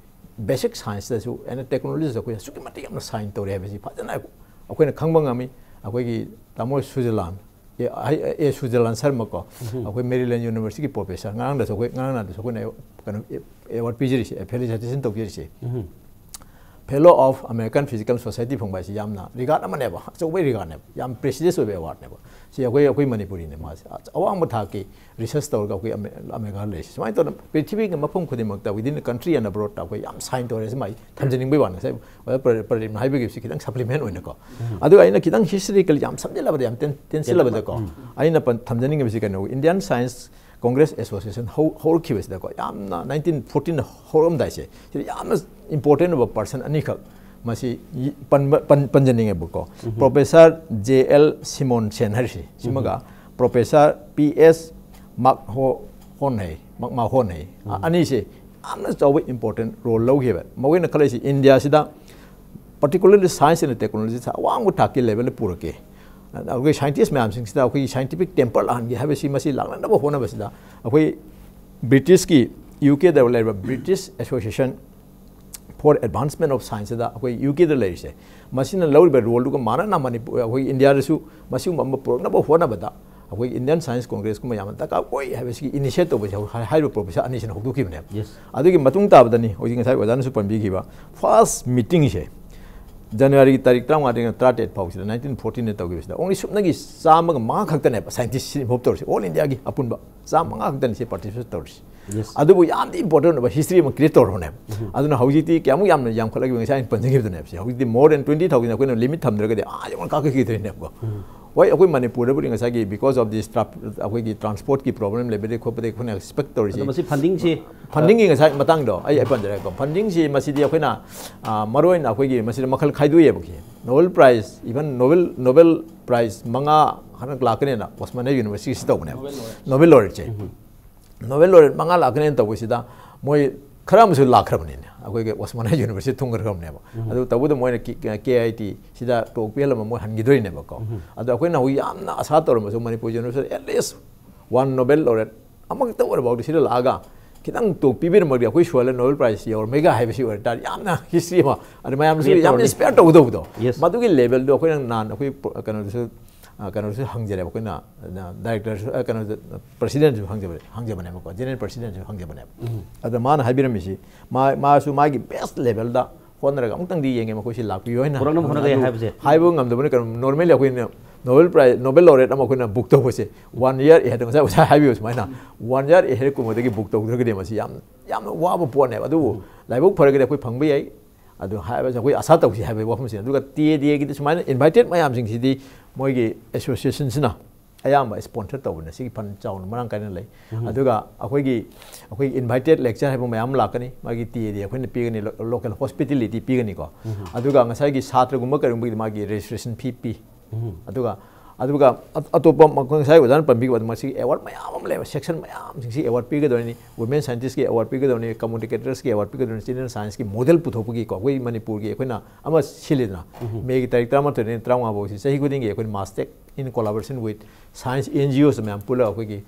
basic scienceꯇꯁꯨ and technologyꯗꯁꯨ ꯑꯩꯈꯣꯏ ꯑꯁꯨꯛꯀꯤ ꯃꯇꯤꯛ ꯌꯥꯝꯅ shine ꯇꯧꯔꯦ ꯍꯥꯏꯕꯁꯤ ꯐꯖꯅ ꯑꯩꯈꯣꯏꯅ ꯈꯪꯕ ꯉꯝꯃꯤ꯫ ꯑꯩꯈꯣꯏꯒꯤ ꯇꯥꯃꯣ ꯁꯨꯖꯂꯥꯟ, ꯑꯦ, ꯑꯩ, ꯑꯦ ꯁꯨꯖꯂꯥꯟ ꯁꯔꯃꯀꯣ, ꯑꯩꯈꯣꯏ Maryland Universityꯒꯤ professor, ꯉꯔꯥꯡꯗꯁꯨ ꯑꯩꯈꯣꯏ, ꯉꯔꯥꯡ ꯅꯍꯥꯟꯗꯁꯨ ꯑꯩꯈꯣꯏꯅ ꯀꯩꯅꯣ, award ꯄꯤꯖꯔꯤꯁꯦ, felicitation ꯇꯧꯖꯔꯤꯁꯦ꯫ Fellow of American Physical Society ꯐꯪꯕ ꯍꯥꯏꯁꯤ ꯌꯥꯝꯅ regard ꯑꯃꯅꯦꯕ, ꯑꯆꯧꯕ regardꯅꯦꯕ, ꯌꯥꯝ prestigious ꯑꯣꯏꯕ awardꯅꯦꯕ꯫ ꯁꯤ ꯑꯩꯈꯣꯏ, ꯑꯩꯈꯣꯏ ꯃꯅꯤꯄꯨꯔꯤꯅꯦ ꯃꯥꯁꯦ꯫ ꯑꯆ-, ꯑꯋꯥꯡꯕ ꯊꯥꯛꯀꯤ research ꯇꯧꯔꯒ ꯑꯩꯈꯣꯏ ꯑꯃꯦ-, ꯑꯃꯦꯔꯤꯀꯥꯗ ꯂꯩꯔꯤꯁꯦ꯫ ꯁꯨꯃꯥꯏꯅ ꯇꯧꯗꯅ ꯄ꯭ꯔꯤꯊꯤꯕꯤꯒꯤ ꯃꯐꯝ ꯈꯨꯗꯤꯡꯃꯛꯇ, within the country and abroadꯇ ꯑꯩꯈꯣꯏ ꯌꯥꯝ shine ꯇꯧꯔꯦ꯫ ꯁꯤ ꯃꯥꯏ ꯊꯝꯖꯅꯤꯡꯕꯒꯤ ꯋꯥꯅꯤ꯫ ꯉꯁꯥꯏ ꯑꯣꯖꯥ ꯄ꯭ꯔ-, ꯄ꯭ꯔꯗꯤꯞꯅ ꯍꯥꯏꯕꯒꯤꯁꯤ ꯈꯤꯇꯪ supplement ꯑꯣꯏꯅꯀꯣ꯫ ꯑꯗꯨꯒ ꯑꯩꯅ ꯈꯤꯇꯪ historical ꯌꯥꯝ ꯁꯝꯖꯤꯜꯂꯕꯗ, ꯌꯥꯝ ꯇꯦꯟ-, ꯇꯦꯟꯁꯤꯜꯂꯕꯗꯀꯣ, ꯑꯩꯅ ꯄꯟ-, ꯊꯝꯖꯅꯤꯡꯉꯤꯕꯁꯤ ꯀꯩꯅꯣ, Indian Science Congress Association ꯍꯧ-, ꯍꯧꯔꯛꯈꯤꯕꯁꯤꯗꯀꯣ, ꯌꯥꯝꯅ nineteen fourteen ꯍꯧꯔꯛꯑꯝꯗꯥꯏꯁꯦ, ꯁꯤꯗ ꯌꯥꯝꯅ important ꯑꯣꯏꯕ person ꯑꯅꯤꯈꯛ ꯃꯁꯤ ꯏ-, ꯄꯟꯕ-, ꯄꯟ-, ꯄꯟꯖꯅꯤꯡꯉꯦꯕꯀꯣ꯫ Professor J L Simonsen ꯍꯥꯏꯔꯤꯁꯤ, ꯁꯤꯃꯒ Professor P S ꯃꯛꯍꯣ-, ꯍꯣꯟ ꯍꯥꯏ, ꯃꯛꯃꯥ ꯍꯣꯟ ꯍꯥꯏ꯫ ꯑ-, ꯑꯅꯤꯁꯦ ꯌꯥꯝꯅ ꯆꯥꯎꯕ important role ꯂꯧꯈꯤꯕ꯫ ꯃꯈꯣꯏꯅ ꯈꯜꯂꯤꯁꯤ ꯏꯟꯗꯤꯌꯥꯁꯤꯗ particularly science and technologyꯁꯦ ꯑꯋꯥꯡꯕ ꯊꯥꯛꯀꯤ levelꯗ ꯄꯨꯔꯛꯀꯦ꯫ ꯑꯩꯈꯣꯏ ꯁꯥꯏꯟꯇꯤꯁ ꯃꯌꯥꯝꯁꯤꯡꯁꯤꯗ ꯑꯩꯈꯣꯏꯒꯤ ꯁꯥꯏꯟꯇꯤꯐꯤꯛ ꯇꯦꯝꯄꯔ ꯂꯥꯛꯍꯟꯒꯦ ꯍꯥꯏꯕꯁꯤ ꯃꯁꯤ ꯂꯥꯛꯅꯅꯕ ꯍꯣꯠꯅꯕꯁꯤꯗ ꯑꯩꯈꯣꯏ ꯕ꯭ꯔꯤꯇꯤꯁꯀꯤ, ꯌꯨ ꯀꯦꯗ ꯂꯩꯔꯤꯕ British Association for Advancement of Scienceꯗ ꯑꯩꯈꯣꯏ ꯌꯨ ꯀꯦꯗ ꯂꯩꯔꯤꯁꯦ, ꯃꯁꯤꯅ ꯂꯧꯔꯤꯕ ꯔꯣꯜꯗꯨꯒ ꯃꯥꯟꯅꯅ ꯃꯅꯤꯄꯨꯔ, ꯑꯩꯈꯣꯏ ꯏꯟꯗꯤꯌꯥꯗꯁꯨ ꯃꯁꯤꯒꯨꯝꯕ ꯑꯃ ꯄꯨꯔꯛꯅꯕ ꯍꯣꯠꯅꯕꯗ ꯑꯩꯈꯣꯏ ꯏꯟꯗꯤꯌꯟ ꯁꯥꯏꯟꯁ ꯀꯣꯡꯒ꯭ꯔꯦꯁꯀꯨꯝꯕ ꯌꯥꯝꯅ ꯗꯔꯀꯥꯔ ꯑꯣꯏ ꯍꯥꯏꯕꯁꯤꯒꯤ ꯏꯅꯤꯁꯤꯌꯦꯠ ꯇꯧꯕꯁꯦ ꯍꯧ-, ꯍꯥꯏꯔꯤꯕ ꯄ꯭ꯔꯣꯐꯦꯁꯔ ꯑꯅꯤꯁꯤꯅ ꯍꯧꯗꯣꯛꯈꯤꯕꯅꯦꯕ꯫ Yes. ꯑꯗꯨꯒꯤ ꯃꯇꯨꯡ ꯇꯥꯕꯗꯅꯤ ꯍꯧꯖꯤꯛ ꯉꯁꯥꯏ ꯑꯣꯖꯥꯅꯁꯨ ꯄꯟꯕꯤꯈꯤꯕ ꯐꯥꯔꯁ ꯃꯤꯇꯤꯡꯁꯦ ꯖꯅꯋꯥꯔꯤꯒꯤ ꯇꯥꯔꯤꯛ ꯇꯔꯥꯃꯉꯥꯗꯒꯤꯅ ꯇꯔꯥꯇꯔꯦꯠ ꯐꯥꯎꯁꯤꯗ, ꯅꯥꯏꯟꯇꯤꯟ ꯐꯣꯔꯇꯤꯟꯗ ꯇꯧꯈꯤꯕꯁꯤꯗ ꯑꯣꯡꯂꯤ ꯁꯨꯞꯅꯒꯤ ꯆꯥꯝꯃꯒ ꯃꯉꯥ ꯈꯛꯇꯅꯦꯕ ꯁꯥꯏꯟꯇꯤꯁꯁꯤ ꯏꯟꯚꯣꯜꯕ ꯇꯧꯔꯤꯁꯦ, ꯑꯣꯜ ꯏꯟꯗꯤꯌꯥꯒꯤ ꯑꯄꯨꯟꯕ ꯆꯥꯝꯃ ꯃꯉꯥ ꯈꯛꯇꯅꯤ ꯁꯤ ꯄꯥꯔꯇꯤꯁꯤꯄꯦꯠ ꯇꯧꯔꯤꯁꯦ꯫ Yes. ꯑꯗꯨꯕꯨ ꯌꯥꯝꯗꯤ ꯏꯝꯄꯣꯔꯇꯦꯟ ꯑꯣꯏꯕ ꯍꯤꯁꯇ꯭ꯔꯤ ꯑꯃ ꯀ꯭ꯔꯤꯌꯦꯠ ꯇꯧꯔꯕꯅꯦꯕ꯫ ꯑꯗꯨꯅ ꯍꯧꯖꯤꯛꯇꯤ ꯀꯌꯥꯃꯨꯛ ꯌꯥꯝꯅ ꯌꯥꯝꯈꯠꯂꯛꯈꯤꯕ, ꯉꯁꯥꯏ ꯑꯩꯅ ꯄꯟꯖꯈꯤꯕꯗꯅꯦꯕ ꯁꯤ꯫ ꯍꯧꯖꯤꯛꯇꯤ more than twenty thousand, ꯑꯩꯈꯣꯏꯅ ꯂꯤꯃꯤꯠ ꯊꯝꯗ꯭ꯔꯒꯗꯤ ꯑꯥ ꯌꯧꯅ ꯀꯥꯈꯠꯈꯤꯗꯣꯏꯅꯦꯕꯀꯣ꯫ ꯍꯣꯏ, ꯑꯩꯈꯣꯏ ꯃꯅꯤꯄꯨꯔꯗꯕꯨꯗꯤ ꯉꯁꯥꯏꯒꯤ because of this tra-, ꯑꯩꯈꯣꯏꯒꯤ ꯇ꯭ꯔꯥꯟꯁꯄꯣꯔꯠꯀꯤ ꯄ꯭ꯔꯣꯕ꯭ꯂꯦꯝ ꯂꯩꯕꯗꯒꯤ ꯈꯣꯠꯄꯗꯒꯤ ꯑꯩꯈꯣꯏꯅ ꯑꯦꯛꯁꯄꯦꯛ ꯇꯧꯔꯤꯁꯦ꯫ ꯑꯗꯣ ꯃꯁꯤ ꯐꯟꯗꯤꯡꯁꯤ ꯐꯟꯗꯤꯡꯒꯤ ꯉꯁꯥꯏ ꯃꯇꯥꯡꯗꯣ ꯑꯩ, ꯑꯩ ꯄꯟꯖꯔꯦꯀꯣ꯫ ꯐꯟꯗꯤꯡꯁꯤ ꯃꯁꯤꯗꯤ ꯑꯩꯈꯣꯏꯅ, ꯑ, ꯃꯔꯨꯑꯣꯏꯅ ꯑꯩꯈꯣꯏꯒꯤ ꯃꯁꯤꯗ ꯃꯈꯜ ꯈꯥꯏꯗꯣꯛꯑꯦꯕ꯫ Nobel prize, even Nobel, Nobel prize ꯃꯉꯥ ꯍꯟꯗꯛ ꯂꯥꯛꯀꯅꯦꯅ ꯑꯣꯁꯃꯥꯅꯤꯌꯥ ꯌꯨꯅꯤꯚꯔꯁꯤꯇꯤꯁꯤ ꯇꯧꯕꯅꯦꯕ꯫ ꯅꯣꯕꯦꯜ ꯂꯣꯔꯦꯠꯁꯦ꯫ ꯅꯣꯕꯦꯜ ꯂꯣꯔꯦꯠ ꯃꯉꯥ ꯂꯥꯛꯀꯅꯦꯅ ꯇꯧꯕꯁꯤꯗ ꯃꯣꯏ ꯈꯔ ꯑꯃꯁꯨ ꯂꯥꯛꯈ꯭ꯔꯕꯅꯤꯅꯦ, ꯑꯩꯈꯣꯏꯒꯤ ꯑꯣꯁꯃꯥꯅꯤꯌꯥ ꯌꯨꯅꯤꯚꯔꯁꯤꯇꯤ ꯊꯨꯡꯈ꯭ꯔꯕꯅꯦꯕ꯫ ꯑꯗꯨ ꯇꯧꯕꯗ ꯃꯣꯏꯅ ꯀꯦ ꯑꯥꯏ ꯇꯤ ꯁꯤꯗ ꯇꯣꯛ ꯄꯤꯍꯜꯂꯝꯕ ꯃꯣꯏ ꯍꯟꯈꯤꯗꯣꯏꯅꯦꯕꯀꯣ꯫ ꯑꯗꯣ ꯑꯩꯈꯣꯏꯅ ꯍꯧꯖꯤꯛ ꯌꯥꯝꯅ ꯑꯁꯥ ꯇꯧꯔꯝꯕꯁꯨ Manipur university at least one Nobel laureate ꯑꯃꯈꯛꯇ ꯑꯣꯏꯔꯐꯥꯎꯗ ꯁꯤꯗ ꯂꯥꯛꯑꯒ ꯈꯤꯇꯪ ꯇꯣꯛ ꯄꯤꯕꯤꯔꯝꯃꯒꯗꯤ ꯑꯩꯈꯣꯏ ꯁꯣꯏꯜꯗ ꯅꯣꯕꯦꯜ ꯄ꯭ꯔꯥꯏꯖ ꯌꯧꯔꯝꯃꯦꯒ ꯍꯥꯏꯕꯁꯤ ꯑꯣꯏꯔ ꯇꯥꯔꯗꯤ ꯌꯥꯝꯅ ꯍꯤꯁꯇ꯭ꯔꯤ ꯑꯃ, ꯑꯗꯨ ꯃꯌꯥꯝꯁꯨ Create ꯌꯥꯝꯅ ꯇꯧꯔꯅꯤ꯫ ꯏꯟꯁꯄꯌꯔ ꯇꯧꯒꯗꯧꯕꯗꯣ꯫ Yes. ꯃꯗꯨꯒꯤ ꯂꯦꯚꯦꯜꯗꯣ ꯑꯩꯈꯣꯏꯅ ꯅꯍꯥꯟ ꯑꯩꯈꯣꯏ ꯄ꯭ꯔꯣ-, ꯀꯩꯅꯣꯗꯁꯨ, ꯑ, ꯀꯩꯅꯣꯗꯁꯨ ꯍꯪꯖꯔꯦꯕ ꯑꯩꯈꯣꯏꯅ, ꯑ, ꯗꯥꯏꯔꯦꯛꯇꯔꯁꯨ, ꯑ, ꯀꯩꯅꯣꯗ ꯄ꯭ꯔꯁꯤꯗꯦꯟꯠꯁꯨ ꯍꯪꯖꯕ-, ꯍꯪꯖꯕꯅꯦꯕꯀꯣ, ꯖꯦꯅꯔꯦꯜ ꯄ꯭ꯔꯁꯤꯗꯦꯟꯠꯁꯨ ꯍꯪꯖꯕꯅꯦꯕ꯫ ꯑꯗ ꯃꯥꯅ ꯍꯥꯏꯕꯤꯔꯝꯃꯤꯁꯤ ꯃꯥ-, ꯃꯥꯁꯨ ꯃꯥꯒꯤ ꯕꯦꯁ ꯂꯦꯚꯦꯜꯗ ꯍꯣꯠꯅꯔꯒ ꯑꯃꯨꯛꯇꯪꯗꯤ ꯌꯦꯡꯒꯦ ꯃꯈꯣꯏꯁꯤ ꯂꯥꯛꯄꯤꯌꯨ ꯍꯥꯏꯅ ꯄꯨꯔꯛꯅꯕ ꯍꯣꯠꯅꯒꯦ ꯑꯗꯨ ꯍꯥꯏꯕꯁꯦ꯫ ꯍꯥꯏꯕ ꯉꯝꯗꯕꯅ ꯀꯩꯅꯣ, ꯅꯣꯔꯃꯦꯜꯂꯤ ꯑꯩꯈꯣꯏꯅ ꯅꯣꯕꯦꯜ ꯄ꯭ꯔꯥꯏꯖ, ꯅꯣꯕꯦꯜ ꯂꯣꯔꯦꯠ ꯑꯃ ꯑꯩꯈꯣꯏꯅ ꯕꯨꯛ ꯇꯧꯕꯁꯦ ꯋꯥꯟ ꯏꯌꯔ ꯑꯦꯍꯦꯗ, ꯉꯁꯥꯏ ꯑꯣꯖꯥ ꯍꯥꯏꯕꯤꯌꯨ ꯁꯨꯃꯥꯏꯅ, ꯋꯥꯟ ꯏꯌꯔ ꯑꯦꯍꯦꯗ ꯀꯨꯝꯕꯗꯒꯤ ꯕꯨꯛ ꯇꯧꯗ꯭ꯔꯒꯗꯤ ꯃꯁꯤ ꯌꯥꯝ, ꯌꯥꯝꯅ ꯋꯥꯕ ꯄꯣꯠꯅꯦꯕ꯫ ꯑꯗꯨꯕꯨ ꯂꯥꯏꯕꯛ ꯐꯔꯒꯗꯤ ꯑꯩꯈꯣꯏ ꯐꯪꯕ ꯌꯥꯏ꯫ ꯑꯗꯨ ꯍꯥꯏꯕꯁꯦ ꯑꯩꯈꯣꯏ ꯑꯁꯥ ꯇꯧꯁꯤ ꯍꯥꯏꯕꯒꯤ ꯋꯥꯐꯝꯁꯤꯅꯤ꯫ ꯑꯗꯨꯒ ꯇꯤ ꯑꯦ ꯗꯤ ꯑꯦꯒꯤꯗꯤ ꯁꯨꯃꯥꯏꯅ ꯏꯟꯚꯥꯏꯇꯦꯠ ꯃꯌꯥꯝꯁꯤꯡꯁꯤꯗꯤ ꯃꯣꯏꯒꯤ ꯑꯦꯁꯣꯁꯤꯌꯦꯁꯟꯁꯤꯅ ꯑꯌꯥꯝꯕ ꯁ꯭ꯄꯣꯟꯁꯔ ꯇꯧꯕꯅ ꯁꯤꯒꯤ ꯐꯟ ꯆꯥꯎꯅ ꯃꯔꯥꯡ ꯀꯥꯏꯅ ꯂꯩ꯫ ꯑꯗꯨꯒ ꯑꯩꯈꯣꯏꯒꯤ, ꯑꯩꯈꯣꯏꯒꯤ ꯏꯟꯚꯥꯏꯇꯦꯠ ꯂꯦꯛꯆꯔ ꯍꯥꯏꯕ ꯃꯌꯥꯝ ꯑꯃ ꯂꯥꯛꯀꯅꯤ꯫ ꯃꯥꯒꯤ ꯇꯤ ꯑꯦ ꯗꯤ ꯑꯩꯈꯣꯏꯅ ꯄꯤꯒꯅꯤ, ꯂꯣ-, ꯂꯣꯀꯦꯜ ꯍꯣꯁꯄꯤꯇꯦꯂꯤꯇꯤ ꯄꯤꯒꯅꯤꯀꯣ꯫ ꯑꯗꯨꯒ ꯉꯁꯥꯏꯒꯤ ꯁꯥꯇ꯭ꯔꯒꯨꯝꯕ ꯀꯔꯤꯒꯨꯝꯕꯒꯤꯗꯤ ꯃꯥꯒꯤ ꯔꯦꯖꯤꯁꯇ꯭ꯔꯦꯁꯟ ꯐꯤ ꯄꯤ꯫ ꯑꯗꯨꯒ ꯑꯗꯨꯒ ꯑꯇꯣꯞꯄ ꯉꯁꯥꯏ ꯑꯣꯖꯥꯅ ꯄꯟꯕꯤꯈꯤꯕ ꯑꯗꯨ ꯃꯁꯤꯒꯤ ꯑꯦꯋꯥꯔꯗ ꯃꯌꯥꯝ ꯑꯃ ꯂꯩꯕ, ꯁꯦꯛꯁꯟ ꯃꯌꯥꯝꯁꯤꯡꯁꯤ ꯑꯦꯋꯥꯔꯗ ꯄꯤꯒꯗꯣꯏꯅꯤ꯫ ꯋꯨꯃꯦꯟ ꯁꯥꯏꯟꯇꯤꯁꯀꯤ ꯑꯦꯋꯥꯔꯗ ꯄꯤꯒꯗꯣꯏꯅꯤ, ꯀꯝꯃꯨꯅꯤꯀꯦꯇꯔꯁꯀꯤ ꯑꯦꯋꯥꯔꯗ ꯄꯤꯒꯗꯣꯏꯅꯤ, ꯆꯤꯜꯗ꯭ꯔꯦꯟ ꯁꯥꯏꯟꯁꯀꯤ ꯃꯣꯗꯦꯜ ꯄꯨꯊꯣꯛꯄꯒꯤꯀꯣ, ꯑꯩꯈꯣꯏ ꯃꯅꯤꯄꯨꯔꯒꯤ ꯑꯩꯈꯣꯏꯅ ꯑꯃ ꯁꯤꯜꯂꯤꯗꯅ, ꯃꯦꯒꯤ ꯇꯥꯔꯤꯛ ꯇꯔꯥꯃꯥꯊꯣꯏꯗꯒꯤ ꯇꯔꯥꯃꯉꯥ ꯐꯥꯎꯁꯤ ꯆꯍꯤ ꯈꯨꯗꯤꯡꯒꯤ ꯑꯩꯈꯣꯏꯅ Mastek in collaboration with science N G Os ꯃꯌꯥꯝ ꯄꯨꯜꯂꯒ ꯑꯩꯈꯣꯏꯒꯤ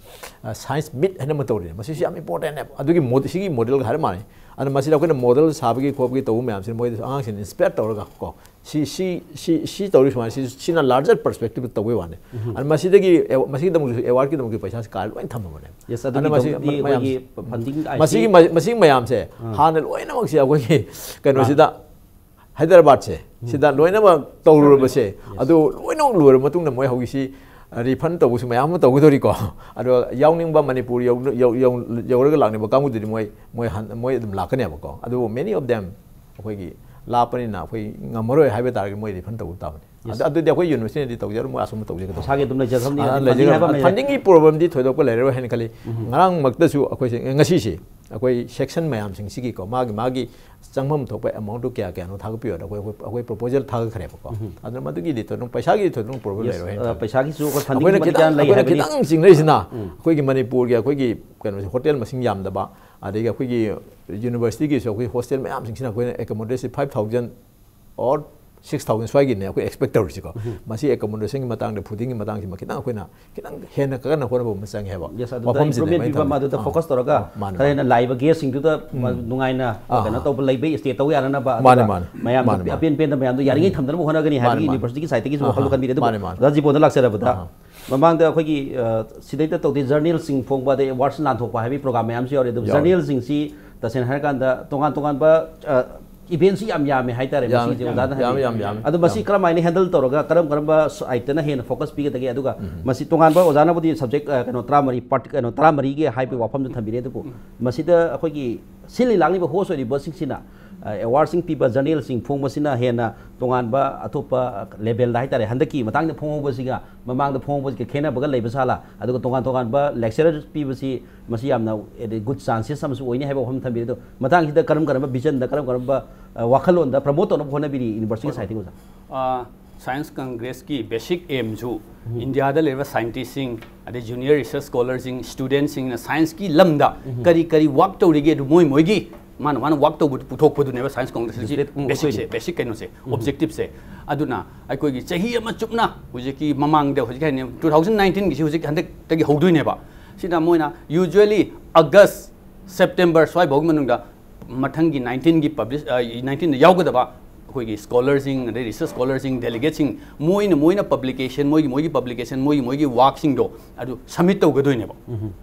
ꯁꯥꯏꯟꯁ ꯃꯤꯠ ꯍꯥꯏꯅ ꯑꯃ ꯇꯧꯔꯤꯅꯦ꯫ ꯃꯁꯤꯁꯨ ꯌꯥꯝ ꯏꯝꯄꯣꯔꯇꯦꯟꯅꯦꯕ꯫ ꯑꯗꯨꯒꯤ ꯁꯤꯒꯤ ꯃꯣꯗꯦꯜꯒ ꯍꯥꯏꯔ ꯃꯥꯜꯂꯦ꯫ ꯑꯗꯨꯅ ꯃꯁꯤꯗ ꯑꯩꯈꯣꯏꯅ ꯃꯣꯗꯦꯜ ꯁꯥꯕꯒꯤ ꯈꯣꯠꯄꯒꯤ ꯇꯧꯕ ꯃꯌꯥꯝꯁꯤꯅ ꯃꯣꯏꯗ ꯑꯉꯥꯡꯁꯤꯡꯅ ꯏꯟꯁꯄꯌꯔ ꯇꯧꯔꯒ ꯀꯣ, ꯁꯤ ꯁꯤ ꯁꯤ ꯁꯤ ꯇꯧꯔꯤ ꯁꯨꯃꯥꯏꯅ, ꯁꯤ ꯁꯤꯅ ꯂꯥꯔꯖꯔ ꯄꯔꯁꯄꯦꯛꯇꯤꯚꯇ ꯇꯧꯕꯩ ꯋꯥꯅꯤ꯫ ꯑꯗꯨꯅ ꯃꯁꯤꯗꯒꯤ ꯃꯁꯤꯒꯤꯗꯃꯛꯇꯁꯨ ꯑꯦꯋꯥꯔꯗꯀꯤꯗꯃꯛꯀꯤ ꯄꯩꯁꯥꯁꯤ ꯀꯥꯔ ꯂꯣꯏꯅ ꯊꯝꯃꯕꯅꯦ꯫ ꯌꯦꯁ꯫ ꯑꯗꯨꯅ ꯑꯗꯨꯒꯤ ꯃꯁꯤ ꯇꯧꯕꯗꯤ ꯑꯩꯈꯣꯏꯒꯤ ꯐꯟꯗꯤꯡ ꯃꯁꯤꯒꯤ ꯃꯁꯤꯒꯤ ꯃꯌꯥꯝꯁꯦ ꯍꯥꯟꯅ ꯂꯣꯏꯅꯃꯛꯁꯦ ꯑꯩꯈꯣꯏꯒꯤ ꯀꯩꯅꯣꯁꯤꯗ, ꯍꯥꯏꯗ꯭ꯔꯕꯥꯠꯁꯦ ꯁꯤꯗ ꯂꯣꯏꯅꯃꯛ ꯇꯧꯔꯨꯔꯕꯁꯦ, ꯑꯗꯨ ꯂꯣꯏꯅꯃꯛ ꯂꯣꯏꯔꯕ ꯃꯇꯨꯡꯗ ꯃꯣꯏ ꯍꯧꯖꯤꯛꯁꯤ ꯔꯤꯐꯟ ꯇꯧꯕꯁꯨ ꯃꯌꯥꯝ ꯑꯃ ꯇꯧꯒꯗꯧꯔꯤꯀꯣ꯫ ꯑꯗꯣ ꯌꯥꯎꯅꯤꯡꯕ ꯃꯅꯤꯄꯨꯔ ꯌꯧꯔꯒ ꯂꯥꯛꯅꯤꯡꯕ ꯀꯥꯡꯕꯨꯗꯨꯗꯤ ꯃꯣꯏ ꯃꯣꯏ ꯃꯣꯏ ꯑꯗꯨꯝ ꯂꯥꯛꯀꯅꯦꯕꯀꯣ꯫ ꯑꯗꯨꯕꯨ many of them ꯑꯩꯈꯣꯏꯒꯤ ꯂꯥꯞꯄꯅꯤꯅ ꯑꯩꯈꯣꯏ ꯉꯝꯃꯔꯣꯏ ꯍꯥꯏꯕ ꯇꯥꯔꯒꯗꯤ ꯃꯣꯏ ꯔꯤꯐꯟ ꯇꯧꯕ ꯇꯥꯕꯅꯤ꯫ ꯑꯗꯨꯗꯤ ꯑꯩꯈꯣꯏ ꯌꯨꯅꯤꯚꯔꯁꯤꯇꯤꯅꯗꯤ ꯇꯧꯖꯔꯣꯏ, ꯃꯣꯏ ꯑꯁꯣꯝꯗ ꯇꯧꯖꯒꯗꯧꯕꯅꯤ꯫ ꯃꯁꯥꯒꯤ ꯑꯗꯨꯝ ꯂꯩꯖꯐꯝꯅꯤ꯫ ꯐꯟꯗꯤꯡꯒꯤ ꯄ꯭ꯔꯣꯕ꯭ꯂꯦꯝꯗꯤ ꯊꯣꯏꯗꯣꯛꯄ ꯂꯩꯔꯔꯣꯏ ꯍꯥꯏꯅ ꯈꯜꯂꯤ꯫ ꯉꯔꯥꯡꯃꯛꯇꯁꯨ ꯑꯩꯈꯣꯏꯁꯦ, ꯉꯁꯤꯁꯦ ꯑꯩꯈꯣꯏ ꯁꯦꯛꯁꯟ ꯃꯌꯥꯝꯁꯤꯡꯁꯤꯒꯤꯀꯣ, ꯃꯥꯒꯤ ꯃꯥꯒꯤ ꯆꯪꯐꯝ ꯊꯣꯛꯄ ꯑꯦꯃꯥꯎꯟꯠꯇꯨ ꯀꯌꯥ ꯀꯌꯥꯅꯣ ꯊꯥꯒꯠꯄꯤꯌꯣ ꯍꯥꯏꯅ ꯑꯩꯈꯣꯏ ꯑꯩꯈꯣꯏ ꯄ꯭ꯔꯣꯄꯣꯖꯦꯜ ꯊꯥꯒꯠꯈ꯭ꯔꯦꯕꯀꯣ꯫ ꯑꯗꯨꯅ ꯃꯗꯨꯒꯤꯗꯤ ꯊꯣꯏꯗꯣꯛ, ꯄꯩꯁꯥꯒꯤꯗꯤ ꯊꯣꯏꯗꯣꯛ ꯄ꯭ꯔꯣꯕ꯭ꯂꯦꯝ ꯂꯩꯔꯣꯏ ꯍꯥꯏꯅ ꯈꯜꯂꯤ꯫ ꯄꯩꯁꯥꯒꯤꯁꯨ ꯑꯩꯈꯣꯏ ꯑꯩꯈꯣꯏꯅ ꯐꯟꯗꯤꯡꯒꯤ ꯈꯤꯇꯪ ꯃꯇꯤꯛ ꯆꯥꯅ ꯂꯩ ꯑꯩꯈꯣꯏꯅ ꯍꯥꯏꯕꯗꯤ ꯈꯤꯇꯪ ꯆꯤꯡꯅꯔꯤꯁꯤꯅ ꯑꯩꯈꯣꯏꯒꯤ ꯃꯅꯤꯄꯨꯔꯒꯤ ꯑꯩꯈꯣꯏꯒꯤ ꯀꯩꯅꯣꯁꯦ, ꯍꯣꯇꯦꯜ ꯃꯁꯤꯡ ꯌꯥꯝꯗꯕ, ꯑꯗꯒꯤ ꯑꯩꯈꯣꯏꯒꯤ ꯌꯨꯅꯤꯚꯔꯁꯤꯇꯤꯒꯤꯁꯨ ꯑꯩꯈꯣꯏ ꯍꯣꯁꯇꯦꯜ ꯃꯌꯥꯝꯁꯤꯡꯁꯤꯅ ꯑꯩꯈꯣꯏꯅ accommodation five thousand or six thousand ꯁ꯭ꯋꯥꯏꯒꯤꯅꯦ ꯑꯩꯈꯣꯏ ꯑꯦꯛꯁꯄꯦꯛ ꯇꯧꯔꯤꯁꯤꯀꯣ꯫ ꯃꯁꯤ ꯑꯦꯀꯣꯃꯣꯗꯦꯁꯟꯒꯤ ꯃꯇꯥꯡꯗ, ꯐꯨꯗꯤꯡꯒꯤ ꯃꯇꯥꯡꯁꯤꯃ ꯈꯤꯇꯪ ꯑꯩꯈꯣꯏꯅ ꯈꯤꯇꯪ ꯍꯦꯟꯅ ꯀꯟꯅ ꯍꯣꯠꯅꯕ ꯑꯃ ꯆꯪꯉꯦ ꯍꯥꯏꯕ꯫ ꯌꯦꯁ꯫ ꯑꯗꯨꯗ ꯋꯥꯐꯝꯁꯤꯗꯅꯦ ꯑꯩꯅ ꯄꯤꯕ ꯑꯃ ꯊꯝꯃꯤꯁꯦ꯫ ꯑꯗꯨꯗ ꯑꯥ, ꯐꯣꯀꯁ ꯇꯧꯔꯒ ꯃꯥꯅꯦ, ꯈꯔ ꯃꯥꯅꯦ꯫ ꯍꯦꯟꯅ ꯂꯥꯛꯏꯕ ꯒꯦꯁꯁꯤꯡꯗꯨꯗ ꯑꯥ꯫ ꯅꯨꯡꯉꯥꯏꯅ ꯑꯥ꯫ ꯀꯩꯅꯣ ꯇꯧꯕ, ꯂꯩꯕ ꯁ꯭ꯇꯦ ꯇꯧꯕ ꯌꯥꯅꯅꯕ, ꯃꯥꯅꯦ, ꯑꯗꯨꯒ ꯃꯥꯅꯦ꯫ ꯃꯌꯥꯝꯗ ꯃꯥꯅꯦ, ꯃꯥꯅꯦ꯫ ꯑꯄꯦꯟ ꯄꯦꯟꯗ ꯃꯌꯥꯝꯗꯣ ꯌꯥꯔꯤꯉꯩ ꯃꯥꯅꯦ, ꯊꯝꯗꯅꯕ ꯍꯣꯠꯅꯒꯅꯤ ꯃꯥꯅꯦ, ꯍꯥꯏꯕꯒꯤ ꯃꯥꯅꯦ꯫ ꯌꯨꯅꯤꯚꯔꯁꯤꯇꯤꯒꯤ ꯁꯥꯏꯠꯇꯒꯤꯁꯨ ꯑꯥ, ꯋꯥꯈꯜ ꯑꯥ꯫ ꯈꯟꯕꯤꯔꯦ꯫ ꯑꯗꯨꯕꯨ ꯃꯥꯅꯦ, ꯃꯥꯅꯦ꯫ ꯑꯣꯖꯥ ꯖꯤꯕꯣꯟꯗ ꯂꯥꯛꯆꯔꯕꯗ, ꯃꯃꯥꯡꯗ ꯑꯩꯈꯣꯏꯒꯤ, ꯑ, ꯁꯤꯗꯩꯗ ꯇꯧꯗꯦ, ꯖꯔꯅꯦꯜꯁꯤꯡ ꯐꯣꯡꯕ, ꯑꯗꯩ ꯑꯦꯋꯥꯔꯗꯁ ꯂꯥꯟꯊꯣꯛꯄ ꯍꯥꯏꯕꯒꯤ ꯄ꯭ꯔꯣꯒ꯭ꯔꯥꯝ ꯃꯌꯥꯝꯁꯨ ꯌꯥꯎꯔꯤ꯫ ꯑꯗꯨꯕꯨ ꯌꯥꯎꯔꯤ꯫ ꯖꯔꯅꯦꯜꯁꯤꯡꯁꯤ ꯇꯁꯦꯡꯅ ꯍꯥꯏꯔꯀꯥꯟꯗ ꯇꯣꯉꯥꯟ ꯇꯣꯉꯥꯟꯕ, ꯑ, ꯏꯚꯦꯟꯠꯁꯤ ꯌꯥꯝ ꯌꯥꯝꯃꯦ ꯍꯥꯏꯇꯥꯔꯦ꯫ ꯌꯥꯝꯃꯤ, ꯃꯁꯤꯁꯦ ꯌꯥꯝꯃꯤ, ꯑꯣꯖꯥꯅ ꯌꯥꯝꯃꯤ, ꯍꯥꯏꯕꯤꯌꯨ꯫ ꯌꯥꯝꯃꯤ, ꯌꯥꯝꯃꯤ꯫ ꯑꯗꯣ ꯃꯁꯤ ꯌꯥꯝꯃꯤ꯫ ꯀꯔꯝꯍꯥꯏꯅ ꯍꯦꯟꯗꯜ ꯇꯧꯔꯒ ꯀꯔꯝ ꯀꯔꯝꯕ ꯁꯥꯏꯠꯇꯅ ꯍꯦꯟꯅ ꯐꯣꯀꯁ ꯄꯤꯒꯗꯒꯦ? ꯑꯗꯨꯒ ꯃꯁꯤ ꯇꯣꯉꯥꯟꯕ ꯑꯣꯖꯥꯅꯕꯨꯗꯤ ꯁꯕꯖꯦꯛ, ꯑ, ꯀꯩꯅꯣ, ꯇꯔꯥꯃꯔꯤ, ꯄꯥꯔꯠ, ꯀꯩꯅꯣ, ꯇꯔꯥꯃꯔꯤꯒꯤ ꯍꯥꯏꯕꯒꯤ ꯋꯥꯐꯝꯗꯨ ꯊꯝꯕꯤꯔꯦ꯫ ꯑꯗꯨꯕꯨ ꯃꯁꯤꯗ ꯑꯩꯈꯣꯏꯒꯤ ꯁꯤꯜꯂꯤ ꯂꯥꯡꯂꯤꯕ ꯍꯣꯁ ꯑꯣꯏꯔꯤꯕꯁꯤꯡꯁꯤꯅ, ꯑ, ꯑꯦꯋꯥꯔꯗꯁꯤꯡ ꯄꯤꯕ, ꯖꯔꯅꯦꯜꯁꯤꯡ ꯐꯣꯡꯕꯁꯤꯅ ꯍꯦꯟꯅ ꯇꯣꯉꯥꯟꯕ ꯑꯇꯣꯞꯄ ꯂꯦꯚꯦꯜꯗ ꯍꯥꯏꯇꯥꯔꯦ, ꯍꯟꯗꯛꯀꯤ ꯃꯇꯥꯡꯗ ꯐꯣꯡꯍꯧꯕꯁꯤꯒ ꯃꯃꯥꯡꯗ ꯐꯣꯡꯍꯧꯕꯁꯤꯒ ꯈꯦꯠꯅꯕꯒ ꯂꯩꯕ ꯁꯥꯂꯥ? ꯑꯗꯨꯒ ꯇꯣꯉꯥꯟ ꯇꯣꯉꯥꯟꯕ ꯂꯦꯛꯆꯔꯔ ꯄꯤꯕꯁꯤ ꯃꯁꯤ ꯌꯥꯝꯅ ꯒꯨꯗ ꯆꯥꯟꯁꯦꯁ ꯑꯃꯁꯨ ꯑꯣꯏꯅꯤ ꯍꯥꯏꯕ ꯋꯥꯐꯝ ꯊꯝꯕꯤꯔꯦ꯫ ꯑꯗꯣ ꯃꯇꯥꯡꯁꯤꯗ ꯀꯔꯝ ꯀꯔꯝꯕ ꯚꯤꯖꯟꯗ, ꯀꯔꯝ ꯀꯔꯝꯕ, ꯑ, ꯋꯥꯈꯜꯂꯣꯟꯗ ꯄ꯭ꯔꯃꯣꯠ ꯇꯧꯅꯕ ꯍꯣꯠꯅꯕꯤꯔꯤ ꯌꯨꯅꯤꯚꯔꯁꯤꯇꯤꯒꯤ ꯁꯥꯏꯠꯇꯒꯤ, ꯑꯣꯖꯥ? ꯑ, ꯁꯥꯏꯟꯁ ꯀꯪꯒ꯭ꯔꯦꯁꯀꯤ ꯕꯦꯁꯤꯛ ꯑꯦꯝꯁꯨ ꯏꯟꯗꯤꯌꯥꯗ ꯂꯩꯔꯤꯕ ꯁꯥꯏꯟꯇꯤꯁꯁꯤꯡ, ꯑꯗꯩ ꯖꯨꯅꯤꯌꯔ ꯔꯤꯁꯔꯁ ꯁ꯭ꯀꯣꯂꯔꯁꯤꯡ, ꯁ꯭ꯇꯨꯗꯦꯟꯠꯁꯤꯡꯅ ꯁꯥꯏꯟꯁꯀꯤ ꯂꯝꯗ ꯀꯔꯤ ꯀꯔꯤ ꯋꯥꯛ ꯇꯧꯔꯤꯒꯦ, ꯑꯗꯨ ꯃꯣꯏ ꯃꯣꯏꯒꯤ ꯃꯥꯅ ꯃꯥꯅ ꯋꯥꯛ ꯇꯧꯕꯗꯨ ꯄꯨꯊꯣꯛꯄꯗꯨꯅꯦꯕ ꯁꯥꯏꯟꯁ ꯀꯪꯒ꯭ꯔꯦꯁꯀꯤ ꯕꯦꯁꯤꯛꯁꯦ, ꯕꯦꯁꯤꯛ ꯀꯩꯅꯣꯁꯦ, ꯑꯣꯕꯖꯦꯛꯇꯤꯞꯁꯦ꯫ ꯑꯗꯨꯅ ꯑꯩꯈꯣꯏꯒꯤ ꯆꯍꯤ ꯑꯃ ꯆꯨꯞꯅ ꯍꯧꯖꯤꯛꯀꯤ ꯃꯃꯥꯡꯗ, ꯍꯧꯖꯤꯛ ꯍꯥꯏꯅꯤ, ꯇꯨ ꯊꯥꯎꯖꯟ ꯅꯥꯏꯟꯇꯤꯟꯒꯤꯁꯤ ꯍꯧꯖꯤꯛ ꯍꯟꯗꯛꯇꯒꯤ ꯍꯧꯗꯣꯏꯅꯦꯕ꯫ ꯁꯤꯗ ꯃꯣꯏꯅ usually August, September ꯁ꯭ꯋꯥꯏꯐꯥꯎꯒꯤ ꯃꯅꯨꯡꯗ ꯃꯊꯪꯒꯤ ꯅꯥꯏꯟꯇꯤꯟꯒꯤ ꯄꯕ꯭ꯂꯤꯁ, ꯅꯥꯏꯟꯇꯤꯟꯗ ꯌꯥꯎꯒꯗꯕ ꯑꯩꯈꯣꯏꯒꯤ ꯁ꯭ꯀꯣꯂꯔꯁꯤꯡ, ꯑꯗꯩ ꯔꯤꯁꯔꯁ ꯁ꯭ꯀꯣꯂꯔꯁꯤꯡ, ꯗꯦꯂꯤꯒꯦꯠꯁꯤꯡ, ꯃꯣꯏꯅ ꯃꯣꯏꯅ ꯄꯕ꯭ꯂꯤꯀꯦꯁꯟ, ꯃꯣꯏꯒꯤ ꯃꯣꯏꯒꯤ ꯄꯕ꯭ꯂꯤꯀꯦꯁꯟ, ꯃꯣꯏꯒꯤ ꯃꯣꯏꯒꯤ ꯋꯥꯛꯁꯤꯡꯗꯣ ꯑꯗꯨ ꯁꯕꯃꯤꯠ ꯇꯧꯒꯗꯣꯏꯅꯦꯕ꯫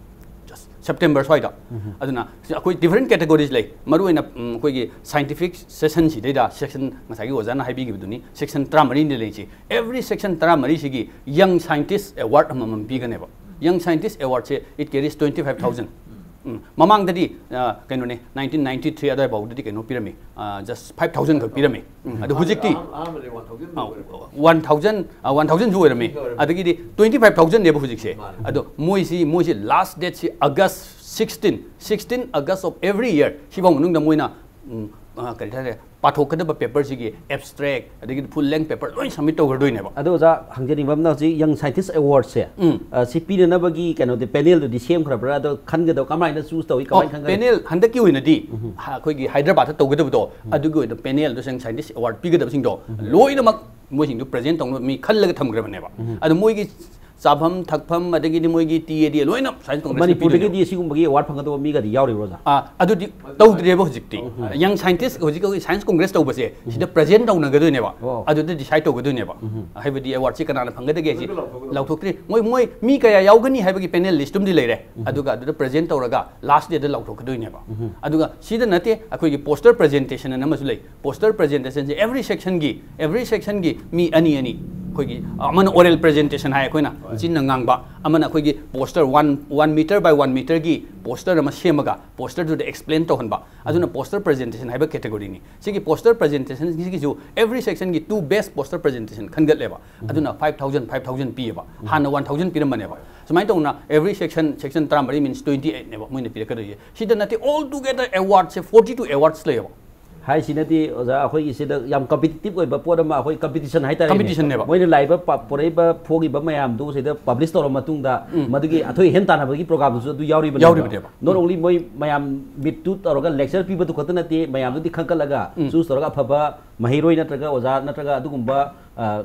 ꯖꯁ ꯁꯦꯞꯇꯦꯝꯕꯔ ꯁ꯭ꯋꯥꯏꯗ꯫ ꯑꯗꯨꯅ ꯁꯤ ꯑꯩꯈꯣꯏ ꯗꯤꯐ꯭ꯔꯦꯟ ꯀꯦꯇꯦꯒꯣꯔꯤꯁ ꯂꯩ꯫ ꯃꯔꯨꯑꯣꯏꯅ ꯎꯝ, ꯑꯩꯈꯣꯏꯒꯤ ꯁꯥꯏꯟꯇꯤꯐꯤꯛ ꯁꯦꯁꯟꯁꯤꯗꯩꯗ ꯁꯦꯛꯁꯟ, ꯉꯁꯥꯏꯒꯤ ꯑꯣꯖꯥꯅ ꯍꯥꯏꯕꯤꯈꯤꯕꯗꯨꯅꯤ, ꯁꯦꯛꯁꯟ ꯇꯔꯥꯃꯔꯤꯅꯤ ꯂꯩꯔꯤꯁꯤ꯫ ꯑꯦꯚ꯭ꯔꯤ ꯁꯦꯛꯁꯟ ꯇꯔꯥꯃꯔꯤꯁꯤꯒꯤ ꯌꯪ ꯁꯥꯏꯟꯇꯤꯁ ꯑꯦꯋꯥꯔꯗ ꯑꯃꯃꯝ ꯄꯤꯒꯅꯦꯕ꯫ ꯌꯪ ꯁꯥꯏꯟꯇꯤꯁ ꯑꯦꯋꯥꯔꯗꯁꯦ, it carries twenty five thousand꯫ Um, ꯃꯃꯥꯡꯗꯗꯤ ꯑ, ꯀꯩꯅꯣꯅꯦ, ꯅꯥꯏꯟꯇꯤꯟ ꯅꯥꯏꯟꯇꯤ ꯊ꯭ꯔꯤ ꯑꯗꯨꯋꯥꯏꯐꯥꯎꯗꯗꯤ ꯀꯩꯅꯣ ꯄꯤꯔꯝꯃꯤ, ꯖꯁ ꯐꯥꯏꯚ ꯊꯥꯎꯖꯟ ꯈꯛ ꯄꯤꯔꯝꯃꯤ꯫ ꯎꯝ, ꯑꯗꯣ ꯍꯧꯖꯤꯛꯇꯤ ꯑꯍꯥꯟꯕꯗꯤ ꯋꯥꯟ ꯊꯥꯎꯖꯟ ꯑꯣꯏꯔꯝꯃꯦ꯫ ꯋꯥꯟ ꯊꯥꯎꯖꯟ, ꯋꯥꯟ ꯊꯥꯎꯖꯟꯁꯨ ꯑꯣꯏꯔꯝꯃꯤ꯫ ꯑꯣꯏꯔꯝꯃꯤ꯫ ꯑꯗꯒꯤꯗꯤ ꯇ꯭ꯋꯦꯟꯇꯤ ꯐꯥꯏꯚ ꯊꯥꯎꯖꯟꯅꯦꯕ ꯍꯧꯖꯤꯛꯁꯦ꯫ ꯃꯥꯅꯦ꯫ ꯑꯗꯣ ꯃꯣꯏꯁꯤ, ꯃꯣꯏꯁꯤ ꯂꯥꯁ ꯗꯦꯠꯁꯤ August sixteen, sixteen August of every year, ꯁꯤꯐꯥꯎ ꯃꯅꯨꯡꯗ ꯃꯣꯏꯅ ꯎꯝ, ꯑ, ꯀꯔꯤ ꯍꯥꯏꯇꯥꯔꯦ, ꯄꯥꯊꯣꯛꯀꯗꯕ ꯄꯦꯄꯔꯁꯤꯒꯤ ꯑꯦꯕꯁꯇ꯭ꯔꯦꯛ, ꯑꯗꯒꯤꯗꯤ ꯐꯨꯜ ꯂꯦꯡ ꯄꯦꯄꯔ ꯂꯣꯏ ꯁꯕꯃꯤꯠ ꯇꯧꯈ꯭ꯔꯗꯣꯏꯅꯦꯕ꯫ ꯑꯗꯣ ꯑꯣꯖꯥ, ꯍꯪꯖꯅꯤꯡꯕ ꯑꯃꯅ, ꯍꯧꯖꯤꯛ ꯌꯪ ꯁꯥꯏꯟꯇꯤꯁ ꯑꯦꯋꯥꯔꯗꯁꯦ, ꯎꯝ꯫ ꯑ, ꯁꯤ ꯄꯤꯅꯅꯕꯒꯤ ꯀꯩꯅꯣꯗꯤ, ꯄꯦꯅꯦꯜꯗꯨꯗꯤ ꯁꯦꯝꯈ꯭ꯔꯕ꯭ꯔꯥ? ꯑꯗꯣ ꯈꯟꯒꯗꯕ ꯀꯃꯥꯏꯅ ꯆꯨꯁ ꯇꯧꯏ, ꯑꯣ, ꯀꯃꯥꯏꯅ ꯈꯟꯒꯅꯤ? ꯄꯦꯅꯦꯜ ꯍꯟꯗꯛꯀꯤ ꯑꯣꯏꯅꯗꯤ ꯎꯝ꯫ ꯍ-, ꯑꯩꯈꯣꯏꯒꯤ ꯍꯥꯏꯗ꯭ꯔꯕꯥꯗꯇ ꯇꯧꯒꯗꯕꯗꯣ, ꯎꯝ꯫ ꯑꯗꯨꯒꯤ ꯑꯣꯏꯅ ꯄꯦꯅꯦꯜꯗꯣ ꯌꯪ ꯁꯥꯏꯟꯇꯤꯁ ꯑꯦꯋꯥꯔꯗ ꯄꯤꯒꯗꯕꯁꯤꯡꯗꯣ ꯎꯝ꯫ ꯂꯣꯏꯅꯃꯛ ꯃꯣꯏꯁꯤꯡꯗꯨ ꯄ꯭ꯔꯖꯦꯟ ꯇꯧꯅꯕ ꯃꯤ ꯈꯜꯂꯒ ꯊꯝꯈ꯭ꯔꯕꯅꯦꯕ꯫ ꯎꯝ꯫ ꯑꯗꯣ ꯃꯣꯏꯒꯤ ꯆꯥꯐꯝ ꯊꯛꯐꯝ, ꯑꯗꯒꯤꯗꯤ ꯃꯣꯏꯒꯤ ꯇꯤ ꯑꯦ ꯗꯤ ꯂꯣꯏꯅ ꯁꯥꯏꯟꯁ ꯀꯪꯒ꯭ꯔꯦꯁꯅ ꯄꯤꯗꯣꯏꯅꯦꯕ꯫ ꯃꯅꯤꯄꯨꯔꯗꯒꯤꯗꯤ ꯁꯤꯒꯨꯝꯕꯒꯤ ꯑꯦꯋꯥꯔꯗ ꯐꯪꯒꯗꯧꯕ ꯃꯤꯒꯗꯤ ꯌꯥꯎꯔꯤꯕ꯭ꯔꯣ, ꯑꯣꯖꯥ? ꯑꯥ, ꯑꯗꯨꯗꯤ ꯇꯧꯗ꯭ꯔꯦꯕ ꯍꯧꯖꯤꯛꯇꯤ꯫ ꯎꯝ꯫ ꯌꯪ ꯁꯥꯏꯟꯇꯤꯁ ꯍꯧꯖꯤꯛ ꯍꯧꯖꯤꯛ ꯁꯥꯏꯟꯁ ꯀꯪꯒ꯭ꯔꯦꯁ ꯇꯧꯕꯁꯦ, ꯎꯝ꯫ ꯁꯤꯗ ꯄ꯭ꯔꯖꯦꯟ ꯇꯧꯅꯒꯗꯣꯏꯅꯦꯕ꯫ ꯑꯣ꯫ ꯑꯗꯨꯗ ꯗꯤꯁꯥꯏꯗ ꯇꯧꯒꯗꯣꯏꯅꯦꯕ꯫ ꯎꯝ꯫ ꯍꯥꯏꯕꯗꯤ ꯑꯦꯋꯥꯔꯗꯁꯤ ꯀꯅꯥꯅ ꯐꯪꯒꯗꯒꯦ ꯍꯥꯏꯁꯤ ꯂꯧꯊꯣꯛꯇ꯭ꯔꯤ꯫ ꯃꯣꯏ, ꯃꯣꯏ ꯃꯤ ꯀꯌꯥ ꯌꯥꯎꯒꯅꯤ ꯍꯥꯏꯕꯒꯤ ꯄꯦꯅꯦꯜ ꯂꯤꯁꯇꯨꯝꯗꯤ ꯂꯩꯔꯦ꯫ ꯎꯝ꯫ ꯑꯗꯨꯒ ꯑꯗꯨꯗ ꯄ꯭ꯔꯖꯦꯟ ꯇꯧꯔꯒ ꯂꯥꯁ ꯗꯦꯗ ꯂꯥꯎꯊꯣꯛꯀꯗꯣꯏꯅꯦꯕ꯫ ꯎꯝ꯫ ꯑꯗꯨꯒ ꯁꯤꯗ ꯅꯠꯇꯦ, ꯑꯩꯈꯣꯏꯒꯤ ꯄꯣꯁꯇꯔ ꯄ꯭ꯔꯖꯦꯟꯇꯦꯁꯟ ꯑꯅ ꯑꯃꯁꯨ ꯂꯩ꯫ ꯄꯣꯁꯇꯔ ꯄ꯭ꯔꯖꯦꯟꯇꯦꯁꯟꯁꯦ ꯑꯦꯚ꯭ꯔꯤ ꯁꯦꯛꯁꯟꯒꯤ, ꯑꯦꯚ꯭ꯔꯤ ꯁꯦꯛꯁꯟꯒꯤ ꯃꯤ ꯑꯅꯤ ꯑꯅꯤ, ꯑꯩꯈꯣꯏꯒꯤ ꯑꯃꯅ ꯑꯣꯔꯦꯜ ꯄ꯭ꯔꯖꯦꯟꯇꯦꯁꯟ ꯍꯥꯏ ꯑꯩꯈꯣꯏꯅ, ꯍꯣꯏ꯫ ꯆꯤꯟꯅ ꯉꯥꯡꯕ, ꯑꯃꯅ ꯑꯩꯈꯣꯏꯒꯤ poster one, one metre buy one ꯃꯤꯇꯔꯒꯤ poster ꯑꯃ ꯁꯦꯝꯃꯒ ꯄꯣꯁꯇꯔꯗꯨꯗ ꯑꯦꯛꯁꯄ꯭ꯂꯦꯟ ꯇꯧꯍꯟꯕ꯫ ꯑꯗꯨꯅ ꯄꯣꯁꯇꯔ ꯄ꯭ꯔꯖꯦꯟꯇꯦꯁꯟ ꯍꯥꯏꯕ ꯀꯦꯇꯦꯒꯣꯔꯤꯅꯤ꯫ ꯁꯤꯒꯤ ꯄꯣꯁꯇꯔ ꯄ꯭ꯔꯖꯦꯟꯇꯦꯁꯟꯁꯤꯒꯤꯁꯨ ꯑꯦꯚ꯭ꯔꯤ ꯁꯦꯛꯁꯟꯒꯤ ꯇꯨ ꯕꯦꯁ ꯄꯣꯁꯇꯔ ꯄ꯭ꯔꯖꯦꯟꯇꯦꯁꯟ ꯈꯟꯒꯠꯂꯦꯕ꯫ ꯎꯝ꯫ ꯑꯗꯨꯅ ꯐꯥꯏꯚ ꯊꯥꯎꯖꯟ, ꯐꯥꯏꯚ ꯊꯥꯎꯖꯟ ꯄꯤꯌꯦꯕ꯫ ꯎꯝ꯫ ꯍꯥꯟꯅ ꯋꯥꯟ ꯊꯥꯎꯖꯟ ꯄꯤꯔꯝꯕꯅꯦꯕ꯫ ꯁꯨꯃꯥꯏꯅ ꯇꯧꯅ ꯑꯦꯚ꯭ꯔꯤ ꯁꯦꯛꯁꯟ, ꯁꯦꯛꯁꯟ ꯇꯔꯥꯃꯔꯤ ꯃꯤꯟꯁ ꯇ꯭ꯋꯦꯟꯇꯤ ꯑꯩꯠꯅꯦꯕ ꯃꯣꯏꯅ ꯄꯤꯔꯛꯀꯗꯣꯏꯁꯦ꯫ ꯁꯤꯗ ꯅꯠꯇꯦ, ꯑꯣꯜ ꯇꯨꯒꯦꯗꯔ ꯑꯦꯋꯥꯔꯗꯁꯦ ꯐꯣꯔꯇꯤ ꯇꯨ ꯑꯦꯋꯥꯔꯗꯁ ꯂꯩꯌꯦꯕ꯫ ꯍꯥꯏꯁꯤꯅꯗꯤ ꯑꯣꯖꯥ, ꯑꯩꯈꯣꯏꯒꯤ ꯁꯤꯗ ꯌꯥꯝ ꯀꯝꯄꯤꯇꯤꯇꯤꯞ ꯑꯣꯏꯕ ꯄꯣꯠ ꯑꯃ, ꯑꯩꯈꯣꯏ ꯀꯝꯄꯤꯇꯤꯁꯟ ꯍꯥꯏꯇꯥꯔꯦꯅꯦ꯫ ꯀꯝꯄꯤꯇꯤꯁꯟꯅꯦꯕ꯫ ꯌꯥꯎꯔꯤꯕꯅꯦꯕ꯫ Not only ꯃꯣꯏ ꯃꯌꯥꯝ ꯃꯤꯠꯇꯨ ꯇꯧꯔꯒ ꯂꯦꯛꯆꯔ ꯄꯤꯕꯗꯨ ꯈꯛꯇ ꯅꯠꯇꯦ, ꯃꯌꯥꯝꯗꯨꯗꯤ ꯈꯟꯒꯠꯂꯒ ꯆꯨꯁ ꯇꯧꯔꯒ ꯑꯐꯕ ꯃꯍꯩꯔꯣꯏ ꯅꯠꯇ꯭ꯔꯒ ꯑꯣꯖꯥ ꯅꯠꯇ꯭ꯔꯒ ꯑꯗꯨꯒꯨꯝꯕ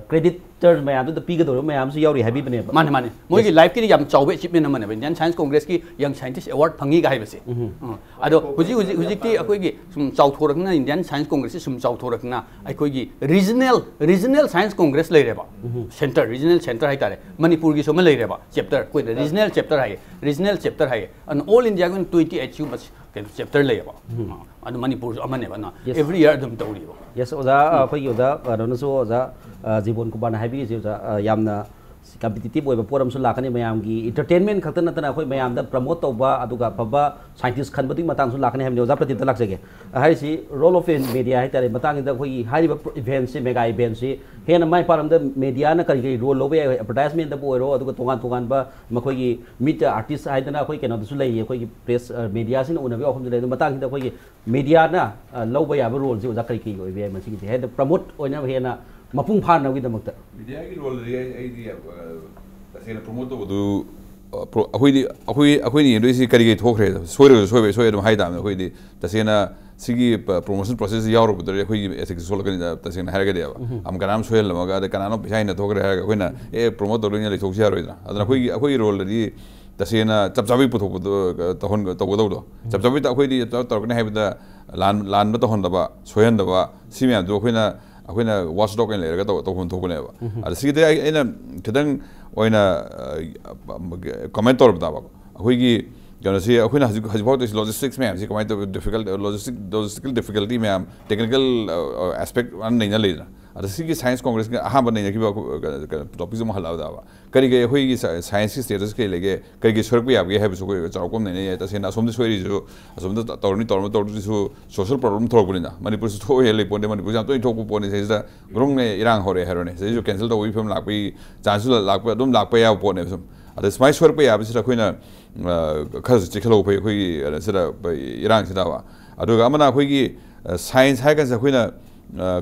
ꯀ꯭ꯔꯦꯗꯤꯇꯔ ꯃꯌꯥꯝꯗꯨꯗ ꯄꯤꯒꯗꯧꯔꯤꯕ ꯃꯌꯥꯝꯁꯨ ꯌꯥꯎꯔꯤ ꯍꯥꯏꯕꯤꯕꯅꯦꯕ꯫ ꯃꯥꯅꯦ, ꯃꯥꯅꯦ꯫ ꯃꯣꯏꯒꯤ ꯂꯥꯏꯐꯀꯤꯗꯤ ꯌꯥꯝ ꯆꯥꯎꯕ ꯑꯦꯆꯤꯞꯃꯦꯟ ꯑꯃꯅꯦꯕ, ꯏꯟꯗꯤꯌꯥꯟ ꯁꯥꯏꯟꯁ ꯀꯣꯡꯒ꯭ꯔꯦꯁꯀꯤ ꯌꯪ ꯁꯥꯏꯟꯇꯤꯁ ꯑꯦꯋꯥꯔꯗ ꯐꯪꯉꯤꯒ ꯍꯥꯏꯕꯁꯦ꯫ ꯎꯝ꯫ ꯑꯗꯣ ꯍꯧꯖꯤꯛ ꯍꯧꯖꯤꯛ ꯍꯧꯖꯤꯛꯇꯤ ꯑꯩꯈꯣꯏꯒꯤ ꯁꯨꯝ ꯆꯥꯎꯊꯣꯔꯛꯅ, ꯏꯟꯗꯤꯌꯥꯟ ꯁꯥꯏꯟꯁ ꯀꯣꯡꯒ꯭ꯔꯦꯁꯁꯤ ꯁꯨꯝ ꯆꯥꯎꯊꯣꯔꯛꯅ ꯑꯩꯈꯣꯏꯒꯤ ꯔꯤꯖꯅꯦꯜ ꯔꯤꯖꯅꯦꯜ ꯁꯥꯏꯟꯁ ꯀꯣꯡꯒ꯭ꯔꯦꯁ ꯂꯩꯔꯦꯕ꯫ ꯁꯦꯟꯇꯔ, ꯔꯤꯖꯅꯦꯜ ꯁꯦꯟꯇꯔ ꯍꯥꯏꯇꯥꯔꯦ꯫ ꯃꯅꯤꯄꯨꯔꯒꯤꯁꯨ ꯑꯃ ꯂꯩꯔꯦꯕ, ꯆꯦꯞꯇꯔ, ꯑꯩꯈꯣꯏꯅ ꯔꯤꯖꯅꯦꯜ ꯆꯦꯞꯇꯔ ꯍꯥꯏꯌꯦ꯫ ꯔꯤꯖꯅꯦꯜ ꯆꯦꯞꯇꯔ ꯍꯥꯏꯌꯦ꯫ ꯑꯗꯨꯅ ꯑꯣꯜ ꯏꯟꯗꯤꯌꯥꯒꯤ ꯑꯣꯏꯅ ꯇ꯭ꯋꯦꯟꯇꯤ ꯑꯩꯠ ꯁꯤꯒꯨꯝꯕ ꯀꯩꯅꯣ ꯆꯦꯞꯇꯔ ꯂꯩꯌꯦꯕ꯫ ꯑꯗꯨ ꯃꯅꯤꯄꯨꯔꯁꯨ ꯑꯃꯅꯦꯕ꯫ ꯑꯗꯨꯅ Yes. ꯑꯦꯕ꯭ꯔꯤ ꯏꯌꯔ ꯑꯗꯨꯝ ꯇꯧꯔꯤꯕ꯫ ꯌꯦꯁ ꯑꯣꯖꯥ, ꯑꯩꯈꯣꯏꯒꯤ ꯑꯣꯖꯥ ꯀꯩꯅꯣꯅꯁꯨ, ꯑꯣꯖꯥ ꯖꯤꯕꯣꯟ ꯀꯨꯃꯥꯔꯅ ꯍꯥꯏꯕꯤꯔꯤꯁꯦ ꯑꯣꯖꯥ, ꯌꯥꯝꯅ ꯀꯝꯄꯤꯇꯤꯇꯤꯞ ꯑꯣꯏꯕ ꯄꯣꯠ ꯑꯃꯁꯨ ꯂꯥꯛꯀꯅꯤ, ꯃꯌꯥꯝꯒꯤ ꯏꯟꯇꯔꯇꯦꯟꯃꯦꯟ ꯈꯛꯇ ꯅꯠꯇꯅ ꯑꯩꯈꯣꯏ ꯃꯌꯥꯝꯗ ꯄ꯭ꯔꯃꯣꯠ ꯇꯧꯕ ꯑꯗꯨꯒ ꯑꯐꯕ ꯁꯥꯏꯟꯇꯤꯁ ꯈꯟꯕꯗꯨꯒꯤ ꯃꯇꯥꯡꯁꯨ ꯂꯥꯛꯀꯅꯤ ꯍꯥꯏꯕꯅꯤ꯫ ꯑꯣꯖꯥ ꯄ꯭ꯔꯗꯤꯞꯇ ꯂꯥꯛꯆꯒꯦ꯫ ꯍꯥꯏꯔꯤꯁꯤ ꯔꯣꯜ ꯑꯣꯐ ꯃꯦꯗꯤꯌꯥ ꯍꯥꯏꯇꯥꯔꯦ꯫ ꯃꯇꯥꯡꯁꯤꯗ ꯑꯩꯈꯣꯏꯒꯤ ꯍꯥꯏꯔꯤꯕ ꯏꯚꯦꯟꯁꯤ, ꯃꯦꯒꯥ ꯏꯚꯦꯟꯁꯤ ꯍꯦꯟꯅ ꯃꯥꯏ ꯄꯥꯛꯂꯝꯗ ꯃꯦꯗꯤꯌꯥꯅ ꯀꯔꯤ ꯀꯔꯤ ꯔꯣꯜ ꯂꯧꯕ ꯌꯥꯏ? ꯑꯦꯗꯚꯔꯇꯥꯏꯖꯃꯦꯟꯗꯕꯨ ꯑꯣꯏꯔꯣ, ꯑꯗꯨꯒ ꯇꯣꯉꯥꯟ ꯇꯣꯉꯥꯟꯕ ꯃꯈꯣꯏꯒꯤ ꯃꯤꯠ ꯑꯥꯔꯇꯤꯁ ꯍꯥꯏꯗꯅ ꯑꯩꯈꯣꯏ ꯀꯩꯅꯣꯗꯁꯨ ꯂꯩꯔꯤ, ꯑꯩꯈꯣꯏꯒꯤ ꯄ꯭ꯔꯦꯁ, ꯃꯦꯗꯤꯌꯥꯁꯤꯡꯅ ꯎꯅꯕꯒꯤ ꯋꯥꯐꯝꯁꯨ ꯂꯩ꯫ ꯑꯗꯨ ꯃꯇꯥꯡꯁꯤꯗ ꯑꯩꯈꯣꯏꯒꯤ ꯃꯦꯗꯤꯌꯥꯅ ꯂꯧꯕ ꯌꯥꯕ ꯔꯣꯜꯁꯤ ꯑꯣꯖꯥ ꯀꯔꯤ ꯀꯔꯤ ꯑꯣꯏꯕ ꯌꯥꯏ ꯃꯁꯤꯒꯤꯗꯤ, ꯍꯦꯟꯅ ꯄ꯭ꯔꯃꯣꯠ ꯑꯣꯏꯅꯕ, ꯍꯦꯟꯅ ꯃꯄꯨꯡ ꯐꯥꯅꯕꯒꯤꯗꯃꯛꯇ? ꯃꯦꯗꯤꯌꯥꯒꯤ ꯔꯣꯜꯗꯤ ꯑꯩꯗꯤ ꯇꯁꯦꯡꯅ ꯄ꯭ꯔꯃꯣꯠ ꯇꯧꯕꯗꯨ, ꯑꯩꯈꯣꯏꯗꯤ ꯑꯩꯈꯣꯏ ꯑꯩꯈꯣꯏꯅ ꯌꯦꯡꯗꯣꯏꯁꯤ ꯀꯔꯤ ꯀꯔꯤ ꯊꯣꯛꯈ꯭ꯔꯦ, ꯁꯣꯏꯔꯒꯁꯨ ꯁꯣꯏꯕ ꯁꯣꯏ ꯑꯗꯨꯝ ꯍꯥꯏ ꯇꯥꯕꯅꯤ꯫ ꯑꯩꯈꯣꯏꯗꯤ ꯇꯁꯦꯡꯅ ꯁꯤꯒꯤ ꯄ꯭ꯔꯣꯃꯣꯁꯟ ꯄ꯭ꯔꯣꯁꯦꯁꯁꯤ ꯌꯥꯎꯔꯨꯕꯗ ꯑꯩꯈꯣꯏꯒꯤ ꯑꯦꯊꯤꯛꯁ ꯁꯣꯛꯂꯛꯀꯅꯤꯗ꯫ ꯇꯁꯦꯡꯅ ꯍꯥꯏꯔꯒꯗꯤꯕ ꯑꯃ ꯀꯅꯥꯅꯣ ꯁꯣꯏꯍꯜꯂꯝꯃꯒ ꯑꯗꯩ ꯀꯅꯥꯅꯣ ꯄꯩꯁꯥ ꯍꯦꯟꯅ ꯊꯣꯛꯈ꯭ꯔꯦ ꯍꯥꯏꯔꯒ ꯑꯩꯈꯣꯏꯅ ꯑꯦ ꯄ꯭ꯔꯣꯃꯣꯠ ꯇꯧꯗꯣꯏꯅ ꯂꯩꯊꯣꯛꯁꯤ ꯌꯥꯔꯣꯏꯗꯅ꯫ ꯑꯗꯨꯅ ꯑꯩꯈꯣꯏꯒꯤ ꯑꯩꯈꯣꯏꯒꯤ ꯔꯣꯜꯗꯗꯤ ꯇꯁꯦꯡꯅ ꯆꯞ ꯆꯥꯕꯤ ꯄꯨꯊꯣꯛꯄꯗꯣ ꯇꯧꯍꯟ ꯇꯧꯒꯗꯧꯗꯣ꯫ ꯆꯞ ꯆꯥꯕꯤ ꯑꯩꯈꯣꯏꯗꯤ ꯆꯞ ꯆꯥꯕ ꯇꯧꯔꯛꯀꯅꯤ ꯍꯥꯏꯕꯗ ꯂꯥꯟ ꯂꯥꯟꯕ ꯇꯧꯍꯟꯗꯕ, ꯁꯣꯏꯍꯟꯗꯕ, ꯁꯤ ꯃꯌꯥꯝꯗꯣ ꯑꯩꯈꯣꯏꯅ ꯑꯩꯈꯣꯏꯅ ꯋꯥꯁ ꯗꯣꯛ ꯑꯣꯏꯅ ꯂꯩꯔꯒ ꯇꯧ ꯇꯧꯐꯝ ꯊꯣꯛꯄꯅꯦꯕ꯫ ꯑꯗ ꯁꯤꯒꯤꯗꯤ ꯑꯩ ꯑꯩꯅ ꯈꯤꯇꯪ ꯑꯣꯏꯅ ꯀꯃꯦꯟ ꯇꯧꯔꯕ ꯇꯥꯕ ꯑꯩꯈꯣꯏꯒꯤ ꯀꯩꯅꯣꯁꯤ ꯑꯩꯈꯣꯏꯅ ꯍꯧꯖꯤꯛ ꯍꯧꯖꯤꯛꯐꯥꯎꯗ ꯂꯣꯖꯤꯁꯇꯤꯛꯁ ꯃꯌꯥꯝꯁꯤ ꯀꯃꯥꯏꯅ ꯇꯧ ꯗꯤꯐꯤꯀꯜ ꯂꯣꯖꯤꯁꯇꯤꯛ ꯂꯣꯖꯤꯁꯇꯤꯀꯦꯜ ꯗꯤꯐꯤꯀꯜꯇꯤ ꯃꯌꯥꯝ, ꯇꯦꯛꯅꯤꯀꯦꯜ ꯑꯦꯁꯄꯦꯛ ꯃꯌꯥꯝ ꯅꯩꯅ ꯂꯩꯗꯅ꯫ ꯑꯗ ꯁꯤꯒꯤ ꯁꯥꯏꯟꯁ ꯀꯣꯡꯒ꯭ꯔꯦꯁꯀꯤ ꯑꯍꯥꯟꯕ ꯅꯩꯅꯈꯤꯕ ꯇꯣꯄꯤꯛꯁ ꯑꯃ ꯍꯜꯂꯛꯑꯕ ꯇꯥꯕ꯫ ꯀꯔꯤ ꯀꯔꯤ ꯑꯩꯈꯣꯏꯒꯤ ꯁꯥꯏꯟꯁꯀꯤ ꯁ꯭ꯇꯦꯇꯁ ꯀꯔꯤ ꯂꯩꯒꯦ, ꯀꯔꯤ ꯀꯔꯤ ꯁꯣꯏꯔꯛꯄ ꯌꯥꯕꯒꯦ ꯍꯥꯏꯕꯁꯨ ꯑꯩꯈꯣꯏ ꯆꯥꯎꯔꯥꯛꯄ ꯑꯃ ꯅꯩꯅꯩ꯫ ꯇꯁꯦꯡꯅ ꯑꯁꯣꯝꯗ ꯁꯣꯏꯔꯤꯁꯤꯁꯨ ꯑꯁꯣꯝꯗ ꯇꯧꯔꯅꯤ ꯇꯧꯔꯅꯤ ꯇꯧꯔꯗꯨꯁꯨ ꯁꯣꯁꯤꯌꯦꯜ ꯄ꯭ꯔꯣꯕ꯭ꯂꯦꯝ ꯊꯣꯛꯂꯛꯄꯅꯤꯅ꯫ ꯃꯅꯤꯄꯨꯔꯁꯨ ꯊꯣꯛꯑꯣꯏ ꯂꯩ ꯄꯣꯟꯗꯦ, ꯃꯅꯤꯄꯨꯔꯁꯨ ꯌꯥꯝ ꯇꯣꯏꯅ ꯊꯣꯛꯄ ꯄꯣꯠꯅꯤ꯫ ꯁꯤꯗꯩꯁꯤꯗ ꯒ꯭ꯔꯨꯡꯅ ꯏꯔꯥꯡ ꯍꯧꯔꯛꯑꯦ ꯍꯥꯏꯔꯣꯅꯦ, ꯁꯤꯗꯩꯁꯨ ꯀꯦꯟꯁꯦꯜ ꯇꯧꯕꯒꯤ ꯐꯤꯕꯝ ꯂꯥꯛꯄꯒꯤ ꯆꯥꯟꯁꯁꯨ ꯂꯥꯛꯄ ꯑꯗꯨꯝ ꯂꯥꯛꯄ ꯌꯥꯕ ꯄꯣꯠꯅꯦꯕ꯫ ꯁꯨꯝ ꯑꯗ ꯁꯨꯃꯥꯏꯅ ꯁꯣꯏꯔꯛꯄ ꯌꯥꯕꯁꯤꯗ ꯑꯩꯈꯣꯏꯅ ꯈꯔꯁꯨ ꯆꯦꯛꯁꯤꯜꯍꯧꯕ ꯐꯩ ꯑꯩꯈꯣꯏꯒꯤ ꯁꯤꯗ ꯏꯔꯥꯡꯁꯤꯗ꯫ ꯑꯗꯨꯒ ꯑꯃꯅ ꯑꯩꯈꯣꯏꯒꯤ ꯁꯥꯏꯟꯁ ꯍꯥꯏꯔ ꯀꯥꯟꯁꯤꯗ ꯑꯩꯈꯣꯏꯅ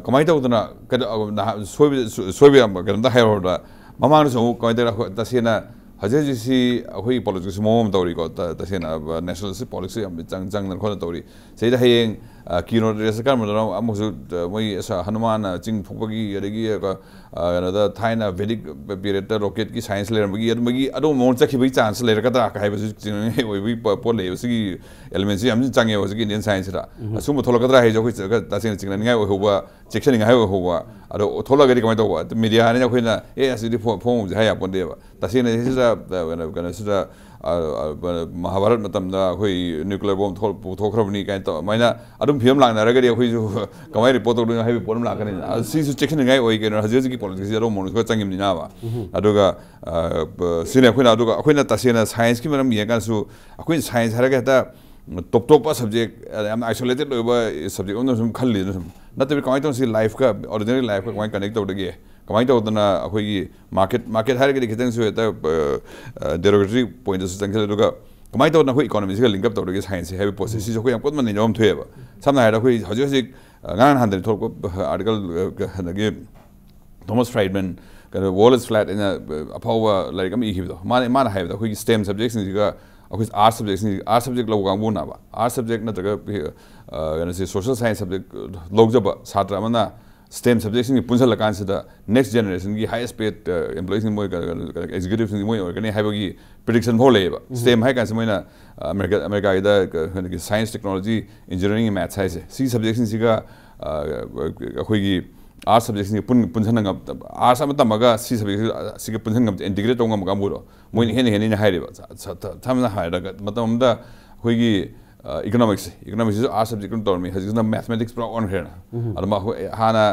ꯀꯃꯥꯏꯅ ꯇꯧꯗꯅ ꯀꯩꯅꯣ ꯅꯍꯥꯟ ꯁꯣꯏꯕ ꯁꯣꯏꯕ ꯌꯥꯝ ꯀꯩꯅꯣꯝꯇ ꯍꯥꯏꯔꯨꯔꯕꯗ, ꯃꯃꯥꯡꯗꯁꯨ ꯑꯃꯨꯛ ꯀꯃꯥꯏꯅ ꯇꯧꯔꯦ, ꯑꯩꯈꯣꯏ ꯇꯁꯦꯡꯅ ꯍꯧꯖꯤꯛ ꯍꯧꯖꯤꯛꯁꯤ ꯑꯩꯈꯣꯏꯒꯤ ꯄꯣꯂꯤꯇꯤꯛꯁꯁꯤ ꯃꯑꯣꯡ ꯑꯃ ꯇꯧꯔꯤꯀꯣ꯫ ꯇꯁꯦꯡꯅ ꯅꯦꯁꯅꯦꯜꯁꯤ ꯄꯣꯂꯤꯇꯤꯛꯁꯁꯤ ꯌꯥꯝ ꯆꯪ ꯆꯪꯗꯅ ꯈꯣꯠꯇꯅ ꯇꯧꯔꯤ꯫ ꯁꯤꯗ ꯍꯌꯦꯡ ꯀꯤꯅꯣ ꯔꯦꯁꯇ ꯀꯔꯝꯕꯗꯅꯣ ꯑꯃꯨꯛꯁꯨ ꯃꯣꯏ ꯍꯅꯨꯃꯥꯟꯅ ꯆꯤꯡ ꯐꯨꯛꯄꯒꯤ, ꯑꯗꯒꯤ ꯀꯩꯅꯣꯗ ꯊꯥꯏꯅ ꯚꯦꯗꯤꯛ ꯄꯤꯔꯤꯌꯠꯇ ꯔꯣꯀꯦꯠꯀꯤ ꯁꯥꯏꯟꯁ ꯂꯩꯔꯝꯕꯒꯤ ꯑꯗꯨꯝꯕꯒꯤ ꯑꯗꯨꯒꯨꯝꯕ ꯃꯑꯣꯡ ꯆꯠꯈꯤꯕꯒꯤ ꯆꯥꯟꯁ ꯂꯩꯔꯛꯀꯗ꯭ꯔꯥ ꯍꯥꯏꯕꯁꯤ ꯆꯤꯡꯅꯅꯤꯡꯉꯥꯏ ꯑꯣꯏꯕꯒꯤ ꯄꯣꯠ ꯂꯩꯌꯦꯕ꯫ ꯁꯤꯒꯤ ꯑꯦꯂꯤꯃꯦꯟꯁꯤ ꯌꯥꯝ ꯆꯪꯉꯦꯕ ꯍꯧꯖꯤꯛꯀꯤ ꯏꯟꯗꯤꯌꯟ ꯁꯥꯏꯟꯁꯁꯤꯗ꯫ ꯑꯁꯨꯝꯕ ꯊꯣꯛꯂꯛꯀꯗ꯭ꯔꯥ ꯍꯥꯏꯁꯦ ꯑꯩꯈꯣꯏ ꯈꯔ ꯇꯁꯦꯡꯅ ꯆꯤꯡꯅꯅꯤꯡꯉꯥꯏ ꯑꯣꯏꯍꯧꯕ, ꯆꯦꯛꯁꯤꯟꯅꯤꯡꯉꯥꯏ ꯑꯣꯏꯍꯧꯕ꯫ ꯑꯗꯣ ꯊꯣꯛꯂꯛꯑꯒꯗꯤ ꯀꯃꯥꯏꯅ ꯇꯧꯕ? ꯃꯦꯗꯤꯌꯥꯅꯤꯅ ꯑꯩꯈꯣꯏꯅ "ꯑꯦ, ꯑꯁꯤꯗꯤ ꯐꯣ-, ꯐꯣꯡꯉꯨꯁꯦ" ꯍꯥꯏ ꯌꯥꯄꯣꯟꯗꯦꯕ꯫ ꯇꯁꯦꯡꯅ ꯁꯤꯗ, ꯀꯩꯅꯣ, ꯀꯩꯅꯣꯁꯤꯗ, ꯃꯍꯥꯚꯥꯔꯠ ꯃꯇꯝꯗ ꯑꯩꯈꯣꯏ ꯅ꯭ꯌꯨꯀ꯭ꯂꯤꯌꯔ ꯕꯣꯝ ꯄꯨꯊꯣꯛꯈ꯭ꯔꯕꯅꯤ ꯀꯥꯏꯅ ꯇꯧ, ꯑꯗꯨꯃꯥꯏꯅ ꯑꯗꯨꯝ ꯐꯤꯕꯝ ꯂꯥꯛꯅꯔꯒꯗꯤ ꯑꯩꯈꯣꯏꯁꯨ ꯀꯃꯥꯏꯅ ꯔꯤꯄꯣꯔꯠ ꯇꯧꯗꯣꯏꯅꯣ ꯍꯥꯏꯕꯒꯤ ꯄꯣꯠ ꯑꯃ ꯂꯥꯛꯀꯅꯤꯅ꯫ ꯑꯗꯨ ꯁꯤꯁꯨ ꯆꯦꯛꯁꯤꯟꯅꯤꯡꯉꯥꯏ ꯑꯣꯏ꯫ ꯀꯩꯅꯣ, ꯍꯧꯖꯤꯛ ꯍꯧꯖꯤꯛꯀꯤ ꯄꯣꯂꯤꯇꯤꯛꯁꯁꯤ ꯑꯗꯨꯝ ꯃꯑꯣꯡꯗ ꯈꯔ ꯆꯪꯉꯤꯕꯅꯤꯅꯕ꯫ ꯑꯗꯨꯒ ꯁꯤꯅꯤ ꯑꯩꯈꯣꯏꯅ, ꯑꯗꯨꯒ ꯑꯩꯈꯣꯏꯅ ꯇꯁꯦꯡꯅ ꯁꯥꯏꯟꯁꯀꯤ ꯃꯔꯝ ꯌꯦꯡꯉꯀꯥꯟꯗꯁꯨ ꯑꯩꯈꯣꯏꯅ ꯁꯥꯏꯟꯁ ꯍꯥꯏꯔꯒ ꯍꯦꯛꯇ ꯇꯣꯞ ꯇꯣꯞꯄ ꯁꯕꯖꯦꯛ, ꯌꯥꯝꯅ ꯑꯥꯏꯁꯣꯂꯦꯇꯦꯠ ꯑꯣꯏꯕ ꯁꯕꯖꯦꯛ ꯑꯃꯗ ꯁꯨꯝ ꯈꯜꯂꯤꯗꯅ ꯁꯨꯝ ꯅꯠꯇꯕꯤ, ꯀꯃꯥꯏꯅ ꯇꯧꯅ ꯁꯤ ꯂꯥꯏꯐꯀ, ꯑꯣꯔꯗꯤꯅꯔꯤ ꯂꯥꯏꯐꯀ ꯀꯃꯥꯏꯅ ꯀꯅꯦꯛ ꯇꯧꯗꯒꯦ? ꯀꯃꯥꯏꯅ ꯇꯧꯗꯅ ꯑꯩꯈꯣꯏꯒꯤ ꯃꯥꯔꯀꯦꯠ, ꯃꯥꯔꯀꯦꯠ ꯍꯥꯏꯔꯒꯗꯤ ꯈꯤꯇꯪꯁꯨ ꯍꯦꯛꯇ ꯗꯦꯔꯣꯒꯦꯇꯔꯤ ꯄꯣꯏꯟꯗꯁꯨ ꯆꯪꯁꯤꯜꯂꯦ꯫ ꯑꯗꯨꯒ ꯀꯃꯥꯏꯅ ꯇꯧꯗꯅ ꯑꯩꯈꯣꯏ ꯏꯀꯣꯅꯣꯃꯤꯁꯤꯒ ꯂꯤꯡꯛ ꯑꯞ ꯇꯧꯔꯤꯒꯦ ꯁꯥꯏꯟꯁꯁꯦ ꯍꯥꯏꯕ ꯄꯣꯠꯁꯦ, ꯁꯤꯁꯨ ꯑꯩꯈꯣꯏ ꯌꯥꯝ ꯀꯨꯞꯅ ꯅꯩꯅꯕ ꯑꯃ ꯊꯣꯛꯑꯦꯕ꯫ ꯁꯝꯅ ꯍꯥꯏꯔꯕꯗ ꯑꯩꯈꯣꯏ ꯍꯧꯖꯤꯛ ꯍꯧꯖꯤꯛ ꯉꯔꯥꯡ ꯅꯍꯥꯟꯗꯅꯤ ꯊꯣꯛꯂꯛꯄ ꯑꯥꯔꯇꯤꯀꯜ, ꯀꯩꯅꯣꯒꯤ ꯊꯣꯃꯥꯁ ꯐ꯭ꯔꯥꯏꯗꯃꯟ, ꯀꯩꯅꯣ, "World is Flat" ꯍꯥꯏꯅ ꯑꯐꯥꯎꯕ ꯂꯥꯏꯔꯤꯛ ꯑꯃ ꯏꯈꯤꯕꯗꯣ, ꯃꯥꯅ, ꯃꯥꯅ ꯍꯥꯏꯕꯗ ꯑꯩꯈꯣꯏꯒꯤ ꯁ꯭ꯇꯦꯝ ꯁꯕꯖꯦꯛꯁꯤꯡꯁꯤꯒ ꯑꯩꯈꯣꯏ ꯑꯥꯔꯠꯁ ꯁꯕꯖꯦꯛꯁꯤꯡ, ꯑꯥꯔꯠꯁ ꯁꯕꯖꯦꯛ ꯂꯧꯕ ꯀꯥꯡꯕꯨꯅꯕ, ꯑꯥꯔꯠꯁ ꯁꯕꯖꯦꯛ ꯅꯠꯇ꯭ꯔꯒ ꯀꯩꯅꯣꯁꯦ, ꯁꯣꯁꯤꯌꯦꯜ ꯁꯥꯏꯟꯁ ꯁꯕꯖꯦꯛ ꯂꯧꯖꯕ ꯁꯥꯇ꯭ꯔ ꯑꯃꯅ ꯁ꯭ꯇꯦꯝ ꯁꯕꯖꯦꯛꯁꯤꯡꯁꯤ ꯄꯨꯟꯁꯤꯜꯂꯀꯥꯟꯁꯤꯗ ꯅꯦꯛꯁ ꯖꯦꯅꯦꯔꯦꯁꯟꯒꯤ ꯍꯥꯏꯌꯦꯁ ꯄꯦꯗ ꯑꯦꯝꯄ꯭ꯂꯣꯌꯤꯁꯤꯡ, ꯃꯣꯏ ꯑꯦꯛꯖꯤꯀ꯭ꯌꯨꯇꯤꯚꯁꯤꯡ ꯃꯣꯏ ꯑꯣꯏꯔꯛꯀꯅꯤ ꯍꯥꯏꯕꯒꯤ ꯄ꯭ꯔꯤꯗꯤꯛꯁꯟ ꯐꯥꯎ ꯂꯩꯌꯦꯕ꯫ ꯁ꯭ꯇꯦꯝ ꯍꯥꯏ ꯀꯥꯟꯁꯤ ꯃꯣꯏꯅ ꯑꯃꯦꯔꯤꯀꯥ, ꯑꯃꯦꯔꯤꯀꯥꯒꯤꯗ ꯀꯩꯅꯣꯒꯤ ꯁꯥꯏꯟꯁ, ꯇꯦꯛꯅꯣꯂꯣꯖꯤ, ꯏꯟꯖꯤꯅꯤꯌꯥꯔꯤꯡ, ꯃꯦꯠꯁ ꯍꯥꯏꯁꯦ, ꯁꯤ ꯁꯕꯖꯦꯛꯁꯤꯡꯁꯤꯒ ꯑꯩꯈꯣꯏꯒꯤ ꯑꯥꯔꯠꯁ ꯁꯕꯖꯦꯛꯁꯤꯡꯁꯦ ꯄꯨꯟ-, ꯄꯨꯟꯁꯤꯟꯅ ꯉꯝ-, ꯑꯥꯔꯠꯁ ꯑꯃ ꯇꯝꯃꯒ ꯁꯤ ꯁꯕꯖꯦꯛꯁꯤꯒ ꯄꯨꯟꯁꯤꯟ ꯉꯝ-, ꯏꯟꯇꯤꯒ꯭ꯔꯦꯠ ꯇꯧꯕ ꯉꯝꯕ ꯀꯥꯡꯕꯨꯗꯣ ꯃꯣꯏꯅ ꯍꯦꯟꯅ ꯍꯦꯟꯅ ꯍꯥꯏꯔꯦꯕ꯫ ꯁ-, ꯁ-, ꯁꯝꯅ ꯍꯥꯏꯔꯒ ꯃꯇꯝ ꯑꯃꯗ ꯑꯩꯈꯣꯏꯒꯤ ꯏꯀꯣꯅꯣꯃꯤꯛꯁ, ꯏꯀꯣꯅꯣꯃꯤꯛꯁꯤꯁꯨ ꯑꯥꯔꯠꯁ ꯁꯕꯖꯦꯛ ꯑꯗꯨꯝ ꯇꯧꯔꯝꯃꯤ, ꯍꯧꯖꯤꯛꯁꯤꯅ ꯃꯦꯊꯃꯦꯇꯤꯛꯁ ꯄꯨꯔꯥ ꯑꯣꯟꯈ꯭ꯔꯦꯅ꯫ ꯑꯗꯨꯃ ꯑꯩꯈꯣꯏ ꯍꯥꯟꯅ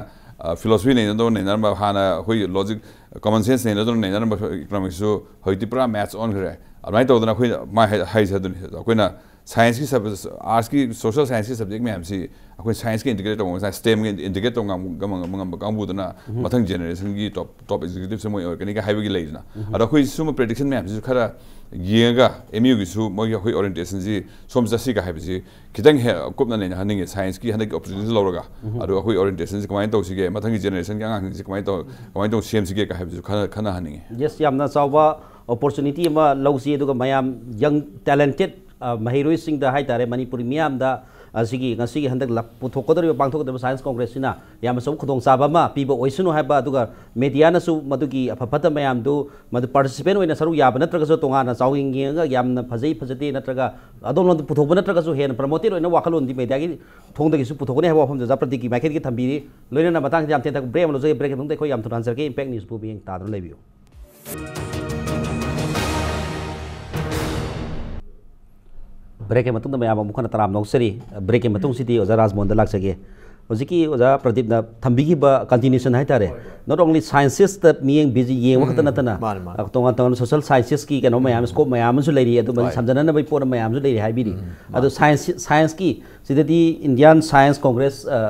ꯐꯤꯂꯣꯁꯣꯐꯤ ꯅꯩꯅꯗꯧꯅ ꯅꯩꯅꯔꯝꯕ, ꯍꯥꯟꯅ ꯑꯩꯈꯣꯏ ꯂꯣꯖꯤꯛ, ꯀꯣꯃꯟ ꯁꯦꯟꯁ ꯅꯩꯅꯗꯧꯅ ꯅꯩꯅꯔꯝꯕ ꯏꯀꯣꯅꯣꯃꯤꯛꯁꯁꯨ ꯍꯧꯖꯤꯛꯇꯤ ꯄꯨꯔꯥ ꯃꯦꯠꯁ ꯑꯣꯟꯈ꯭ꯔꯦ꯫ ꯑꯗꯨꯃꯥꯏꯅ ꯇꯧꯗꯅ ꯑꯩꯈꯣꯏ ꯃꯥ ꯍꯥꯏ-, ꯍꯥꯏꯁꯦ ꯑꯗꯨꯅꯤ꯫ ꯑꯩꯈꯣꯏꯅ ꯁꯥꯏꯟꯁꯀꯤ ꯁꯕ ꯑꯥꯔꯠꯁꯀꯤ ꯁꯣꯁꯤꯌꯦꯜ ꯁꯥꯏꯟꯁꯀꯤ ꯁꯕꯖꯦꯛ ꯃꯌꯥꯝꯁꯤ ꯑꯩꯈꯣꯏ ꯁꯥꯏꯟꯁꯀꯤ ꯏꯟꯇꯤꯒ꯭ꯔꯦꯠ ꯇꯧꯕ ꯉꯝ ꯁ꯭ꯇꯦꯝꯒꯤ ꯏꯟꯇꯤꯒ꯭ꯔꯦꯠ ꯇꯧꯕ ꯉꯝꯕ ꯉꯝꯕ ꯀꯥꯡꯕꯨꯗꯨꯅ ꯃꯊꯪ ꯖꯦꯅꯦꯔꯦꯁꯟꯒꯤ ꯇꯣꯞ ꯇꯣꯞ ꯑꯦꯛꯖꯤꯀ꯭ꯌꯨꯇꯤꯞꯁꯦ ꯃꯣꯏ ꯑꯣꯏꯔꯛꯀꯅꯤꯒ ꯍꯥꯏꯕꯒꯤ ꯂꯩꯗꯅ꯫ ꯑꯗꯣ ꯑꯩꯈꯣꯏ ꯁꯨꯝꯕ ꯄ꯭ꯔꯦꯗꯤꯛꯁꯟ ꯃꯌꯥꯝꯁꯤꯁꯨ ꯈꯔ ꯌꯦꯡꯉꯒ ꯑꯦꯝ ꯌꯨꯒꯤꯁꯨ ꯃꯣꯏꯒꯤ ꯑꯩꯈꯣꯏ ꯑꯣꯔꯤꯌꯦꯟꯇꯦꯁꯟꯁꯤ ꯁꯣꯝ ꯆꯠꯁꯤꯒ ꯍꯥꯏꯕꯁꯤ ꯈꯤꯇꯪ ꯍꯦꯛ ꯀꯨꯞꯅ ꯅꯩꯅꯍꯟꯅꯤꯡꯉꯤ, ꯁꯥꯏꯟꯁꯀꯤ ꯍꯟꯗꯛꯀꯤ ꯑꯣꯄꯣꯔꯆꯨꯅꯤꯇꯤ ꯂꯧꯔꯒ꯫ ꯑꯗꯣ ꯑꯩꯈꯣꯏ ꯑꯣꯔꯤꯌꯦꯟꯇꯦꯁꯟꯁꯤ ꯀꯃꯥꯏꯅ ꯇꯧꯁꯤꯒꯦ, ꯃꯊꯪꯒꯤ ꯖꯦꯅꯦꯔꯦꯁꯟꯒꯤ ꯑꯉꯥꯡꯁꯤꯡꯁꯤ ꯀꯃꯥꯏꯅ ꯇꯧ ꯀꯃꯥꯏꯅ ꯇꯧ ꯁꯦꯝꯁꯤꯒꯦ ꯀ ꯍꯥꯏꯕꯁꯨ ꯈꯟꯅ ꯈꯟꯅꯍꯟꯅꯤꯡꯉꯤ꯫ ꯌꯦꯁ, ꯌꯥꯝꯅ ꯆꯥꯎꯕ ꯑꯣꯄꯣꯔꯆꯨꯅꯤꯇꯤ ꯑꯃ ꯂꯧꯁꯤ, ꯑꯗꯨꯒ ꯃꯌꯥꯝ ꯌꯪ ꯇꯦꯂꯦꯟꯇꯦꯠ ꯃꯍꯩꯔꯣꯏꯁꯤꯡꯗ ꯍꯥꯏꯇꯥꯔꯦ, ꯃꯅꯤꯄꯨꯔꯤ ꯃꯤꯌꯥꯝꯗ ꯑꯁꯤꯒꯤ ꯉꯁꯤꯒꯤ ꯍꯟꯗꯛ ꯂꯥꯛ-, ꯄꯨꯊꯣꯛꯀꯗꯧꯔꯤꯕ, ꯄꯥꯡꯊꯣꯛꯀꯗꯧꯔꯤꯕ ꯁꯥꯏꯟꯁ ꯀꯣꯡꯒ꯭ꯔꯦꯁꯁꯤꯅ ꯌꯥꯝꯅ ꯆꯥꯎꯕ ꯈꯨꯗꯣꯡꯆꯥꯕ ꯑꯃ ꯄꯤꯕ ꯑꯣꯏꯁꯅꯨ ꯍꯥꯏꯕ, ꯑꯗꯨꯒ ꯃꯦꯗꯤꯌꯥꯅꯁꯨ ꯃꯗꯨꯒꯤ ꯑꯐ ꯐꯠꯇ ꯃꯌꯥꯝꯗꯨ ꯃꯗꯨ ꯄꯥꯔꯇꯤꯁꯤꯄꯦꯟ ꯑꯣꯏꯅ ꯁꯔꯨꯛ ꯌꯥꯕ ꯅꯠꯇ꯭ꯔꯒꯁꯨ, ꯇꯣꯉꯥꯟꯅ ꯆꯥꯎꯌꯦꯡ ꯌꯦꯡꯉꯒ ꯌꯥꯝꯅ ꯐꯖꯩ ꯐꯖꯗꯦ ꯅꯠꯇ꯭ꯔꯒ ꯑꯗꯣꯝꯂꯣꯝꯗ ꯄꯨꯊꯣꯛꯄ ꯅꯠꯇ꯭ꯔꯒꯁꯨ ꯍꯦꯟꯅ ꯄ꯭ꯔꯃꯣꯇꯦꯠ ꯑꯣꯏꯅ ꯋꯥꯈꯜꯂꯣꯟꯗꯤ ꯃꯦꯗꯤꯌꯥꯒꯤ ꯊꯣꯡꯗꯒꯤꯁꯨ ꯄꯨꯊꯣꯛꯀꯅꯤ ꯍꯥꯏꯕ ꯋꯥꯐꯝꯁꯦ ꯑꯣꯖꯥ ꯄ꯭ꯔꯗꯤꯞꯀꯤ ꯃꯥꯏꯀꯩꯗꯒꯤ ꯊꯝꯕꯤꯔꯤ꯫ ꯂꯣꯏꯅꯅ ꯃꯇꯥꯡꯁꯤꯗ ꯌꯥꯝ ꯇꯦꯟꯇꯛ ꯕ꯭ꯔꯦꯛ ꯑꯃ ꯂꯧꯖꯒꯦ꯫ ꯕ꯭ꯔꯦꯛꯀꯤ ꯃꯇꯨꯡꯗ ꯑꯩꯈꯣꯏ ꯌꯥꯝ ꯊꯨꯅ ꯍꯟꯖꯔꯛꯀꯦ꯫ ꯏꯝꯄꯦꯛ ꯅ꯭ꯌꯨꯁꯄꯨ ꯃꯤꯠꯌꯦꯡ ꯇꯥꯗꯨꯅ ꯂꯩꯕꯤꯌꯨ꯫ ꯕ꯭ꯔꯦꯛꯀꯤ ꯃꯇꯨꯡꯗ ꯃꯌꯥꯝ ꯑꯃꯨꯛ ꯍꯟꯅ ꯇꯔꯥꯝꯅ ꯑꯣꯛꯆꯔꯤ꯫ ꯕ꯭ꯔꯦꯛꯀꯤ ꯃꯇꯨꯡꯁꯤꯗꯤ ꯑꯣꯖꯥ ꯔꯥꯖꯃꯣꯍꯟꯗ ꯂꯥꯛꯆꯒꯦ꯫ ꯍꯧꯖꯤꯛꯀꯤ ꯑꯣꯖꯥ ꯄ꯭ꯔꯗꯤꯞꯅ ꯊꯝꯕꯤꯈꯤꯕ ꯀꯟꯇꯤꯅ꯭ꯌꯨꯁꯟ ꯍꯥꯏꯇꯥꯔꯦ, ꯅꯣꯠ ꯑꯣꯡꯂꯤ ꯁꯥꯏꯟꯁꯤꯁꯇ ꯃꯤꯠꯌꯦꯡ ꯕꯤꯖꯤ ꯌꯦꯡꯕ ꯈꯛꯇ ꯅꯠꯇꯅ ꯃꯥꯅꯦ, ꯃꯥꯅꯦ꯫ ꯑ, ꯇꯣꯉꯥꯟ ꯇꯣꯉꯥꯟꯕ ꯁꯣꯁꯤꯌꯦꯜ ꯁꯥꯏꯟꯁꯦꯁꯀꯤ ꯀꯩꯅꯣ ꯃꯌꯥꯝ, ꯁ꯭ꯀꯣꯞ ꯃꯌꯥꯝ ꯑꯃꯁꯨ ꯂꯩꯔꯤ, ꯑꯗꯨ ꯃꯁꯤ ꯍꯣꯏ꯫ ꯁꯝꯖꯅꯅꯕꯒꯤ ꯄꯣꯠ ꯃꯌꯥꯝꯁꯨ ꯂꯩꯔꯤ ꯍꯥꯏꯕꯤꯔꯤ꯫ ꯑꯗꯣ ꯁꯥꯏꯟꯁ ꯁꯥꯏꯟꯁꯀꯤ ꯁꯤꯗꯗꯤ ꯏꯟꯗꯤꯌꯥꯟ ꯁꯥꯏꯟꯁ ꯀꯣꯡꯒ꯭ꯔꯦꯁ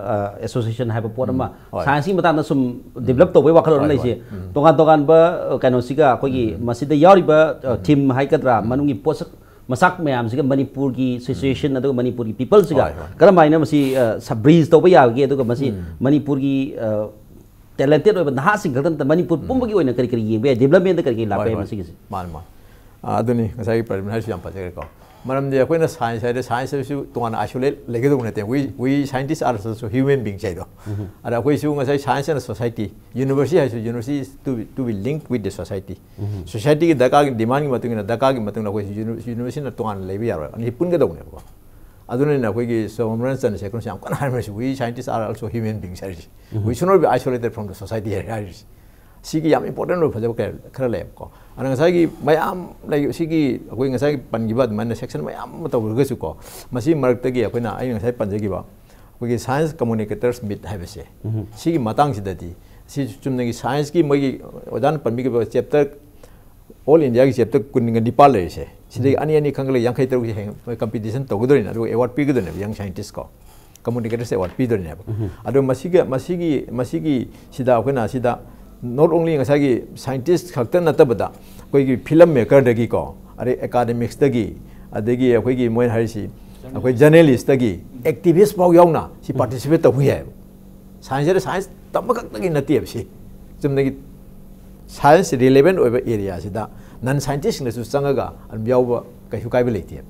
ꯑꯦꯁꯣꯁꯤꯌꯦꯁꯟ ꯍꯥꯏꯕ ꯄꯣꯠ ꯑꯃ ꯍꯣꯏ꯫ ꯁꯥꯏꯟꯁꯀꯤ ꯃꯇꯥꯡꯗ ꯁꯨꯝ ꯗꯤꯕꯂꯞ ꯇꯧꯕꯒꯤ ꯋꯥꯈꯜꯂꯣꯟ ꯍꯣꯏ, ꯂꯩꯁꯦ꯫ ꯍꯣꯏ꯫ ꯎꯝ꯫ ꯇꯣꯉꯥꯟ ꯇꯣꯉꯥꯟꯕ ꯑ, ꯀꯩꯅꯣꯁꯤꯒ ꯑꯩꯈꯣꯏꯒꯤ ꯃꯁꯤꯗ ꯌꯥꯎꯔꯤꯕ ꯊꯤꯝ ꯍꯥꯏꯒꯗ꯭ꯔꯥ, ꯃꯅꯨꯡꯒꯤ ꯄꯣꯠꯁꯛ ꯃꯁꯛ ꯃꯌꯥꯝꯁꯤꯒ ꯃꯅꯤꯄꯨꯔꯒꯤ ꯁꯤꯆꯨꯋꯦꯁꯟ ꯑꯗꯨꯒ ꯃꯅꯤꯄꯨꯔꯒꯤ ꯄꯤꯄꯜꯁꯤꯒ ꯍꯣꯏ, ꯍꯣꯏ꯫ ꯀꯔꯝꯍꯥꯏꯅ ꯃꯁꯤ ꯕ꯭ꯔꯤꯖ ꯇꯧꯕ ꯌꯥꯕꯒꯦ, ꯑꯗꯨꯒ ꯃꯁꯤ ꯃꯅꯤꯄꯨꯔꯒꯤ ꯇꯦꯂꯦꯟꯇꯦꯠ ꯑꯣꯏꯕ ꯅꯍꯥꯁꯤꯡ ꯈꯛꯇ ꯅꯠꯇꯅ ꯃꯅꯤꯄꯨꯔ ꯄꯨꯝꯕꯒꯤ ꯑꯣꯏꯅ ꯀꯔꯤ ꯀꯔꯤ ꯌꯦꯡꯕ ꯌꯥꯏ, ꯗꯤꯕꯂꯞꯃꯦꯟꯗ ꯀꯔꯤ ꯀꯔꯤ ꯂꯥꯛꯄ ꯍꯣꯏ, ꯌꯥꯏ ꯍꯣꯏ꯫ ꯃꯁꯤꯒꯤꯁꯦ? ꯃꯥꯅꯤ, ꯃꯥꯅꯤ꯫ ꯑ, ꯑꯗꯨꯅꯤ ꯉꯁꯥꯏꯒꯤ ꯄ꯭ꯔꯗꯤꯞꯅ ꯍꯥꯏꯔꯤꯁꯨ ꯌꯥꯝ ꯐꯖꯈ꯭ꯔꯦꯀꯣ꯫ ꯃꯔꯝꯗꯤ ꯑꯩꯈꯣꯏꯅ ꯁꯥꯏꯟꯁ ꯍꯥꯏꯔꯦ, ꯁꯥꯏꯟꯁ ꯍꯥꯏꯕꯁꯤ ꯇꯣꯉꯥꯟꯅ ꯑꯥꯏꯁꯣꯂꯦꯠ ꯂꯩꯒꯗꯧꯕ ꯅꯠꯇꯦ꯫ We, we scientists are also human beings ꯍꯥꯏꯗꯣ꯫ ꯑꯗ ꯑꯩꯈꯣꯏꯁꯨ ꯉꯁꯥꯏ science and society, university ꯍꯥꯏꯁꯨ university is to be, to be linked with the society꯫ ꯁꯣꯁꯥꯏꯇꯤꯒꯤ ꯗꯔꯀꯥꯔꯒꯤ ꯗꯤꯃꯥꯟꯒꯤ ꯃꯇꯨꯡ ꯏꯟꯅ, ꯗꯔꯀꯥꯔꯒꯤ ꯃꯇꯨꯡ ꯏꯟꯅ ꯑꯩꯈꯣꯏꯁꯨ ꯌꯨꯅꯤ-, ꯌꯨꯅꯤꯚꯔꯁꯤꯇꯤꯅ ꯇꯣꯉꯥꯟꯅ ꯂꯩꯕ ꯌꯥꯔꯣꯏ, ꯑꯅꯤ ꯄꯨꯟꯒꯗꯧꯕꯅꯦꯕꯀꯣ꯫ ꯑꯗꯨꯅꯅꯦ ꯑꯩꯈꯣꯏꯒꯤ ꯁꯣꯃꯔꯟ ꯆꯟꯗ꯭ꯔꯁꯦꯀꯔꯅꯁꯨ ꯌꯥꯝ ꯀꯟꯅ ꯍꯥꯏꯔꯝꯃꯤꯁꯤ, "We scientists are also human beings" ꯍꯥꯏꯔꯤꯁꯤ꯫ "We should not be isolated from the society" ꯍꯥꯏꯔꯤꯁꯤ꯫ ꯁꯤꯒꯤ ꯌꯥꯝ ꯏꯝꯄꯣꯔꯇꯦꯟ ꯑꯣꯏꯕ ꯐꯖꯕ ꯀꯌꯥ, ꯈꯔ ꯂꯩꯌꯦꯕꯀꯣ꯫ ꯑꯗ ꯉꯁꯥꯏꯒꯤ ꯃꯌꯥꯝ ꯂꯩ, ꯁꯤꯒꯤ ꯑꯩꯈꯣꯏ ꯉꯁꯥꯏꯒꯤ ꯄꯟꯈꯤꯕ ꯑꯗꯨꯃꯥꯏꯅ ꯁꯦꯛꯁꯟ ꯃꯌꯥꯝ ꯑꯃ ꯇꯧꯔꯒꯁꯨꯀꯣ, ꯃꯁꯤ ꯃꯔꯛꯇꯒꯤ ꯑꯩꯈꯣꯏꯅ, ꯑꯩꯅ ꯉꯁꯥꯏ ꯄꯟꯖꯈꯤꯕ ꯑꯩꯈꯣꯏꯒꯤ Science Communicators Meet ꯍꯥꯏꯕꯁꯦ, ꯁꯤꯒꯤ ꯃꯇꯥꯡꯁꯤꯗꯗꯤ ꯁꯤ ꯆꯨꯝꯅꯒꯤ ꯁꯥꯏꯟꯁꯀꯤ ꯃꯣꯏꯒꯤ ꯑꯣꯖꯥꯅ ꯄꯟꯕꯤꯈꯤꯕ ꯆꯦꯞꯇꯔ ꯑꯣꯜ ꯏꯟꯗꯤꯌꯥꯒꯤ ꯆꯦꯞꯇꯔ ꯀꯨꯟꯒ ꯅꯤꯄꯥꯜ ꯂꯩꯔꯤꯁꯦ, ꯁꯤꯗꯒꯤ ꯑꯅꯤ ꯑꯅꯤ ꯈꯟꯒꯠꯂꯒ ꯌꯥꯡꯈꯩ ꯇꯔꯨꯛꯁꯦ ꯍꯌꯦꯡ ꯃꯣꯏ ꯀꯝꯄꯤꯇꯤꯁꯟ ꯇꯧꯒꯗꯣꯔꯤꯅꯤ, ꯑꯗꯨꯒ ꯑꯦꯋꯥꯔꯗ ꯄꯤꯒꯗꯣꯏꯅꯦꯕ ꯌꯪ ꯁꯥꯏꯟꯇꯤꯁ ꯀꯣ, ꯀꯝꯃꯨꯅꯤꯀꯦꯇꯔꯁ ꯑꯦꯋꯥꯔꯗ ꯄꯤꯗꯣꯏꯅꯦꯕ꯫ ꯑꯗꯣ ꯃꯁꯤꯒ, ꯃꯁꯤꯒꯤ, ꯃꯁꯤꯒꯤ ꯁꯤꯗ ꯑꯩꯈꯣꯏꯅ ꯁꯤꯗ not only ꯉꯁꯥꯏꯒꯤ ꯁꯥꯏꯟꯇꯤꯁ ꯈꯛꯇ ꯅꯠꯇꯕꯗ, ꯑꯩꯈꯣꯏꯒꯤ ꯐꯤꯂꯝ ꯃꯦꯀꯔꯗꯒꯤꯀꯣ, ꯑꯗꯩ ꯑꯦꯀꯥꯗꯦꯃꯤꯛꯁꯇꯒꯤ, ꯑꯗꯒꯤ ꯑꯩꯈꯣꯏꯒꯤ ꯃꯣꯏꯅ ꯍꯥꯏꯔꯤꯁꯤ, ꯑꯩꯈꯣꯏ ꯖꯔꯅꯦꯂꯤꯁꯇꯒꯤ ꯑꯦꯛꯇꯤꯚꯤꯁ ꯐꯥꯎ ꯌꯥꯎꯅ ꯁꯤ ꯄꯥꯔꯇꯤꯁꯤꯄꯦꯠ ꯇꯧꯕ ꯌꯥꯏꯑꯕ꯫ ꯁꯥꯏꯟꯁ ꯍꯥꯏꯔꯦ, ꯁꯥꯏꯟꯁ ꯇꯝꯕ ꯈꯛꯇꯒꯤ ꯅꯠꯇꯦꯕ ꯁꯤ꯫ ꯆꯨꯝꯅꯒꯤ ꯁꯥꯏꯟꯁ ꯔꯤꯂꯦꯚꯦꯟ ꯑꯣꯏꯕ ꯑꯦꯔꯤꯌꯥꯁꯤꯗ ꯅꯟ ꯁꯥꯏꯟꯇꯤꯁꯁꯤꯡꯅꯁꯨ ꯆꯪꯉꯒ ꯑꯗꯨꯝ ꯌꯥꯎꯕ ꯀꯩꯁꯨ ꯀꯥꯏꯕ ꯂꯩꯇꯦꯕ꯫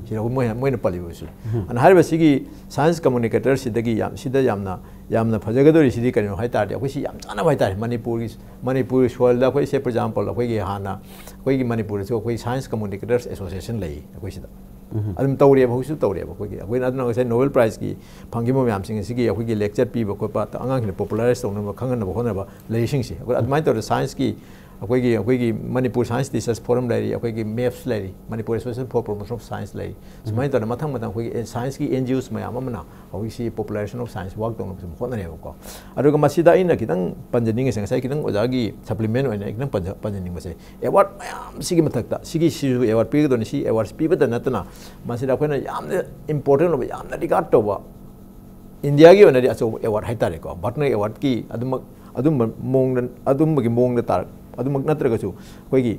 ꯁꯤꯗ ꯃꯣꯏꯅ, ꯃꯣꯏꯅ ꯄꯜꯂꯤꯕꯁꯨ꯫ ꯑꯗꯨꯅ ꯍꯥꯏꯔꯤꯕ ꯁꯤꯒꯤ ꯁꯥꯏꯟꯁ ꯀꯝꯃꯨꯅꯤꯀꯦꯇꯔꯁꯤꯗꯒꯤ ꯌꯥꯝ, ꯁꯤꯗ ꯌꯥꯝꯅ, ꯌꯥꯝꯅ ꯐꯖꯒꯗꯧꯔꯤꯁꯤꯗꯤ ꯀꯔꯤꯅꯣ ꯍꯥꯏ ꯇꯥꯔꯗꯤ, ꯑꯩꯈꯣꯏ ꯁꯤ ꯌꯥꯝ ꯆꯥꯟꯅꯕ ꯍꯥꯏ ꯇꯥꯔꯦ꯫ ꯃꯅꯤꯄꯨꯔꯒꯤ, ꯃꯅꯤꯄꯨꯔꯒꯤ ꯁꯣꯏꯜꯗ ꯑꯩꯈꯣꯏ, say for example, ꯑꯩꯈꯣꯏꯒꯤ ꯍꯥꯟꯅ ꯑꯩꯈꯣꯏꯒꯤ ꯃꯅꯤꯄꯨꯔꯗꯁꯨ ꯑꯩꯈꯣꯏ ꯁꯥꯏꯟꯁ ꯀꯝꯃꯨꯅꯤꯀꯦꯇꯔꯁ ꯑꯦꯁꯣꯁꯤꯌꯦꯁꯟ ꯂꯩ ꯑꯩꯈꯣꯏ ꯁꯤꯗ꯫ ꯑꯗꯨꯝ ꯇꯧꯔꯤꯑꯕ, ꯍꯧꯖꯤꯛꯁꯨ ꯇꯧꯔꯤꯑꯕ ꯑꯩꯈꯣꯏꯒꯤ꯫ ꯑꯩꯈꯣꯏꯅ ꯑꯗꯨꯅ ꯉꯁꯥꯏ ꯅꯣꯕꯦꯜ ꯄ꯭ꯔꯥꯏꯖꯀꯤ ꯐꯪꯈꯤꯕ ꯃꯌꯥꯝꯁꯤꯡ ꯑꯁꯤꯒꯤ ꯑꯩꯈꯣꯏꯒꯤ ꯂꯦꯛꯆꯔ ꯄꯤꯕ ꯈꯣꯠꯄ, ꯑꯉꯥꯡꯁꯤꯡꯅ ꯄꯣꯄꯨꯂꯔꯥꯏꯁ ꯇꯧꯅꯕ, ꯈꯪꯍꯟꯅꯕ ꯍꯣꯠꯅꯕ ꯂꯩꯔꯤꯁꯤꯡꯁꯦ꯫ ꯑꯩꯈꯣꯏ ꯑꯗꯨꯃꯥꯏꯅ ꯇꯧꯔꯒ ꯁꯥꯏꯟꯁꯀꯤ ꯑꯩꯈꯣꯏꯒꯤ, ꯑꯩꯈꯣꯏꯒꯤ ꯃꯅꯤꯄꯨꯔ ꯁꯥꯏꯟꯁ ꯇꯤꯆꯔꯁ ꯐꯣꯔꯝ ꯂꯩꯔꯤ, ꯑꯩꯈꯣꯏꯒꯤ ꯃꯦꯞꯁ ꯂꯩꯔꯤ, Manipur association for promotion of science ꯂꯩꯔꯤ꯫ ꯁꯨꯃꯥꯏꯅ ꯇꯧꯗꯅ ꯃꯊꯪ ꯃꯊꯪ ꯑꯩꯈꯣꯏꯒꯤ ꯁꯥꯏꯟꯁꯀꯤ ꯑꯦꯟ ꯖꯤ ꯑꯣꯁ ꯃꯌꯥꯝ ꯑꯃꯅ ꯍꯧꯖꯤꯛꯁꯤ ꯄꯣꯄꯨꯂꯥꯏꯖꯦꯁꯟ ꯑꯣꯐ ꯁꯥꯏꯟꯁ ꯋꯥꯛ ꯇꯧꯅꯕꯁꯨ ꯍꯣꯠꯅꯔꯦꯕꯀꯣ꯫ ꯑꯗꯨꯒ ꯃꯁꯤꯗ ꯑꯩꯅ ꯈꯤꯇꯪ ꯄꯟꯖꯅꯤꯡꯉꯤꯁꯦ, ꯉꯁꯥꯏ ꯈꯤꯇꯪ ꯑꯣꯖꯥꯒꯤ ꯁꯄ꯭ꯂꯤꯃꯦꯟ ꯑꯣꯏꯅ ꯑꯩ ꯈꯤꯇꯪ ꯄꯟꯖ-, ꯄꯟꯖꯅꯤꯡꯕꯁꯦ, ꯑꯦꯋꯥꯔꯗ ꯃꯌꯥꯝꯁꯤꯒꯤ ꯃꯊꯛꯇ, ꯁꯤꯒꯤ, ꯁꯤꯁꯨ ꯑꯦꯋꯥꯔꯗ ꯄꯤꯒꯗꯧꯅꯤ, ꯁꯤ ꯑꯦꯋꯥꯔꯗ ꯄꯤꯕꯗ ꯅꯠꯇꯅ ꯃꯁꯤꯗ ꯑꯩꯈꯣꯏꯅ ꯌꯥꯝꯅ ꯏꯝꯄꯣꯔꯇꯦꯟ ꯑꯣꯏꯕ, ꯌꯥꯝꯅ ꯔꯤꯒꯥꯔꯗ ꯇꯧꯕ, ꯏꯟꯗꯤꯌꯥꯒꯤ ꯑꯣꯏꯅꯗꯤ ꯑꯆꯧꯕ ꯑꯦꯋꯥꯔꯗ ꯍꯥꯏꯇꯥꯔꯦꯀꯣ, ꯚꯥꯔꯠꯅ ꯑꯦꯋꯥꯔꯗꯀꯤ ꯑꯗꯨꯃꯛ, ꯑꯗꯨꯝꯕ ꯃꯑꯣꯡꯗ, ꯑꯗꯨꯝꯕꯒꯤ ꯃꯑꯣꯡꯗ ꯇꯥꯔꯛ-, ꯑꯗꯨꯃꯛ ꯅꯠꯇ꯭ꯔꯒꯁꯨ ꯑꯩꯈꯣꯏꯒꯤ,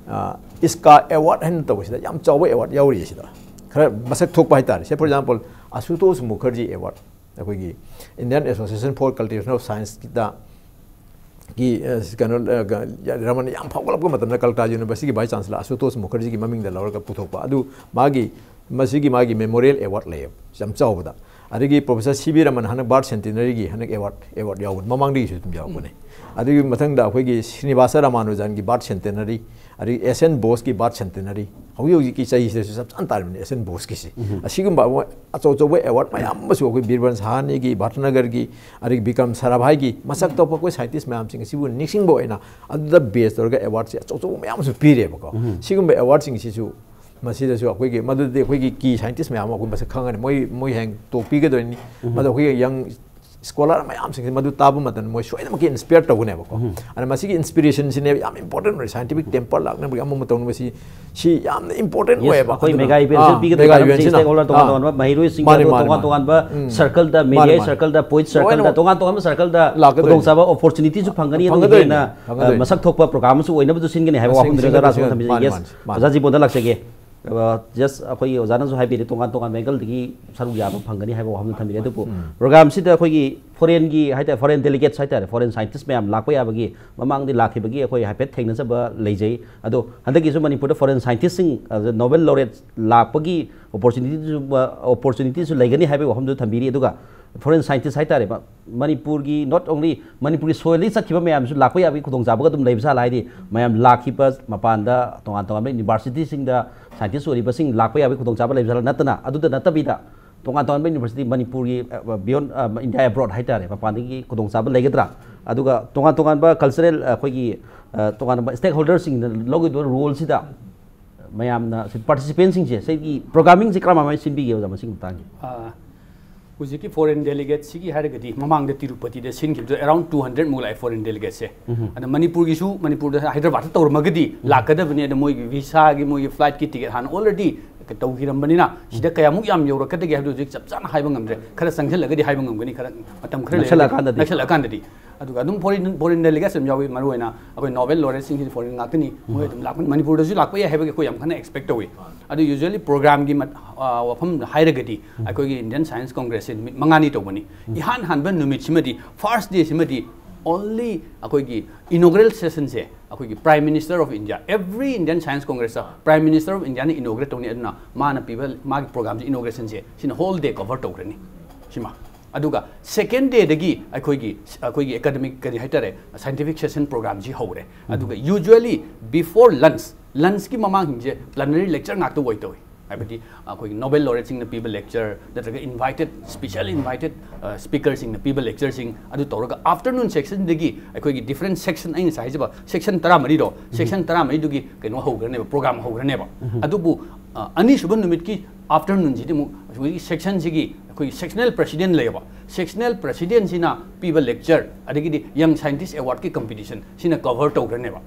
ꯑ, ꯏꯁꯀꯥ ꯑꯦꯋꯥꯔꯗ ꯍꯥꯏꯅ ꯇꯧꯕꯁꯤꯗ ꯌꯥꯝ ꯆꯥꯎꯕ ꯑꯦꯋꯥꯔꯗ ꯌꯥꯎꯔꯤꯌꯦ ꯁꯤꯗ꯫ ꯈꯔ ꯃꯁꯛ ꯊꯣꯛꯄ ꯍꯥꯏꯇꯥꯔꯦ꯫ Say for example, ꯑꯁꯨꯇꯣꯁ Mukherjee award, ꯑꯩꯈꯣꯏꯒꯤ Indian Association for Cultivation of Science ꯀꯤꯗ ꯒꯤ, ꯑ, ꯀꯩꯅꯣ, ꯑ, ꯒ-, ꯔꯃꯟ ꯌꯥꯝ ꯐꯥꯎꯒꯠꯂꯛꯄ ꯃꯇꯝꯗ ꯀꯜꯀꯇꯥ ꯌꯨꯅꯤꯚꯔꯁꯤꯇꯤꯒꯤ ꯚꯥꯏꯁ ꯆꯥꯟꯁꯦꯂꯔ ꯑꯁꯨꯇꯣꯁ ꯃꯨꯈꯔꯖꯤꯒꯤ ꯃꯃꯤꯡꯗ ꯂꯧꯔꯒ ꯄꯨꯊꯣꯛꯄ꯫ ꯑꯗꯨ ꯃꯥꯒꯤ, ꯃꯁꯤꯒꯤ ꯃꯥꯒꯤ ꯃꯦꯃꯣꯔꯤꯌꯦꯜ ꯑꯦꯋꯥꯔꯗ ꯂꯩꯌꯦꯕ, ꯌꯥꯝ ꯆꯥꯎꯕꯗ꯫ ꯑꯗꯒꯤ ꯄ꯭ꯔꯣꯐꯦꯁꯔ ꯁꯤ ꯚꯤ ꯔꯃꯟ ꯍꯟꯗꯛ ꯕꯥꯔꯠ ꯁꯦꯟꯇꯦꯅꯔꯤꯒꯤ ꯍꯟꯗꯛ ꯑꯦꯋꯥꯔꯗ, ꯑꯦꯋꯥꯔꯗ ꯌꯥꯎꯕꯅꯤ, ꯃꯃꯥꯡꯗꯒꯤꯁꯨ ꯑꯗꯨꯝ ꯌꯥꯎꯔꯛꯄꯅꯦ꯫ ꯑꯗꯨꯒꯤ ꯃꯊꯪꯗ ꯑꯩꯈꯣꯏꯒꯤ ꯁ꯭ꯔꯤꯅꯤꯕꯥꯁ ꯔꯥꯃꯥꯅꯨꯖꯟꯒꯤ ꯕꯥꯔꯠ ꯁꯦꯟꯇꯦꯅꯔꯤ, ꯑꯗꯒꯤ ꯑꯦꯁ ꯑꯦꯟ ꯕꯣꯁꯀꯤ ꯕꯥꯔꯠ ꯁꯦꯟꯇꯦꯅꯔꯤ, ꯍꯧꯖꯤꯛ ꯍꯧꯖꯤꯛꯀꯤ ꯆꯍꯤꯁꯤꯗꯁꯨ ꯆꯞ ꯆꯥꯅ ꯇꯥꯔꯤꯕꯅꯤ ꯑꯦꯁ ꯑꯦꯟ ꯕꯣꯁꯀꯤꯁꯤ꯫ ꯑꯁꯤꯒꯨꯝꯕ ꯑꯃ ꯑꯆꯧ ꯑꯆꯧꯕ ꯑꯦꯋꯥꯔꯗ ꯃꯌꯥꯝ ꯑꯃꯁꯨ ꯑꯩꯈꯣꯏ ꯕꯤꯔꯕꯟ ꯁꯍꯥꯅꯤꯒꯤ, ꯚꯥꯠꯅꯒꯔꯒꯤ, ꯑꯗꯒꯤ ꯕꯤꯀ꯭ꯔꯝ ꯁꯥꯔꯥꯚꯥꯏꯒꯤ, ꯃꯁꯛ ꯊꯣꯛꯄ ꯑꯩꯈꯣꯏ ꯁꯥꯏꯟꯇꯤꯁ ꯃꯌꯥꯝꯁꯤꯡ ꯑꯁꯤꯕꯨ ꯅꯤꯡꯁꯤꯡꯕ ꯑꯣꯏꯅ ꯑꯗꯨꯗ ꯕꯦꯁ ꯇꯧꯔꯒ ꯑꯦꯋꯥꯔꯗꯁꯦ ꯑꯆꯧ ꯑꯆꯧꯕ ꯃꯌꯥꯝ ꯑꯃꯁꯨ ꯄꯤꯔꯦꯕꯀꯣ꯫ ꯁꯤꯒꯨꯝꯕ ꯑꯦꯋꯥꯔꯗꯁꯤꯡꯁꯤꯁꯨ ꯃꯁꯤꯗꯁꯨ ꯑꯩꯈꯣꯏꯒꯤ, ꯃꯗꯨꯗꯤ ꯑꯩꯈꯣꯏꯒꯤ ꯀꯤ ꯁꯥꯏꯟꯇꯤꯁ ꯃꯌꯥꯝ ꯑꯃ ꯑꯩꯈꯣꯏ ꯃꯁꯛ ꯈꯪꯉꯅꯤ, ꯃꯣꯏ, ꯃꯣꯏ ꯍꯌꯦꯡ ꯇꯣꯛ ꯄꯤꯒꯗꯣꯏꯅꯤ꯫ ꯃꯗꯨ ꯑꯩꯈꯣꯏꯒꯤ ꯌꯪ ꯁ꯭ꯀꯣꯂꯔ ꯃꯌꯥꯝꯁꯤꯡꯁꯦ ꯃꯗꯨ ꯇꯥꯕ ꯃꯇꯝꯗ ꯃꯣꯏ ꯁꯣꯏꯗꯅꯃꯛꯀꯤ ꯏꯟꯁꯄꯤꯌꯔ ꯇꯧꯒꯅꯦꯕꯀꯣ꯫ ꯑꯗꯨꯅ ꯃꯁꯤꯒꯤ ꯏꯟꯁꯄꯤꯔꯦꯁꯟꯁꯤꯅꯦ ꯌꯥꯝ ꯏꯝꯄꯣꯔꯇꯦꯟ ꯑꯣꯏꯔꯤꯁꯦ꯫ ꯁꯥꯏꯟꯇꯤꯐꯤꯛ ꯇꯦꯝꯄꯔ ꯂꯥꯛꯅꯕꯒꯤ ꯑꯃ ꯑꯃ ꯇꯧꯅꯕꯁꯤ, ꯁꯤ ꯌꯥꯝꯅ ꯏꯝꯄꯣꯔꯇꯦꯟ Yes, ꯑꯣꯏꯌꯦꯕ꯫ ꯑꯩꯈꯣꯏ ꯑꯗꯨꯅ, ꯃꯦꯒꯥ ꯏꯚꯦꯟꯁꯤꯅ ꯑꯥ, ꯄꯤꯒꯗꯕ ꯃꯦꯒꯥ ꯍꯥꯏꯕꯁꯤ ꯏꯚꯦꯟꯁꯤꯅ, ꯁ꯭ꯇꯦꯛ ꯍꯣꯜꯗꯔ ꯇꯣꯉꯥꯟ ꯑꯥ, ꯇꯣꯉꯥꯟꯕ ꯃꯍꯩꯔꯣꯏꯁꯤꯡꯗ, ꯃꯥꯅꯦ, ꯑꯗꯨꯒ ꯃꯥꯅꯦ, ꯇꯣꯉꯥꯟ ꯃꯥꯅꯦ, ꯇꯣꯉꯥꯟꯕ ꯃꯥꯅꯦ꯫ ꯁꯔꯀꯜꯗ, ꯃꯦꯗꯤꯌꯥ ꯂꯣꯏꯅꯃꯛ ꯁꯔꯀꯜꯗ, ꯄꯣꯏꯠ ꯁꯔꯀꯜꯗ ꯂꯥꯛꯀꯗꯣꯏꯅꯤ, ꯈꯨꯗꯣꯡꯆꯥꯕ ꯑꯣꯄꯣꯔꯆꯨꯅꯤꯇꯤꯁꯨ ꯐꯪꯒꯅꯤ꯫ ꯑꯗꯨꯒ ꯐꯪꯒꯗꯣꯏꯅꯤ, ꯍꯦꯟꯅ ꯐꯪꯒꯗꯣꯏꯅꯤ꯫ ꯃꯁꯛ ꯊꯣꯛꯄ ꯄ꯭ꯔꯣꯒ꯭ꯔꯥꯝ ꯑꯃꯁꯨ ꯑꯣꯏꯅꯕꯁꯨ ꯁꯤꯟꯒꯅꯤ ꯍꯥꯏꯕ ꯃꯁꯤ ꯋꯥꯐꯝꯗꯨꯅꯤ ꯁꯤꯟꯒꯅꯤ, ꯑꯣꯖꯥ ꯔꯥꯖꯃꯣꯍꯟ ꯁꯤꯟꯒꯅꯤ꯫ ꯊꯝꯕꯤꯔꯤ꯫ ꯃꯥꯅꯤ, Yes, ꯃꯥꯅꯤ, ꯃꯥꯅꯤ꯫ ꯑꯣꯖꯥ ꯖꯤꯕꯣꯟꯗ ꯂꯥꯛꯆꯒꯦ꯫ ꯑ, just ꯑꯩꯈꯣꯏꯒꯤ ꯑꯣꯖꯥꯅꯁꯨ ꯍꯥꯏꯕꯤꯔꯦ, ꯇꯣꯉꯥꯟ ꯇꯣꯉꯥꯟꯕ ꯑꯦꯡꯒꯜꯗꯒꯤ ꯁꯔꯨꯛ ꯌꯥꯕ ꯐꯪꯒꯅꯤ ꯍꯥꯏꯕ ꯋꯥꯐꯝꯗꯨ ꯊꯝꯕꯤꯔꯦ꯫ ꯑꯗꯨꯕꯨ ꯄ꯭ꯔꯣꯒ꯭ꯔꯥꯝꯁꯤꯗ ꯑꯩꯈꯣꯏꯒꯤ ꯐꯣꯔꯦꯟꯒꯤ ꯍꯥꯏꯇꯥꯔꯦ, ꯐꯣꯔꯦꯟ ꯗꯦꯂꯤꯒꯦꯠꯁ ꯍꯥꯏꯇꯥꯔꯦ, ꯐꯣꯔꯦꯟ ꯁꯥꯏꯟꯇꯤꯁ ꯃꯌꯥꯝ ꯂꯥꯛꯄ ꯌꯥꯕꯒꯤ ꯃꯃꯥꯡꯗꯤ ꯂꯥꯛꯈꯤꯕꯒꯤ ꯑꯩꯈꯣꯏ ꯍꯥꯏꯐꯦꯠ ꯊꯦꯡꯅꯖꯕ ꯂꯩꯖꯩ꯫ ꯑꯗꯣ ꯍꯟꯗꯛꯀꯤꯁꯨ ꯃꯅꯤꯄꯨꯔꯗ ꯐꯣꯔꯦꯟ ꯁꯥꯏꯟꯇꯤꯁꯁꯤꯡ, ꯑꯗ ꯅꯣꯕꯦꯜ ꯂꯣꯔꯦꯠ ꯂꯥꯛꯄꯒꯤ ꯑꯣꯄꯣꯔꯆꯨꯅꯤꯇꯤꯁꯨ, ꯑꯣꯄꯣꯔꯆꯨꯅꯤꯇꯤꯁꯨ ꯂꯩꯒꯅꯤ ꯍꯥꯏꯕꯒꯤ ꯋꯥꯐꯝꯗꯨ ꯊꯝꯕꯤꯔꯤ꯫ ꯑꯗꯨꯒ ꯐꯣꯔꯦꯟ ꯁꯥꯏꯟꯇꯤꯁ ꯍꯥꯏꯇꯥꯔꯦ, ꯃ-, ꯃꯅꯤꯄꯨꯔꯒꯤ not only ꯃꯅꯤꯄꯨꯔꯒꯤ ꯁꯣꯏꯜꯗꯒꯤ ꯆꯠꯈꯤꯕ ꯃꯌꯥꯝꯁꯨ ꯂꯥꯛꯄ ꯌꯥꯕꯒꯤ ꯈꯨꯗꯣꯡꯆꯥꯕꯒ ꯑꯗꯨꯝ ꯂꯩꯕ ꯁꯥꯠꯂ ꯍꯥꯏꯗꯤ ꯃꯌꯥꯝ ꯂꯥꯛꯈꯤꯕ ꯃꯄꯥꯟꯗ ꯇꯣꯉꯥꯟ ꯇꯣꯉꯥꯟꯕ ꯌꯨꯅꯤꯚꯔꯁꯤꯇꯤꯁꯤꯡꯗ ꯁꯥꯏꯟꯇꯤꯁ ꯑꯣꯏꯔꯤꯕꯁꯤꯡ ꯂꯥꯛꯄ ꯌꯥꯕꯒꯤ ꯈꯨꯗꯣꯡꯆꯥꯕ ꯂꯩꯕ ꯁꯥꯠꯂ ꯅꯠꯇꯅ, ꯑꯗꯨꯗ ꯅꯠꯇꯕꯤꯗ ꯇꯣꯉꯥꯟ ꯇꯣꯉꯥꯟꯕ ꯌꯨꯅꯤꯚꯔꯁꯤꯇꯤ ꯃꯅꯤꯄꯨꯔꯒꯤ, ꯑ, beyond, ꯑ, India abroad ꯍꯥꯏꯇꯥꯔꯦ, ꯃꯄꯥꯟꯗꯒꯤ ꯈꯨꯗꯣꯡꯆꯥꯕ ꯂꯩꯒꯗ꯭ꯔꯥ? ꯑꯗꯨꯒ ꯇꯣꯉꯥꯟ ꯇꯣꯉꯥꯟꯕ ꯀꯜꯆꯔꯦꯜ, ꯑꯩꯈꯣꯏꯒꯤ, ꯑ, ꯇꯣꯉꯥꯟꯕ ꯁ꯭ꯇꯦꯛ ꯍꯣꯜꯗꯔꯁꯤꯡꯅ ꯂꯧꯒꯗꯕ ꯔꯣꯜꯁꯤꯗ ꯃꯌꯥꯝꯅ ꯁꯤ ꯄꯥꯔꯇꯤꯁꯤꯄꯦꯟꯁꯤꯡꯁꯦ ꯁꯤꯒꯤ ꯄ꯭ꯔꯣꯒ꯭ꯔꯥꯃꯤꯡꯁꯦ ꯀꯔꯝꯍꯥꯏꯅ ꯁꯤꯟꯕꯤꯒꯦ ꯑꯣꯖꯥ ꯃꯁꯤꯒꯤ ꯃꯇꯥꯡꯒꯤ? ꯑꯥ, ꯍꯧꯖꯤꯛꯀꯤ ꯐꯣꯔꯦꯟ ꯗꯦꯂꯤꯒꯦꯠꯁꯤꯒꯤ ꯍꯥꯏꯔꯒꯗꯤ ꯃꯃꯥꯡꯗ ꯇꯤꯔꯨꯄꯇꯤꯗ ꯁꯤꯟꯈꯤꯕꯗꯣ ꯑꯦꯔꯥꯎꯟ ꯇꯨ ꯍꯟꯗ꯭ꯔꯦꯠ ꯃꯨꯛ ꯂꯥꯛꯑꯦ ꯐꯣꯔꯦꯟ ꯗꯦꯂꯤꯒꯦꯠꯁꯦ꯫ ꯑꯗ ꯃꯅꯤꯄꯨꯔꯒꯤꯁꯨ, ꯃꯅꯤꯄꯨꯔꯗ ꯍꯥꯏꯗ꯭ꯔꯕꯥꯗꯇ ꯇꯧꯔꯝꯃꯒꯗꯤ ꯂꯥꯛꯀꯗꯕꯅꯤ꯫ ꯑꯗ ꯃꯣꯏꯒꯤ ꯚꯤꯁꯥꯒꯤ, ꯃꯣꯏꯒꯤ ꯐ꯭ꯂꯥꯏꯠꯀꯤ ꯇꯤꯀꯦꯠ ꯍꯥꯟꯅ ꯑꯣꯜꯔꯦꯗꯤ ꯇꯧꯈꯤꯔꯝꯕꯅꯤꯅ ꯁꯤꯗ ꯀꯌꯥꯃꯨꯛ ꯌꯥꯝ ꯌꯧꯔꯛꯀꯗꯒꯦ ꯍꯥꯏꯕꯗꯨ ꯍꯧꯖꯤꯛ ꯆꯞ ꯆꯥꯅ ꯍꯥꯏꯕ ꯉꯝꯗ꯭ꯔꯦ꯫ ꯈꯔ ꯆꯪꯁꯤꯜꯂꯒꯗꯤ ꯍꯥꯏꯕ ꯉꯝꯒꯅꯤ, ꯈꯔ ꯃꯇꯝ ꯈꯔ ꯂꯩꯔꯒꯗꯤ, ꯅꯛꯁꯜꯂꯛꯑꯀꯥꯟꯗꯗꯤ꯫ ꯅꯛꯁꯜꯂꯛꯑꯀꯥꯟꯗꯗꯤ꯫ ꯑꯗꯨꯒ ꯑꯗꯨꯝ ꯐꯣꯔꯦꯟ, ꯐꯣꯔꯦꯟ ꯗꯦꯂꯤꯒꯦꯠꯁ ꯑꯗꯨꯝ ꯌꯥꯎꯏ꯫ ꯃꯔꯨꯑꯣꯏꯅ ꯑꯩꯈꯣꯏ ꯅꯣꯕꯦꯜ ꯂꯣꯔꯦꯠꯁꯤꯡꯁꯤꯗꯤ ꯐꯣꯔꯦꯟ ꯉꯥꯛꯇꯅꯤ꯫ ꯃꯣꯏ ꯑꯗꯨꯝ ꯂꯥꯛꯄꯅꯤ, ꯃꯅꯤꯄꯨꯔꯗꯁꯨ ꯂꯥꯛꯄ ꯌꯥꯏ ꯍꯥꯏꯕꯒꯤ ꯑꯩꯈꯣꯏ ꯌꯥꯝ ꯀꯟꯅ ꯑꯦꯛꯁꯄꯦꯛ ꯇꯧꯏ꯫ ꯑꯗꯨ ꯌꯨꯖ꯭ꯋꯦꯂꯤ ꯄ꯭ꯔꯣꯒ꯭ꯔꯥꯝꯒꯤ ꯃꯠ-, ꯑ, ꯋꯥꯐꯝ ꯍꯥꯏꯔꯒꯗꯤ ꯑꯩꯈꯣꯏꯒꯤ ꯏꯟꯗꯤꯌꯟ ꯁꯥꯏꯟꯁ ꯀꯣꯡꯒ꯭ꯔꯦꯁꯁꯦ ꯅꯨꯃꯤꯠ ꯃꯉꯥꯅꯤ ꯇꯧꯕꯅꯤ꯫ ꯏꯍꯥꯟ ꯍꯥꯟꯕ ꯅꯨꯃꯤꯠꯁꯤꯃꯗꯤ, ꯐꯥꯔꯁ ꯗꯦꯁꯤꯃꯗꯤ only ꯑꯩꯈꯣꯏꯒꯤ ꯏꯅꯣꯒ꯭ꯔꯦꯜ ꯁꯦꯁꯟꯁꯦ ꯑꯩꯈꯣꯏꯒꯤ Prime Minister of India, every Indian Science Congressꯇ Prime Minister of Indiaꯅ inaugurate ꯇꯧꯅꯤ꯫ ꯑꯗꯨꯅ ꯃꯥꯅ ꯄꯤꯕ ꯃꯥꯒꯤ ꯄ꯭ꯔꯣꯒ꯭ꯔꯥꯝꯁꯦ, ꯏꯅꯣꯒ꯭ꯔꯦꯁꯟꯁꯦ, ꯁꯤꯅ ꯍꯣꯜ ꯗꯦ ꯀꯚꯔ ꯇꯧꯈ꯭ꯔꯅꯤ꯫ ꯁꯤꯃ꯫ ꯑꯗꯨꯒ ꯁꯦꯀꯦꯟ ꯗꯦꯗꯒꯤ ꯑꯩꯈꯣꯏꯒꯤ, ꯑꯩꯈꯣꯏꯒꯤ ꯑꯦꯀꯥꯗꯃꯤꯛ ꯀꯔꯤ ꯍꯥꯏꯇꯥꯔꯦ, ꯁꯥꯏꯟꯇꯤꯐꯤꯛ ꯁꯦꯁꯟ ꯄ꯭ꯔꯣꯒ꯭ꯔꯥꯝꯁꯤ ꯍꯧꯔꯦ꯫ ꯑꯗꯨꯒ ꯌꯨꯖ꯭ꯋꯦꯂꯤ ꯕꯤꯐꯣꯔ ꯂꯟꯆ, ꯂꯟꯆꯀꯤ ꯃꯃꯥꯡꯁꯤꯡꯁꯦ ꯄ꯭ꯂꯦꯅꯔꯤ ꯂꯦꯛꯆꯔ ꯉꯥꯛꯇ ꯑꯣꯏ ꯇꯧꯏ꯫ ꯍꯥꯏꯕꯗꯤ ꯑꯩꯈꯣꯏꯒꯤ ꯅꯣꯕꯦꯜ ꯂꯣꯔꯦꯠꯁꯤꯡꯅ ꯄꯤꯕ ꯂꯦꯛꯆꯔ ꯅꯠꯇ꯭ꯔꯒ ꯏꯟꯚꯥꯏꯇꯦꯠ, ꯁ꯭ꯄꯤꯁꯦꯜ ꯏꯟꯚꯥꯏꯇꯦꯠ ꯁ꯭ꯄꯤꯀꯔꯁꯤꯡꯅ ꯄꯤꯕ ꯂꯦꯛꯆꯔꯁꯤꯡ ꯑꯗꯨ ꯇꯧꯔꯒ, ꯑꯥꯐꯇꯔꯅꯨꯟ ꯁꯦꯛꯁꯟꯗꯒꯤ ꯑꯩꯈꯣꯏꯒꯤ ꯗꯤꯐ꯭ꯔꯦꯟ ꯁꯦꯛꯁꯟ, ꯑꯩꯅ ꯉꯁꯥꯏ ꯍꯥꯏꯖꯕ ꯁꯦꯛꯁꯟ ꯇꯔꯥꯃꯔꯤꯗꯣ, ꯁꯦꯛꯁꯟ ꯇꯔꯥꯃꯔꯤꯗꯨꯒꯤ ꯀꯩꯅꯣ ꯍꯧꯈ꯭ꯔꯅꯦꯕ, ꯄ꯭ꯔꯣꯒ꯭ꯔꯥꯝ ꯍꯧꯈ꯭ꯔꯅꯦꯕ꯫ ꯑꯗꯨꯕꯨ, ꯑ, ꯑꯅꯤꯁꯨꯕ ꯅꯨꯃꯤꯠꯀꯤ ꯑꯥꯐꯇꯔꯅꯨꯟꯁꯤꯗꯤ ꯑꯃꯨꯛ ꯍꯧꯖꯤꯛꯀꯤ ꯁꯦꯛꯁꯟꯁꯤꯒꯤ ꯑꯩꯈꯣꯏꯒꯤ ꯁꯦꯛꯁꯅꯦꯜ ꯄ꯭ꯔꯁꯤꯗꯦꯟ ꯂꯩꯌꯦꯕ, ꯁꯦꯛꯁꯅꯦꯜ ꯄ꯭ꯔꯁꯤꯗꯦꯟꯁꯤꯅ ꯄꯤꯕ ꯂꯦꯛꯆꯔ ꯑꯗꯒꯤꯗꯤ ꯌꯪ ꯁꯥꯏꯟꯇꯤꯁ ꯑꯦꯋꯥꯔꯗꯀꯤ ꯀꯝꯄꯤꯇꯤꯁꯟ ꯁꯤꯅ ꯀꯚꯔ ꯇꯧꯈ꯭ꯔꯅꯦꯕ꯫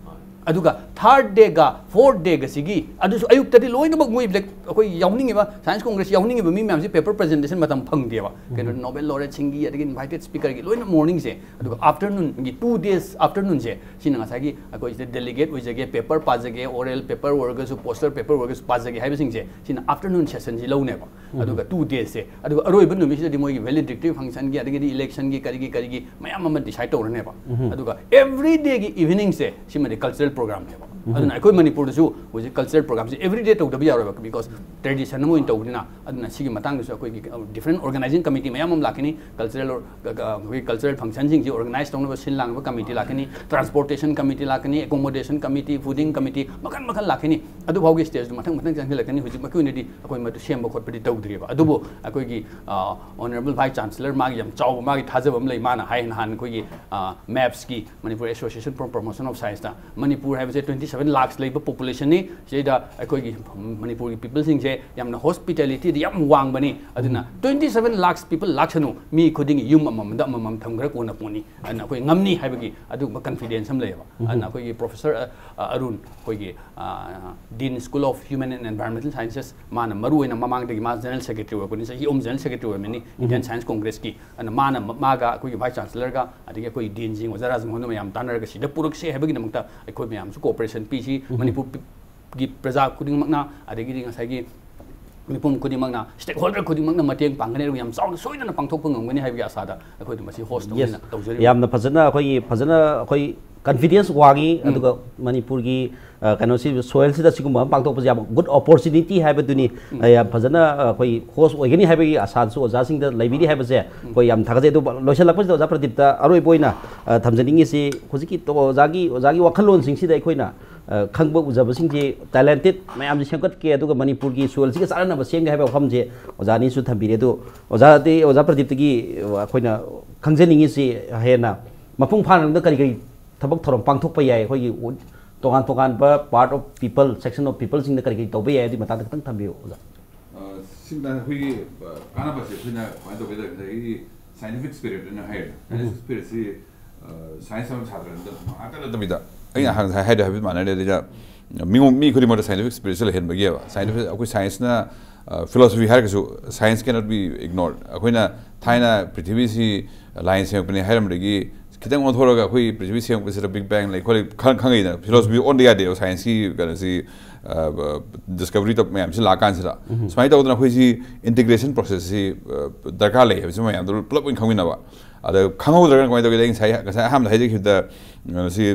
ꯑꯗꯨꯒ ꯊꯥꯔꯠ ꯗꯦꯒ ꯐꯣꯔꯠ ꯗꯦꯒꯁꯤꯒꯤ ꯑꯗꯨꯁꯨ ꯑꯌꯨꯛꯇꯗꯤ ꯂꯣꯏꯅꯃꯛ ꯃꯣꯏ ꯂꯦꯛ- ꯑꯩꯈꯣꯏ ꯌꯥꯎꯅꯤꯡꯉꯤꯕ ꯁꯥꯏꯟꯁ ꯀꯣꯡꯒ꯭ꯔꯦꯁ ꯌꯥꯎꯅꯤꯡꯉꯤꯕ ꯃꯤ ꯃꯌꯥꯝꯁꯤ ꯄꯦꯄꯔ ꯄ꯭ꯔꯖꯦꯟꯇꯦꯁꯟ ꯃꯇꯝ ꯐꯪꯗꯦꯕ꯫ ꯀꯩꯅꯣ, ꯅꯣꯕꯦꯜ ꯂꯣꯔꯦꯠꯁꯤꯡꯒꯤ ꯑꯗꯒꯤ ꯏꯟꯚꯥꯏꯇꯦꯠ ꯁ꯭ꯄꯤꯀꯔꯒꯤ ꯂꯣꯏꯅ ꯃꯣꯔꯅꯤꯡꯁꯦ, ꯑꯗꯨꯒ ꯑꯥꯐꯇꯔꯅꯨꯟꯒꯤ ꯇꯨ ꯗꯦꯁ ꯑꯥꯐꯇꯔꯅꯨꯟꯁꯦ ꯁꯤꯅ ꯉꯁꯥꯏꯒꯤ ꯑꯩꯈꯣꯏꯁꯤꯗ ꯗꯦꯂꯤꯒꯦꯠ ꯑꯣꯏꯖꯒꯦ, ꯄꯦꯄꯔ ꯄꯥꯖꯒꯦ, ꯑꯣꯔꯦꯜ ꯄꯦꯄꯔ ꯑꯣꯏꯔꯒꯁꯨ ꯄꯣꯁꯇꯔ ꯄꯦꯄꯔ ꯑꯣꯏꯔꯒꯁꯨ ꯄꯥꯖꯒꯦ ꯍꯥꯏꯕꯁꯤꯡꯁꯦ ꯁꯤꯅ ꯑꯥꯐꯇꯔꯅꯨꯟ ꯁꯦꯁꯟꯁꯤ ꯂꯧꯅꯦꯕ꯫ ꯑꯗꯨꯒ ꯇꯨ ꯗꯦꯁꯁꯦ, ꯑꯗꯨꯒ ꯑꯔꯣꯏꯕ ꯅꯨꯃꯤꯠꯁꯤꯗꯗꯤ ꯃꯣꯏꯒꯤ ꯚꯦꯂꯤꯗꯤꯛꯇꯤꯚ ꯐꯪꯁꯟꯒꯤ ꯑꯗꯒꯤꯗꯤ ꯏꯂꯦꯛꯁꯟꯒꯤ ꯀꯔꯤꯒꯤ ꯀꯔꯤꯒꯤ ꯃꯌꯥꯝ ꯑꯃ ꯗꯤꯁꯥꯏꯗ ꯇꯧꯔꯅꯦꯕ꯫ ꯑꯗꯨꯒ ꯑꯦꯚ꯭ꯔꯤ ꯗꯦꯒꯤ ꯏꯚꯤꯅꯤꯡꯁꯦ ꯁꯤꯃꯗꯤ ꯀꯜꯆꯔꯦꯜ ꯄ꯭ꯔꯣꯒ꯭ꯔꯥꯝꯅꯦꯕ꯫ ꯑꯗꯨꯅ ꯑꯩꯈꯣꯏ ꯃꯅꯤꯄꯨꯔꯗꯁꯨ ꯍꯧꯖꯤꯛ ꯀꯜꯆꯔꯦꯜ ꯄ꯭ꯔꯣꯒ꯭ꯔꯥꯝꯁꯦ ꯑꯦꯚ꯭ꯔꯤ ꯗꯦ ꯇꯧꯗꯕ ꯌꯥꯔꯣꯏꯕ, ꯕꯤꯀꯣꯁ ꯇ꯭ꯔꯦꯗꯤꯁꯟ ꯑꯃ ꯑꯣꯏꯅ ꯇꯧꯕꯅꯤꯅ꯫ ꯑꯗꯨꯅ ꯁꯤꯒꯤ ꯃꯇꯥꯡꯗꯁꯨ ꯑꯩꯈꯣꯏꯒꯤ ꯗꯤꯐ꯭ꯔꯦꯟ ꯑꯣꯔꯒꯅꯥꯏꯖꯤꯡ ꯀꯃꯤꯇꯤ ꯃꯌꯥꯝ ꯑꯃ ꯂꯥꯛꯀꯅꯤ, ꯀꯜꯆꯔꯦꯜ ꯑꯩꯈꯣꯏꯒꯤ ꯀꯜꯆꯔꯦꯜ ꯐꯪꯁꯟꯁꯤꯡꯁꯤ ꯑꯣꯔꯒꯅꯥꯏꯖ ꯇꯧꯅꯕ ꯁꯤꯜ ꯂꯥꯡꯕ ꯀꯃꯤꯇꯤ ꯂꯥꯛꯀꯅꯤ, ꯇ꯭ꯔꯥꯟꯁꯄꯣꯔꯇꯦꯁꯟ ꯀꯃꯤꯇꯤ ꯂꯥꯛꯀꯅꯤ, ꯑꯦꯀꯣꯃꯣꯗꯦꯁꯟ ꯀꯃꯤꯇꯤ, ꯐꯨꯗꯤꯡ ꯀꯃꯤꯇꯤ, ꯃꯈꯜ ꯃꯈꯜ ꯂꯥꯛꯀꯅꯤ꯫ ꯑꯗꯨꯐꯥꯎꯒꯤ ꯁ꯭ꯇꯦꯖꯇꯨ ꯃꯊꯪ ꯃꯊꯪ ꯆꯪꯁꯤꯜꯂꯛꯀꯅꯤ꯫ ꯍꯧꯖꯤꯛꯃꯛꯀꯤ ꯑꯣꯏꯅꯗꯤ ꯑꯩꯈꯣꯏ ꯃꯗꯨ ꯁꯦꯝꯕ ꯈꯣꯠꯄꯗꯤ ꯇꯧꯗ꯭ꯔꯤꯕ꯫ ꯑꯗꯨꯕꯨ ꯑꯩꯈꯣꯏꯒꯤ ꯑꯣꯅꯔꯦꯕꯜ ꯚꯥꯏꯁ ꯆꯥꯟꯁꯦꯂꯔ ꯃꯥꯒꯤ ꯌꯥꯝ ꯆꯥꯎꯕ ꯃꯥꯒꯤ ꯊꯥꯖꯕ ꯑꯃ ꯂꯩ꯫ ꯃꯥꯅ ꯍꯥꯏ, ꯅꯍꯥꯟ ꯑꯩꯈꯣꯏꯒꯤ ꯃꯦꯞꯁꯀꯤ, Manipur association for promotion of ꯁꯥꯏꯟꯁꯇ ꯃꯅꯤꯄꯨꯔ ꯍꯥꯏꯕꯁꯦ ꯇ꯭ꯋꯦꯟꯇꯤ ꯁꯚꯦꯟ ꯂꯥꯛꯁ ꯂꯩꯕ ꯄꯣꯄꯨꯂꯦꯁꯟꯅꯤ꯫ ꯁꯤꯗꯩꯗ ꯑꯩꯈꯣꯏꯒꯤ ꯃꯅꯤꯄꯨꯔꯒꯤ ꯄꯤꯄꯜꯁꯤꯡꯁꯦ ꯌꯥꯝꯅ ꯍꯣꯁꯄꯤꯇꯦꯂꯤꯇꯤꯗ ꯌꯥꯝ ꯋꯥꯡꯕꯅꯤ꯫ ꯑꯗꯨꯅ ꯇ꯭ꯋꯦꯟꯇꯤ ꯁꯚꯦꯟ ꯂꯥꯛꯁ ꯄꯤꯄꯜ ꯂꯥꯛꯁꯅꯨ, ꯃꯤ ꯈꯨꯗꯤꯡꯒꯤ ꯌꯨꯝ ꯑꯃꯃꯝꯗ ꯑꯃꯃꯝ ꯊꯝꯈ꯭ꯔ ꯀꯣꯟꯅ ꯄꯣꯠꯅꯤ꯫ ꯑꯗꯨꯅ ꯑꯩꯈꯣꯏ ꯉꯝꯅꯤ ꯍꯥꯏꯕꯒꯤ ꯑꯗꯨꯒꯨꯝꯕ ꯀꯟꯐꯤꯗꯦꯟꯁ ꯑꯃ ꯂꯩꯌꯦꯕ꯫ ꯑꯗꯨꯅ ꯑꯩꯈꯣꯏꯒꯤ ꯄ꯭ꯔꯣꯐꯦꯁꯔ ꯑ, ꯑ, ꯑꯔꯨꯟ, ꯑꯩꯈꯣꯏꯒꯤ dean school of human and environmental sciences, ꯃꯥꯅ ꯃꯔꯨ ꯑꯣꯏꯅ ꯃꯃꯥꯡꯗꯒꯤ ꯃꯥ ꯖꯦꯅꯔꯦꯜ ꯁꯦꯀ꯭ꯔꯦꯇꯔꯤ ꯑꯣꯏꯔꯛꯄꯅꯤ, ꯆꯍꯤ ꯑꯍꯨꯝ ꯖꯦꯅꯔꯦꯜ ꯁꯦꯀ꯭ꯔꯦꯇꯔꯤ ꯑꯣꯏꯔꯝꯃꯤꯅꯤ ꯏꯟꯗꯤꯌꯟ ꯁꯥꯏꯟꯁ ꯀꯣꯡꯒ꯭ꯔꯦꯁꯀꯤ꯫ ꯑꯗꯨꯅ ꯃꯥꯅ ꯃ-, ꯃꯥꯒ ꯑꯩꯈꯣꯏꯒꯤ ꯚꯥꯏꯁ ꯆꯥꯟꯁꯦꯂꯔꯒ ꯑꯗꯒꯤ ꯑꯩꯈꯣꯏ ꯗꯤꯟꯁꯤꯡ, ꯑꯣꯖꯥ ꯔꯥꯖꯃꯣꯍꯟꯗ ꯃꯌꯥꯝ ꯇꯥꯟꯅꯔꯒ ꯁꯤꯗ ꯄꯨꯔꯛꯁꯦ ꯍꯥꯏꯕꯒꯤꯗꯃꯛꯇ ꯑꯩꯈꯣꯏ ꯃꯌꯥꯝꯁꯨ ꯀꯣꯑꯣꯄꯔꯦꯁꯟ ꯄꯤꯁꯤ꯫ ꯃꯅꯤꯄꯨꯔ ꯄꯤ-, ꯒꯤ ꯄ꯭ꯔꯖꯥ ꯈꯨꯗꯤꯡꯃꯛꯅ, ꯑꯗꯒꯤꯗꯤ ꯉꯁꯥꯏꯒꯤ ꯃꯤꯄꯨꯝ ꯈꯨꯗꯤꯡꯃꯛꯅ, ꯁ꯭ꯇꯦꯛꯍꯣꯜꯗꯔ ꯈꯨꯗꯤꯡꯃꯛꯅ ꯃꯇꯦꯡ ꯄꯥꯡꯒꯅꯤ, ꯑꯗꯨꯒ ꯌꯥꯝ ꯆꯥꯎꯅ ꯁꯣꯏꯗꯅ ꯄꯥꯡꯊꯣꯛꯄ ꯉꯝꯒꯅꯤ ꯍꯥꯏꯕꯒꯤ ꯑꯁꯥꯗ ꯑꯩꯈꯣꯏꯗ ꯃꯁꯤ ꯍꯣꯁ ꯇꯧꯅ ꯇꯧꯖꯔꯤꯕ꯫ ꯌꯥꯝꯅ ꯐꯖꯅ ꯑꯩꯈꯣꯏꯒꯤ, ꯐꯖꯅ ꯑꯩꯈꯣꯏ ꯀꯟꯐꯤꯗꯦꯟꯁ ꯋꯥꯡꯉꯤ꯫ ꯑꯗꯨꯒ ꯃꯅꯤꯄꯨꯔꯒꯤ, ꯑ, ꯀꯩꯅꯣꯁꯤ, ꯁꯣꯏꯜꯁꯤꯗ ꯁꯤꯒꯨꯝꯕ ꯑꯃ ꯄꯥꯡꯊꯣꯛꯄꯁꯦ ꯌꯥꯝ ꯒꯨꯗ ꯑꯣꯄꯣꯔꯆꯨꯅꯤꯇꯤ ꯍꯥꯏꯕꯗꯨꯅꯤ꯫ ꯑ, ꯌꯥꯝ ꯐꯖꯅ, ꯑ, ꯑꯩꯈꯣꯏ ꯍꯣꯁ ꯑꯣꯏꯒꯅꯤ ꯍꯥꯏꯕꯒꯤ ꯑꯁꯥꯁꯨ ꯑꯣꯖꯥꯁꯤꯡꯗ ꯂꯩꯕꯤꯔꯤ ꯍꯥꯏꯕꯁꯦ ꯑꯩꯈꯣꯏ ꯌꯥꯝ ꯊꯥꯒꯠꯆꯩ꯫ ꯑꯗꯨꯕꯨ ꯂꯣꯏꯁꯤꯜꯂꯛꯄꯁꯤꯗ ꯑꯣꯖꯥ ꯄ꯭ꯔꯗꯤꯞꯇ ꯑꯔꯣꯏꯕ ꯑꯣꯏꯅ, ꯑ, ꯊꯝꯖꯅꯤꯡꯉꯤꯁꯤ, ꯍꯧꯖꯤꯛꯀꯤ ꯇꯣ-, ꯑꯣꯖꯥꯒꯤ, ꯑꯣꯖꯥꯒꯤ ꯋꯥꯈꯜꯂꯣꯟꯁꯤꯡꯁꯤꯗ ꯑꯩꯈꯣꯏꯅ ꯑ, ꯈꯪꯕ ꯎꯖꯕꯁꯤꯡꯁꯤ ꯇꯦꯂꯦꯟꯇꯦꯠ ꯃꯌꯥꯝꯁꯤ ꯁꯦꯝꯒꯠꯀꯦ, ꯑꯗꯨꯒ ꯃꯅꯤꯄꯨꯔꯒꯤ ꯁꯣꯏꯜꯁꯤꯒ ꯆꯥꯟꯅꯅꯕ ꯁꯦꯝꯒꯦ ꯍꯥꯏꯕ ꯋꯥꯐꯝꯁꯦ ꯑꯣꯖꯥꯅꯤꯁꯨ ꯊꯝꯕꯤꯔꯦ꯫ ꯑꯗꯨ ꯑꯣꯖꯥꯗꯤ, ꯑꯣꯖꯥ ꯄ꯭ꯔꯗꯤꯞꯇꯒꯤ ꯑꯩꯈꯣꯏꯅ ꯈꯪꯖꯅꯤꯡꯉꯤꯁꯤ, ꯍꯦꯟꯅ ꯃꯄꯨꯡ ꯐꯥꯅꯕꯗ ꯀꯔꯤ ꯀꯔꯤ ꯊꯕꯛ ꯊꯧꯔꯝ ꯄꯥꯡꯊꯣꯛꯄ ꯌꯥꯏ, ꯑꯩꯈꯣꯏꯒꯤ ꯇꯣꯉꯥꯟ ꯇꯣꯉꯥꯟꯕ part of people, section of ꯄꯤꯄꯜꯁꯤꯡꯗ ꯀꯔꯤ ꯀꯔꯤ ꯇꯧꯕ ꯌꯥꯏ, ꯑꯗꯨꯒꯤ ꯃꯇꯥꯡꯗ ꯈꯤꯇꯪ ꯊꯝꯕꯤꯌꯨ ꯑꯣꯖꯥ꯫ ꯑ, ꯁꯤꯗ ꯑꯩꯈꯣꯏꯒꯤ ꯀꯥꯟꯅꯕꯁꯦ ꯑꯩꯈꯣꯏꯅ ꯀꯃꯥꯏꯅ ꯇꯧꯒꯦ ꯍꯥꯏꯕꯗ, ꯑꯩꯒꯤ scientific spirit ꯑꯅ ꯍꯥꯏꯔꯦ꯫ Scientific spiritꯁꯤ ꯁꯥꯏꯟꯁ ꯑꯃ ꯁꯥꯇ꯭ꯔ ꯉꯥꯛꯇ ꯅꯠꯇꯕꯤꯗ, ꯑꯩꯅ ꯍꯥꯟꯅ ꯉꯁꯥꯏ ꯍꯥꯏꯗꯣ ꯍꯥꯏꯐꯦꯠ ꯃꯥꯟꯅꯔꯦ꯫ ꯑꯗꯩꯗ ꯃꯤꯉꯣꯟ ꯃꯤ ꯈꯨꯗꯤꯡꯃꯛꯇ scientific spiritꯁꯨ ꯂꯩꯍꯟꯕꯒꯤ ꯍꯥꯏꯕ꯫ Scientific, ꯑꯩꯈꯣꯏ ꯁꯥꯏꯟꯁꯅ philosophy ꯍꯥꯏꯔꯒꯁꯨ, science cannot be ignored꯫ ꯑꯩꯈꯣꯏꯅ ꯊꯥꯏꯅ ꯄ꯭ꯔꯤꯊꯤꯕꯤꯁꯤ line ꯁꯦꯝꯃꯛꯄꯅꯤ ꯍꯥꯏꯔꯝꯕꯗꯒꯤ ꯈꯤꯇꯪ ꯑꯣꯟꯊꯣꯔꯒ ꯑꯩꯈꯣꯏ ꯄ꯭ꯔꯤꯊꯤꯕꯤ ꯁꯦꯝꯃꯛꯄꯁꯤꯗ big bang ꯂꯩ ꯈꯣꯠꯂꯤ ꯈꯪ- ꯈꯪꯉꯛꯏꯗꯅ꯫ Philosophy ꯑꯣꯟꯗ ꯌꯥꯗꯦꯕ, scienceꯀꯤ ꯀꯩꯅꯣꯁꯤ, discovery ꯇꯧꯕ ꯃꯌꯥꯝꯁꯤ ꯂꯥꯛꯀꯥꯟꯁꯤꯗ꯫ ꯁꯨꯃꯥꯏꯅ ꯇꯧꯗꯅ ꯑꯩꯈꯣꯏꯁꯤ integration processꯁꯤ ꯗꯔꯀꯥꯔ ꯂꯩ ꯍꯥꯏꯕꯁꯤ ꯃꯌꯥꯝꯗꯣ ꯄꯨꯂꯞ ꯑꯣꯏꯅ ꯈꯪꯃꯤꯟꯅꯕ꯫ ꯑꯗ ꯈꯪꯍꯧꯗ꯭ꯔꯒꯅ ꯀꯃꯥꯏꯅ ꯇꯧꯒꯦ? ꯑꯩ ꯉꯁꯥꯏ ꯉꯁꯥꯏ ꯑꯍꯥꯟꯕꯗ ꯍꯥꯏꯖꯈꯤꯕꯗ, ꯁꯤ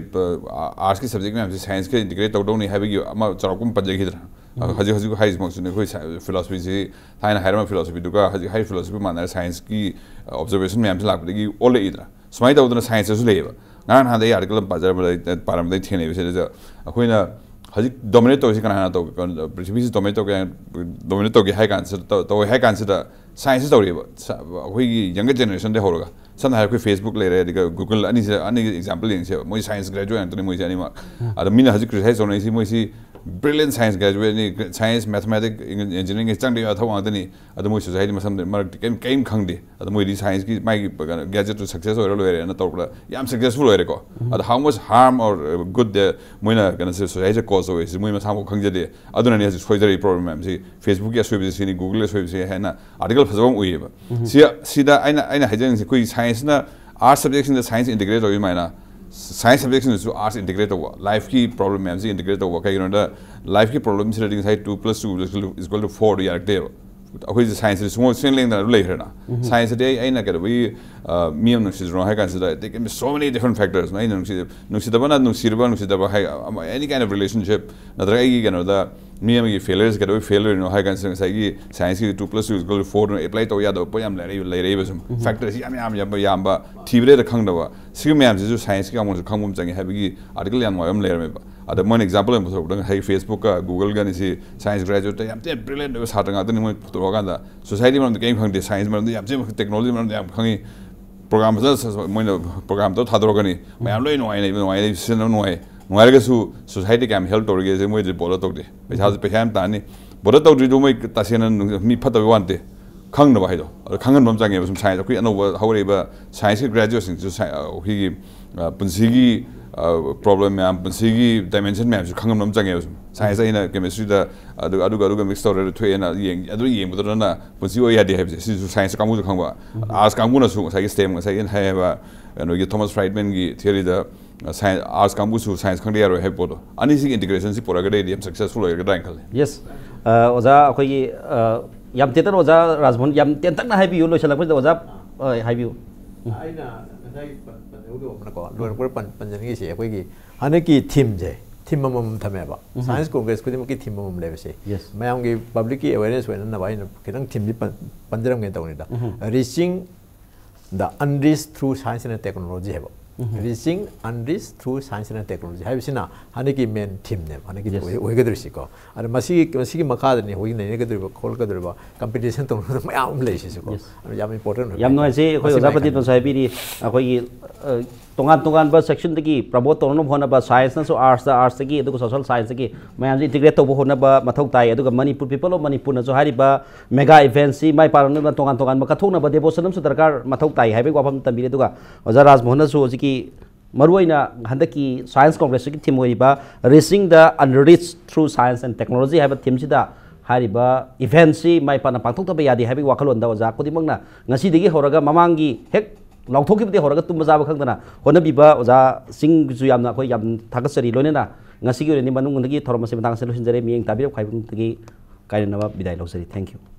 artsꯀꯤ subject ꯃꯌꯥꯝꯁꯤ scienceꯀ integrate ꯇꯧꯗꯧꯅꯤ ꯍꯥꯏꯕꯒꯤ ꯑꯃ ꯆꯥꯎꯔꯥꯛꯄ ꯑꯃ ꯄꯟꯖꯈꯤꯗꯅ꯫ ꯍꯧꯖꯤꯛ ꯍꯧꯖꯤꯛ ꯍꯥꯏꯔꯤꯁꯤꯃꯛꯁꯨꯅꯤ, ꯑꯩꯈꯣꯏ philosophyꯁꯤ ꯊꯥꯏꯅ ꯍꯥꯏꯔꯝꯕ philosophyꯗꯨꯒ ꯍꯧꯖꯤꯛ ꯍꯥꯏꯔꯤꯕ philosophy ꯃꯥꯟꯅꯔ scienceꯀꯤ observation ꯃꯌꯥꯝꯁꯤ ꯂꯥꯛꯄꯗꯒꯤ ꯑꯣꯜꯂꯛꯏꯗꯅ꯫ ꯁꯨꯃꯥꯏꯅ ꯇꯧꯗꯅ scienceꯇꯁꯨ ꯂꯩꯌꯦꯕ꯫ ꯉꯔꯥꯡ ꯅꯍꯥꯟꯗ ꯑꯩ article ꯑꯃ ꯄꯥꯖꯔꯝꯕꯗ, ꯄꯥꯔꯝꯕꯗ ꯑꯩ ꯊꯦꯡꯅꯩꯕ ꯁꯤꯗ ꯑꯩꯈꯣꯏꯅ ꯍꯧꯖꯤꯛ dominate ꯇꯧꯔꯤꯁꯤ ꯀꯅꯥꯅ ꯇꯧꯒꯦ? ꯄ꯭ꯔꯤꯊꯤꯕꯤꯁꯤ dominate ꯇꯧꯒꯦ, dominate ꯇꯧꯒꯦ ꯍꯥꯏ ꯀꯥꯟꯁꯤꯗ, ꯇꯧ- ꯇꯧꯋꯦ ꯍꯥꯏ ꯀꯥꯟꯁꯤꯗ scienceꯁꯤ ꯇꯧꯔꯤꯕ꯫ ꯑꯩꯈꯣꯏꯒꯤ younger generationꯗꯒꯤ ꯍꯧꯔꯒ ꯁꯝꯅ ꯍꯥꯏꯔꯕꯗ ꯑꯩꯈꯣꯏ Facebook ꯂꯩꯔꯦ, ꯑꯗꯨꯒ Google, ꯑꯅꯤꯁꯦ, ꯑꯅꯤꯒꯤ example ꯌꯦꯡꯁꯦꯕ꯫ ꯃꯣꯏ science graduate ꯉꯥꯛꯇꯅꯤ ꯃꯣꯏꯁꯦ ꯑꯅꯤꯃꯛ꯫ ꯑꯗ ꯃꯤꯅ ꯍꯧꯖꯤꯛ criticize ꯇꯧꯅꯔꯤꯁꯤ ꯃꯣꯏꯁꯤ brilliant science graduateꯅꯤ, science, mathematics, engineeringꯒꯤ ꯆꯪꯗ ꯌꯥꯗꯕ ꯊꯕꯛ ꯉꯥꯛꯇꯅꯤ꯫ ꯑꯗ ꯃꯣꯏ society ꯃꯁꯝꯗ ꯃꯔꯛꯇ ꯀꯔꯤꯝ ꯀꯔꯤꯝ ꯈꯪꯗꯦ꯫ ꯑꯗ ꯃꯣꯏꯗꯤ scienceꯀꯤ ꯃꯥꯒꯤ gadgetꯇꯨ success ꯑꯣꯏꯔ ꯂꯣꯏꯔꯦꯅ ꯇꯧꯔꯛꯄꯗ ꯌꯥꯝ successful ꯑꯣꯏꯔꯦꯀꯣ꯫ ꯑꯗ how much harm or good ꯗ ꯃꯣꯏꯅ ꯀꯩꯅꯣꯁꯦ societyꯁꯦ cause ꯇꯧꯋꯦ ꯁꯤ ꯃꯣꯏ ꯃꯁꯥꯃꯛ ꯈꯪꯖꯗꯦ꯫ ꯑꯗꯨꯅꯅꯦ ꯍꯧꯖꯤꯛ ꯁꯣꯏꯖꯔꯛꯏ problem ꯃꯌꯥꯝꯁꯤ꯫ Facebookꯀꯤ ꯑꯁꯣꯏꯕꯁꯤ ꯁꯤꯅꯤ, Googleꯒꯤ ꯑꯁꯣꯏꯕꯁꯤ ꯍꯥꯏꯅ article ꯐꯖꯕ ꯑꯃ ꯎꯏꯌꯦꯕ꯫ ꯁꯤ ꯁꯤꯗ ꯑꯩꯅ ꯑꯩꯅ ꯍꯥꯏꯖꯅꯤꯡꯉꯤꯁꯦ ꯑꯩꯈꯣꯏ scienceꯅ arts subjectꯁꯤꯡꯗ science integrate ꯇꯧꯔꯤ ꯑꯗꯨꯃꯥꯏꯅ science subjectꯁꯤꯡꯗꯁꯨ arts integrate ꯇꯧꯕ, lifeꯀꯤ problem ꯃꯌꯥꯝꯁꯤ integrate ꯇꯧꯕ꯫ ꯀꯩꯒꯤꯅꯣꯗ lifeꯀꯤ problemꯁꯤꯗꯗꯤ ꯉꯁꯥꯏ two plus two is equal to fourꯗꯨ ꯌꯥꯔꯛꯇꯦꯕ꯫ ꯑꯩꯈꯣꯏꯁꯦ scienceꯁꯤꯗꯤ ꯁꯨꯡꯁꯦꯡ ꯂꯦꯡꯗꯅ ꯑꯗꯨꯝ ꯂꯩꯈ꯭ꯔꯦꯅ꯫ Scienceꯁꯤꯗꯤ ꯑꯩ ꯑꯩꯅ ꯀꯩꯗꯧꯕꯒꯤ, ꯑ, ꯃꯤ ꯑꯃ ꯅꯨꯡꯁꯤꯗ꯭ꯔꯣ ꯍꯥꯏ ꯀꯥꯟꯁꯤꯗ there can be so many different factors꯫ ꯑꯩꯅ ꯅꯨꯡꯁꯤ ꯅꯨꯡꯁꯤꯗꯕꯅ ꯅꯨꯡꯁꯤꯔꯕ ꯅꯨꯡꯁꯤꯗꯕ ꯍꯥꯏ ꯑꯃ any kind of relationship ꯅꯠꯇ꯭ꯔꯒ ꯑꯩꯒꯤ ꯀꯩꯅꯣꯗ ꯃꯤ ꯑꯃꯒꯤ failureꯁꯦ ꯀꯩꯗꯧꯕꯒꯤ fail ꯑꯣꯏꯔꯤꯅꯣ ꯍꯥꯏ ꯀꯥꯟꯁꯤꯗ ꯉꯁꯥꯏꯒꯤ scienceꯀꯤ two plus two is equal to fourꯗꯨꯅ apply ꯇꯧ ꯌꯥꯗꯕ ꯄꯣꯠ ꯌꯥꯝ ꯂꯩꯔꯛꯏ ꯂꯩꯔꯛꯏꯕꯁꯨ factorsꯁꯤ ꯌꯥꯝ ꯌꯥꯝ ꯌꯥꯝꯕ ꯌꯥꯝꯕ ꯊꯤꯕꯗ ꯍꯦꯛꯇ ꯈꯪꯗꯕ꯫ ꯁꯤꯒꯤ ꯃꯌꯥꯝꯁꯤꯁꯨ scienceꯀꯤ ꯀꯥꯡꯂꯣꯟꯁꯨ ꯈꯪꯕ ꯑꯃ ꯆꯪꯉꯤ ꯍꯥꯏꯕꯒꯤ article ꯌꯥꯝ ꯅꯨꯡꯉꯥꯏꯕ ꯑꯃ ꯂꯩꯔꯝꯃꯦꯕ꯫ ꯑꯗ ꯃꯣꯏꯅ example ꯑꯣꯏꯅ ꯄꯨꯊꯣꯔꯛꯄꯗ ꯉꯁꯥꯏꯒꯤ Facebookꯀ Googleꯒꯅꯤ ꯁꯤ science graduateꯇ ꯌꯥꯝ ꯊꯤꯅ brilliant ꯑꯣꯏꯕ ꯁꯥꯇ꯭ꯔ ꯉꯥꯛꯇꯅꯤ꯫ ꯃꯣꯏ ꯄꯨꯊꯣꯔꯛꯑꯀꯥꯟꯗ society ꯃꯔꯝꯗ ꯀꯔꯤꯝ ꯈꯪꯗꯦ, science ꯃꯔꯝꯗ ꯌꯥꯝ ꯊꯤꯅ, technology ꯃꯔꯝꯗ ꯌꯥꯝ ꯈꯪꯉꯤ, program ꯐꯖꯅ ꯃꯣꯏꯅ program ꯇꯧꯔ ꯊꯥꯗꯣꯔꯛꯀꯅꯤ꯫ ꯃꯌꯥꯝ ꯂꯣꯏ ꯅꯨꯡꯉꯥꯏꯅ ꯅꯨꯡꯉꯥꯏꯅ ꯁꯤꯖꯤꯟꯅꯕ ꯅꯨꯡꯉꯥꯏ꯫ ꯅꯨꯡꯉꯥꯏꯔꯒꯁꯨ society ꯀꯌꯥꯝ help ꯇꯧꯔꯤꯒꯦꯁꯦ ꯃꯣꯏ reportꯇ ꯇꯧꯗꯦ꯫ ꯄꯩꯁꯥꯁꯨ ꯄꯩꯁꯥ ꯌꯥꯝ ꯇꯥꯅꯤ꯫ ꯕꯣꯗꯔ ꯇꯧꯗ꯭ꯔꯤꯗꯨ ꯃꯣꯏ ꯇꯁꯦꯡꯅ ꯅꯨꯡ- ꯃꯤ ꯐꯠꯇꯕꯩ ꯋꯥ ꯅꯠꯇꯦ, ꯈꯪꯅꯕ ꯍꯥꯏꯗꯣ ꯑꯗꯣ ꯈꯪꯍꯟꯕ ꯑꯃ ꯆꯪꯉꯦꯕ꯫ ꯁꯨꯝ ꯁꯥꯏꯟꯁ, ꯑꯩꯈꯣꯏ ꯑꯅꯧꯕ ꯍꯧꯔꯛꯏꯕ ꯁꯥꯏꯟꯁꯀꯤ ꯒ꯭ꯔꯦꯖꯨꯑꯦꯠꯁꯤꯡꯁꯤꯁꯨ ꯁꯥꯏ- ꯑꯩꯈꯣꯏꯒꯤ ꯑ, ꯄꯨꯟꯁꯤꯒꯤ ꯄ꯭ꯔꯣꯕ꯭ꯂꯦꯝ ꯃꯌꯥꯝ, ꯄꯨꯟꯁꯤꯒꯤ ꯗꯥꯏꯃꯦꯟꯁꯟ ꯃꯌꯥꯝꯁꯨ ꯈꯪꯍꯟꯕ ꯑꯃ ꯆꯪꯉꯦꯕ꯫ ꯁꯨꯝ ꯁꯥꯏꯟꯁ ꯑꯩꯅ ꯀꯦꯃꯤꯁꯇ꯭ꯔꯤꯗ ꯑꯗꯨꯒ ꯑꯗꯨꯒ ꯑꯗꯨꯒ ꯃꯤꯛꯁ ꯇꯧꯔꯦ ꯑꯗꯨ ꯊꯣꯛꯑꯦꯅ ꯌꯦꯡ- ꯑꯗꯨ ꯌꯦꯡꯕꯗꯨꯅ ꯄꯨꯟꯁꯤ ꯑꯣꯏ ꯌꯥꯗꯦ ꯍꯥꯏꯕꯁꯦ ꯁꯤꯁꯨ ꯁꯥꯏꯟꯁ ꯀꯥꯡꯕꯨꯁꯨ ꯈꯪꯕ, ꯑꯥꯔꯠꯁ ꯀꯥꯡꯕꯨꯅꯁꯨ ꯉꯁꯥꯏꯒꯤ ꯁ꯭ꯇꯦꯝ, ꯉꯁꯥꯏꯒꯤ ꯑꯩꯅ ꯍꯥꯏꯕ ꯀꯩꯅꯣꯒꯤ ꯊꯣꯃꯁ ꯐ꯭ꯔꯥꯏꯗꯃꯦꯟꯒꯤ ꯊꯤꯌꯔꯤꯗ ꯁꯥꯏꯟꯁ, ꯑꯥꯔꯠꯁ ꯀꯥꯡꯕꯨꯁꯨ ꯁꯥꯏꯟꯁ ꯈꯪꯗ ꯌꯥꯔꯣꯏ ꯍꯥꯏꯕ ꯄꯣꯠꯇꯣ, ꯑꯅꯤꯁꯤꯒꯤ ꯏꯟꯇꯤꯒ꯭ꯔꯦꯁꯟꯁꯤ ꯄꯨꯔꯛꯑꯒꯗꯤ ꯑꯩꯗꯤ ꯌꯥꯝ ꯁꯛꯁꯦꯁꯐꯨꯜ ꯑꯣꯏꯒꯗ꯭ꯔꯥ ꯍꯥꯏꯅ ꯈꯜꯂꯤ꯫ ꯌꯦꯁ꯫ ꯑꯣꯖꯥ, ꯑꯩꯈꯣꯏꯒꯤ ꯑ, ꯌꯥꯝ ꯇꯦꯟꯇꯛꯅ ꯑꯣꯖꯥ ꯔꯥꯖꯃꯣꯍꯟ, ꯌꯥꯝ ꯇꯦꯟꯇꯛꯅ ꯍꯥꯏꯕꯤꯌꯨ, ꯂꯣꯏꯁꯤꯜꯂꯛꯄꯁꯤꯗ ꯑꯣꯖꯥ ꯑ, ꯍꯥꯏꯕꯤꯌꯨ꯫ ꯑꯩꯅ ꯉꯁꯥꯏ ꯄꯟ- ꯄꯟꯖꯍꯧꯗꯕ ꯑꯃꯅꯀꯣ, ꯂꯣꯏꯔꯛꯄꯗ ꯄꯟ- ꯄꯟꯖꯅꯤꯡꯉꯤꯁꯦ ꯑꯩꯈꯣꯏꯒꯤ ꯍꯟꯗꯛꯀꯤ ꯊꯤꯝꯁꯦ, ꯊꯤꯝ ꯑꯃꯃꯝ ꯊꯝꯃꯦꯕ꯫ ꯁꯥꯏꯟꯁ ꯀꯣꯡꯒ꯭ꯔꯦꯁ ꯈꯨꯗꯤꯡꯃꯛꯀꯤ ꯊꯤꯝ ꯑꯃꯃꯝ ꯂꯩꯕꯁꯦ, Yes. ꯃꯌꯥꯝꯒꯤ ꯄꯕ꯭ꯂꯤꯛꯀꯤ ꯑꯦꯋꯦꯔꯅꯦꯁ ꯑꯣꯏꯅꯅꯕ ꯑꯩꯅ ꯈꯤꯇꯪ ꯊꯤꯝꯁꯤ ꯄꯟ- ꯄꯟꯖꯔꯝꯒꯦ ꯇꯧꯅꯤꯗ꯫ Reaching the unreached through science and technology ꯍꯥꯏꯕ꯫ Reaching unreached through science and technology ꯍꯥꯏꯕꯁꯤꯅ ꯍꯟꯗꯛꯀꯤ ꯃꯦꯟ ꯊꯤꯝꯅꯦꯕ, ꯍꯟꯗꯛꯀꯤ Yes. ꯑꯣꯏ- ꯑꯣꯏꯒꯗꯧꯔꯤꯁꯤꯀꯣ꯫ ꯑꯗ ꯃꯁꯤꯒꯤ ꯃꯁꯤꯒꯤ ꯃꯈꯥꯗꯅꯤ ꯍꯧꯖꯤꯛ ꯅꯩꯅꯒꯗꯧꯔꯤꯕ ꯈꯣꯠꯀꯗꯧꯔꯤꯕ ꯀꯝꯄꯤꯇꯤꯁꯟ ꯇꯧꯅꯕ ꯃꯌꯥꯝ ꯑꯃ ꯂꯩꯁꯤꯁꯨꯀꯣ꯫ Yes. ꯑꯗꯨ ꯌꯥꯝ ꯏꯝꯄꯣꯔꯇꯦꯟ ꯑꯣꯏ꯫ ꯌꯥꯝ ꯅꯨꯡꯉꯥꯏꯖꯩ꯫ ꯑꯩꯈꯣꯏ ꯃꯁꯤ ꯑꯣꯖꯥ ꯃꯌꯥꯝ ꯄ꯭ꯔꯗꯤꯞꯅꯁꯨ ꯍꯥꯏꯕꯤꯔꯤ, ꯑꯩꯈꯣꯏꯒꯤ ꯑ, ꯇꯣꯉꯥꯟ ꯇꯣꯉꯥꯟꯕ ꯁꯦꯛꯁꯟꯗꯒꯤ ꯄ꯭ꯔꯃꯣꯠ ꯇꯧꯅꯕ ꯍꯣꯠꯅꯕ, ꯁꯥꯏꯟꯁꯅꯁꯨ ꯑꯥꯔꯠꯁꯇ, ꯑꯥꯔꯠꯁꯇꯒꯤ ꯑꯗꯨꯒ ꯁꯣꯁꯦꯜ ꯁꯥꯏꯟꯁꯇꯒꯤ ꯃꯌꯥꯝꯁꯦ ꯏꯟꯇꯤꯒ꯭ꯔꯦꯠ ꯇꯧꯕ ꯍꯣꯠꯅꯕ ꯃꯊꯧ ꯇꯥꯏ꯫ ꯑꯗꯨꯒ ꯃꯅꯤꯄꯨꯔ, ꯄꯤꯄꯜ ꯑꯣꯐ ꯃꯅꯤꯄꯨꯔꯅꯁꯨ ꯍꯥꯏꯔꯤꯕ ꯃꯦꯒꯥ ꯏꯚꯦꯟꯁꯤ ꯃꯥꯏ ꯄꯥꯛꯅꯕ ꯇꯣꯉꯥꯟ ꯇꯣꯉꯥꯟꯕ ꯀꯠꯊꯣꯛꯅꯕ ꯗꯦꯕꯣꯁꯟ ꯑꯃꯁꯨ ꯗꯔꯀꯥꯔ ꯃꯊꯧ ꯇꯥꯏ ꯍꯥꯏꯕꯒꯤ ꯋꯥꯐꯝ ꯊꯝꯕꯤꯔꯤ꯫ ꯑꯗꯨꯒ ꯑꯣꯖꯥ ꯔꯥꯖꯃꯣꯍꯟꯅꯁꯨ ꯍꯧꯖꯤꯛꯀꯤ ꯃꯔꯨꯑꯣꯏꯅ ꯍꯟꯗꯛꯀꯤ ꯁꯥꯏꯟꯁ ꯀꯣꯡꯒ꯭ꯔꯦꯁꯀꯤ ꯊꯤꯝ ꯑꯣꯏꯔꯤꯕ Reaching the unreached through science and technology ꯍꯥꯏꯕ ꯊꯤꯝꯁꯤꯗ ꯍꯥꯏꯔꯤꯕ ꯏꯚꯦꯟꯁꯤ ꯃꯥꯏ ꯄꯥꯛꯅ ꯄꯥꯡꯊꯣꯛꯇꯕ ꯌꯥꯗꯦ ꯍꯥꯏꯕꯒꯤ ꯋꯥꯈꯜꯂꯣꯟꯗ ꯑꯣꯖꯥ ꯈꯨꯗꯤꯡꯃꯛꯅ ꯉꯁꯤꯗꯒꯤ ꯍꯧꯔꯒ ꯃꯃꯥꯡꯒꯤ ꯍꯦꯛ ꯂꯥꯎꯊꯣꯛꯈꯤꯕꯗꯒꯤ ꯍꯧꯔꯒ ꯇꯨꯝꯕ ꯆꯥꯕ ꯈꯪꯗꯅ ꯍꯣꯠꯅꯕꯤꯕ ꯑꯣꯖꯥꯁꯤꯡꯁꯨ ꯌꯥꯝꯅ ꯑꯩꯈꯣꯏ ꯌꯥꯝ ꯊꯥꯒꯠꯆꯔꯤ꯫ ꯂꯣꯏꯅꯅ ꯉꯁꯤꯒꯤ ꯑꯣꯏꯅꯗꯤ ꯃꯅꯨꯡꯗꯒꯤ ꯊꯧꯔꯝ ꯑꯁꯤ ꯃꯇꯥꯡ ꯑꯁꯤꯗ ꯂꯣꯏꯁꯤꯟꯖꯔꯦ꯫ ꯃꯤꯠꯌꯦꯡ ꯇꯥꯕꯤꯔꯛꯄ ꯈꯥꯏꯕꯨꯡꯗꯒꯤ ꯀꯥꯏꯅꯅꯕ ꯕꯤꯗꯥꯏ ꯂꯧꯖꯔꯤ꯫ Thank you꯫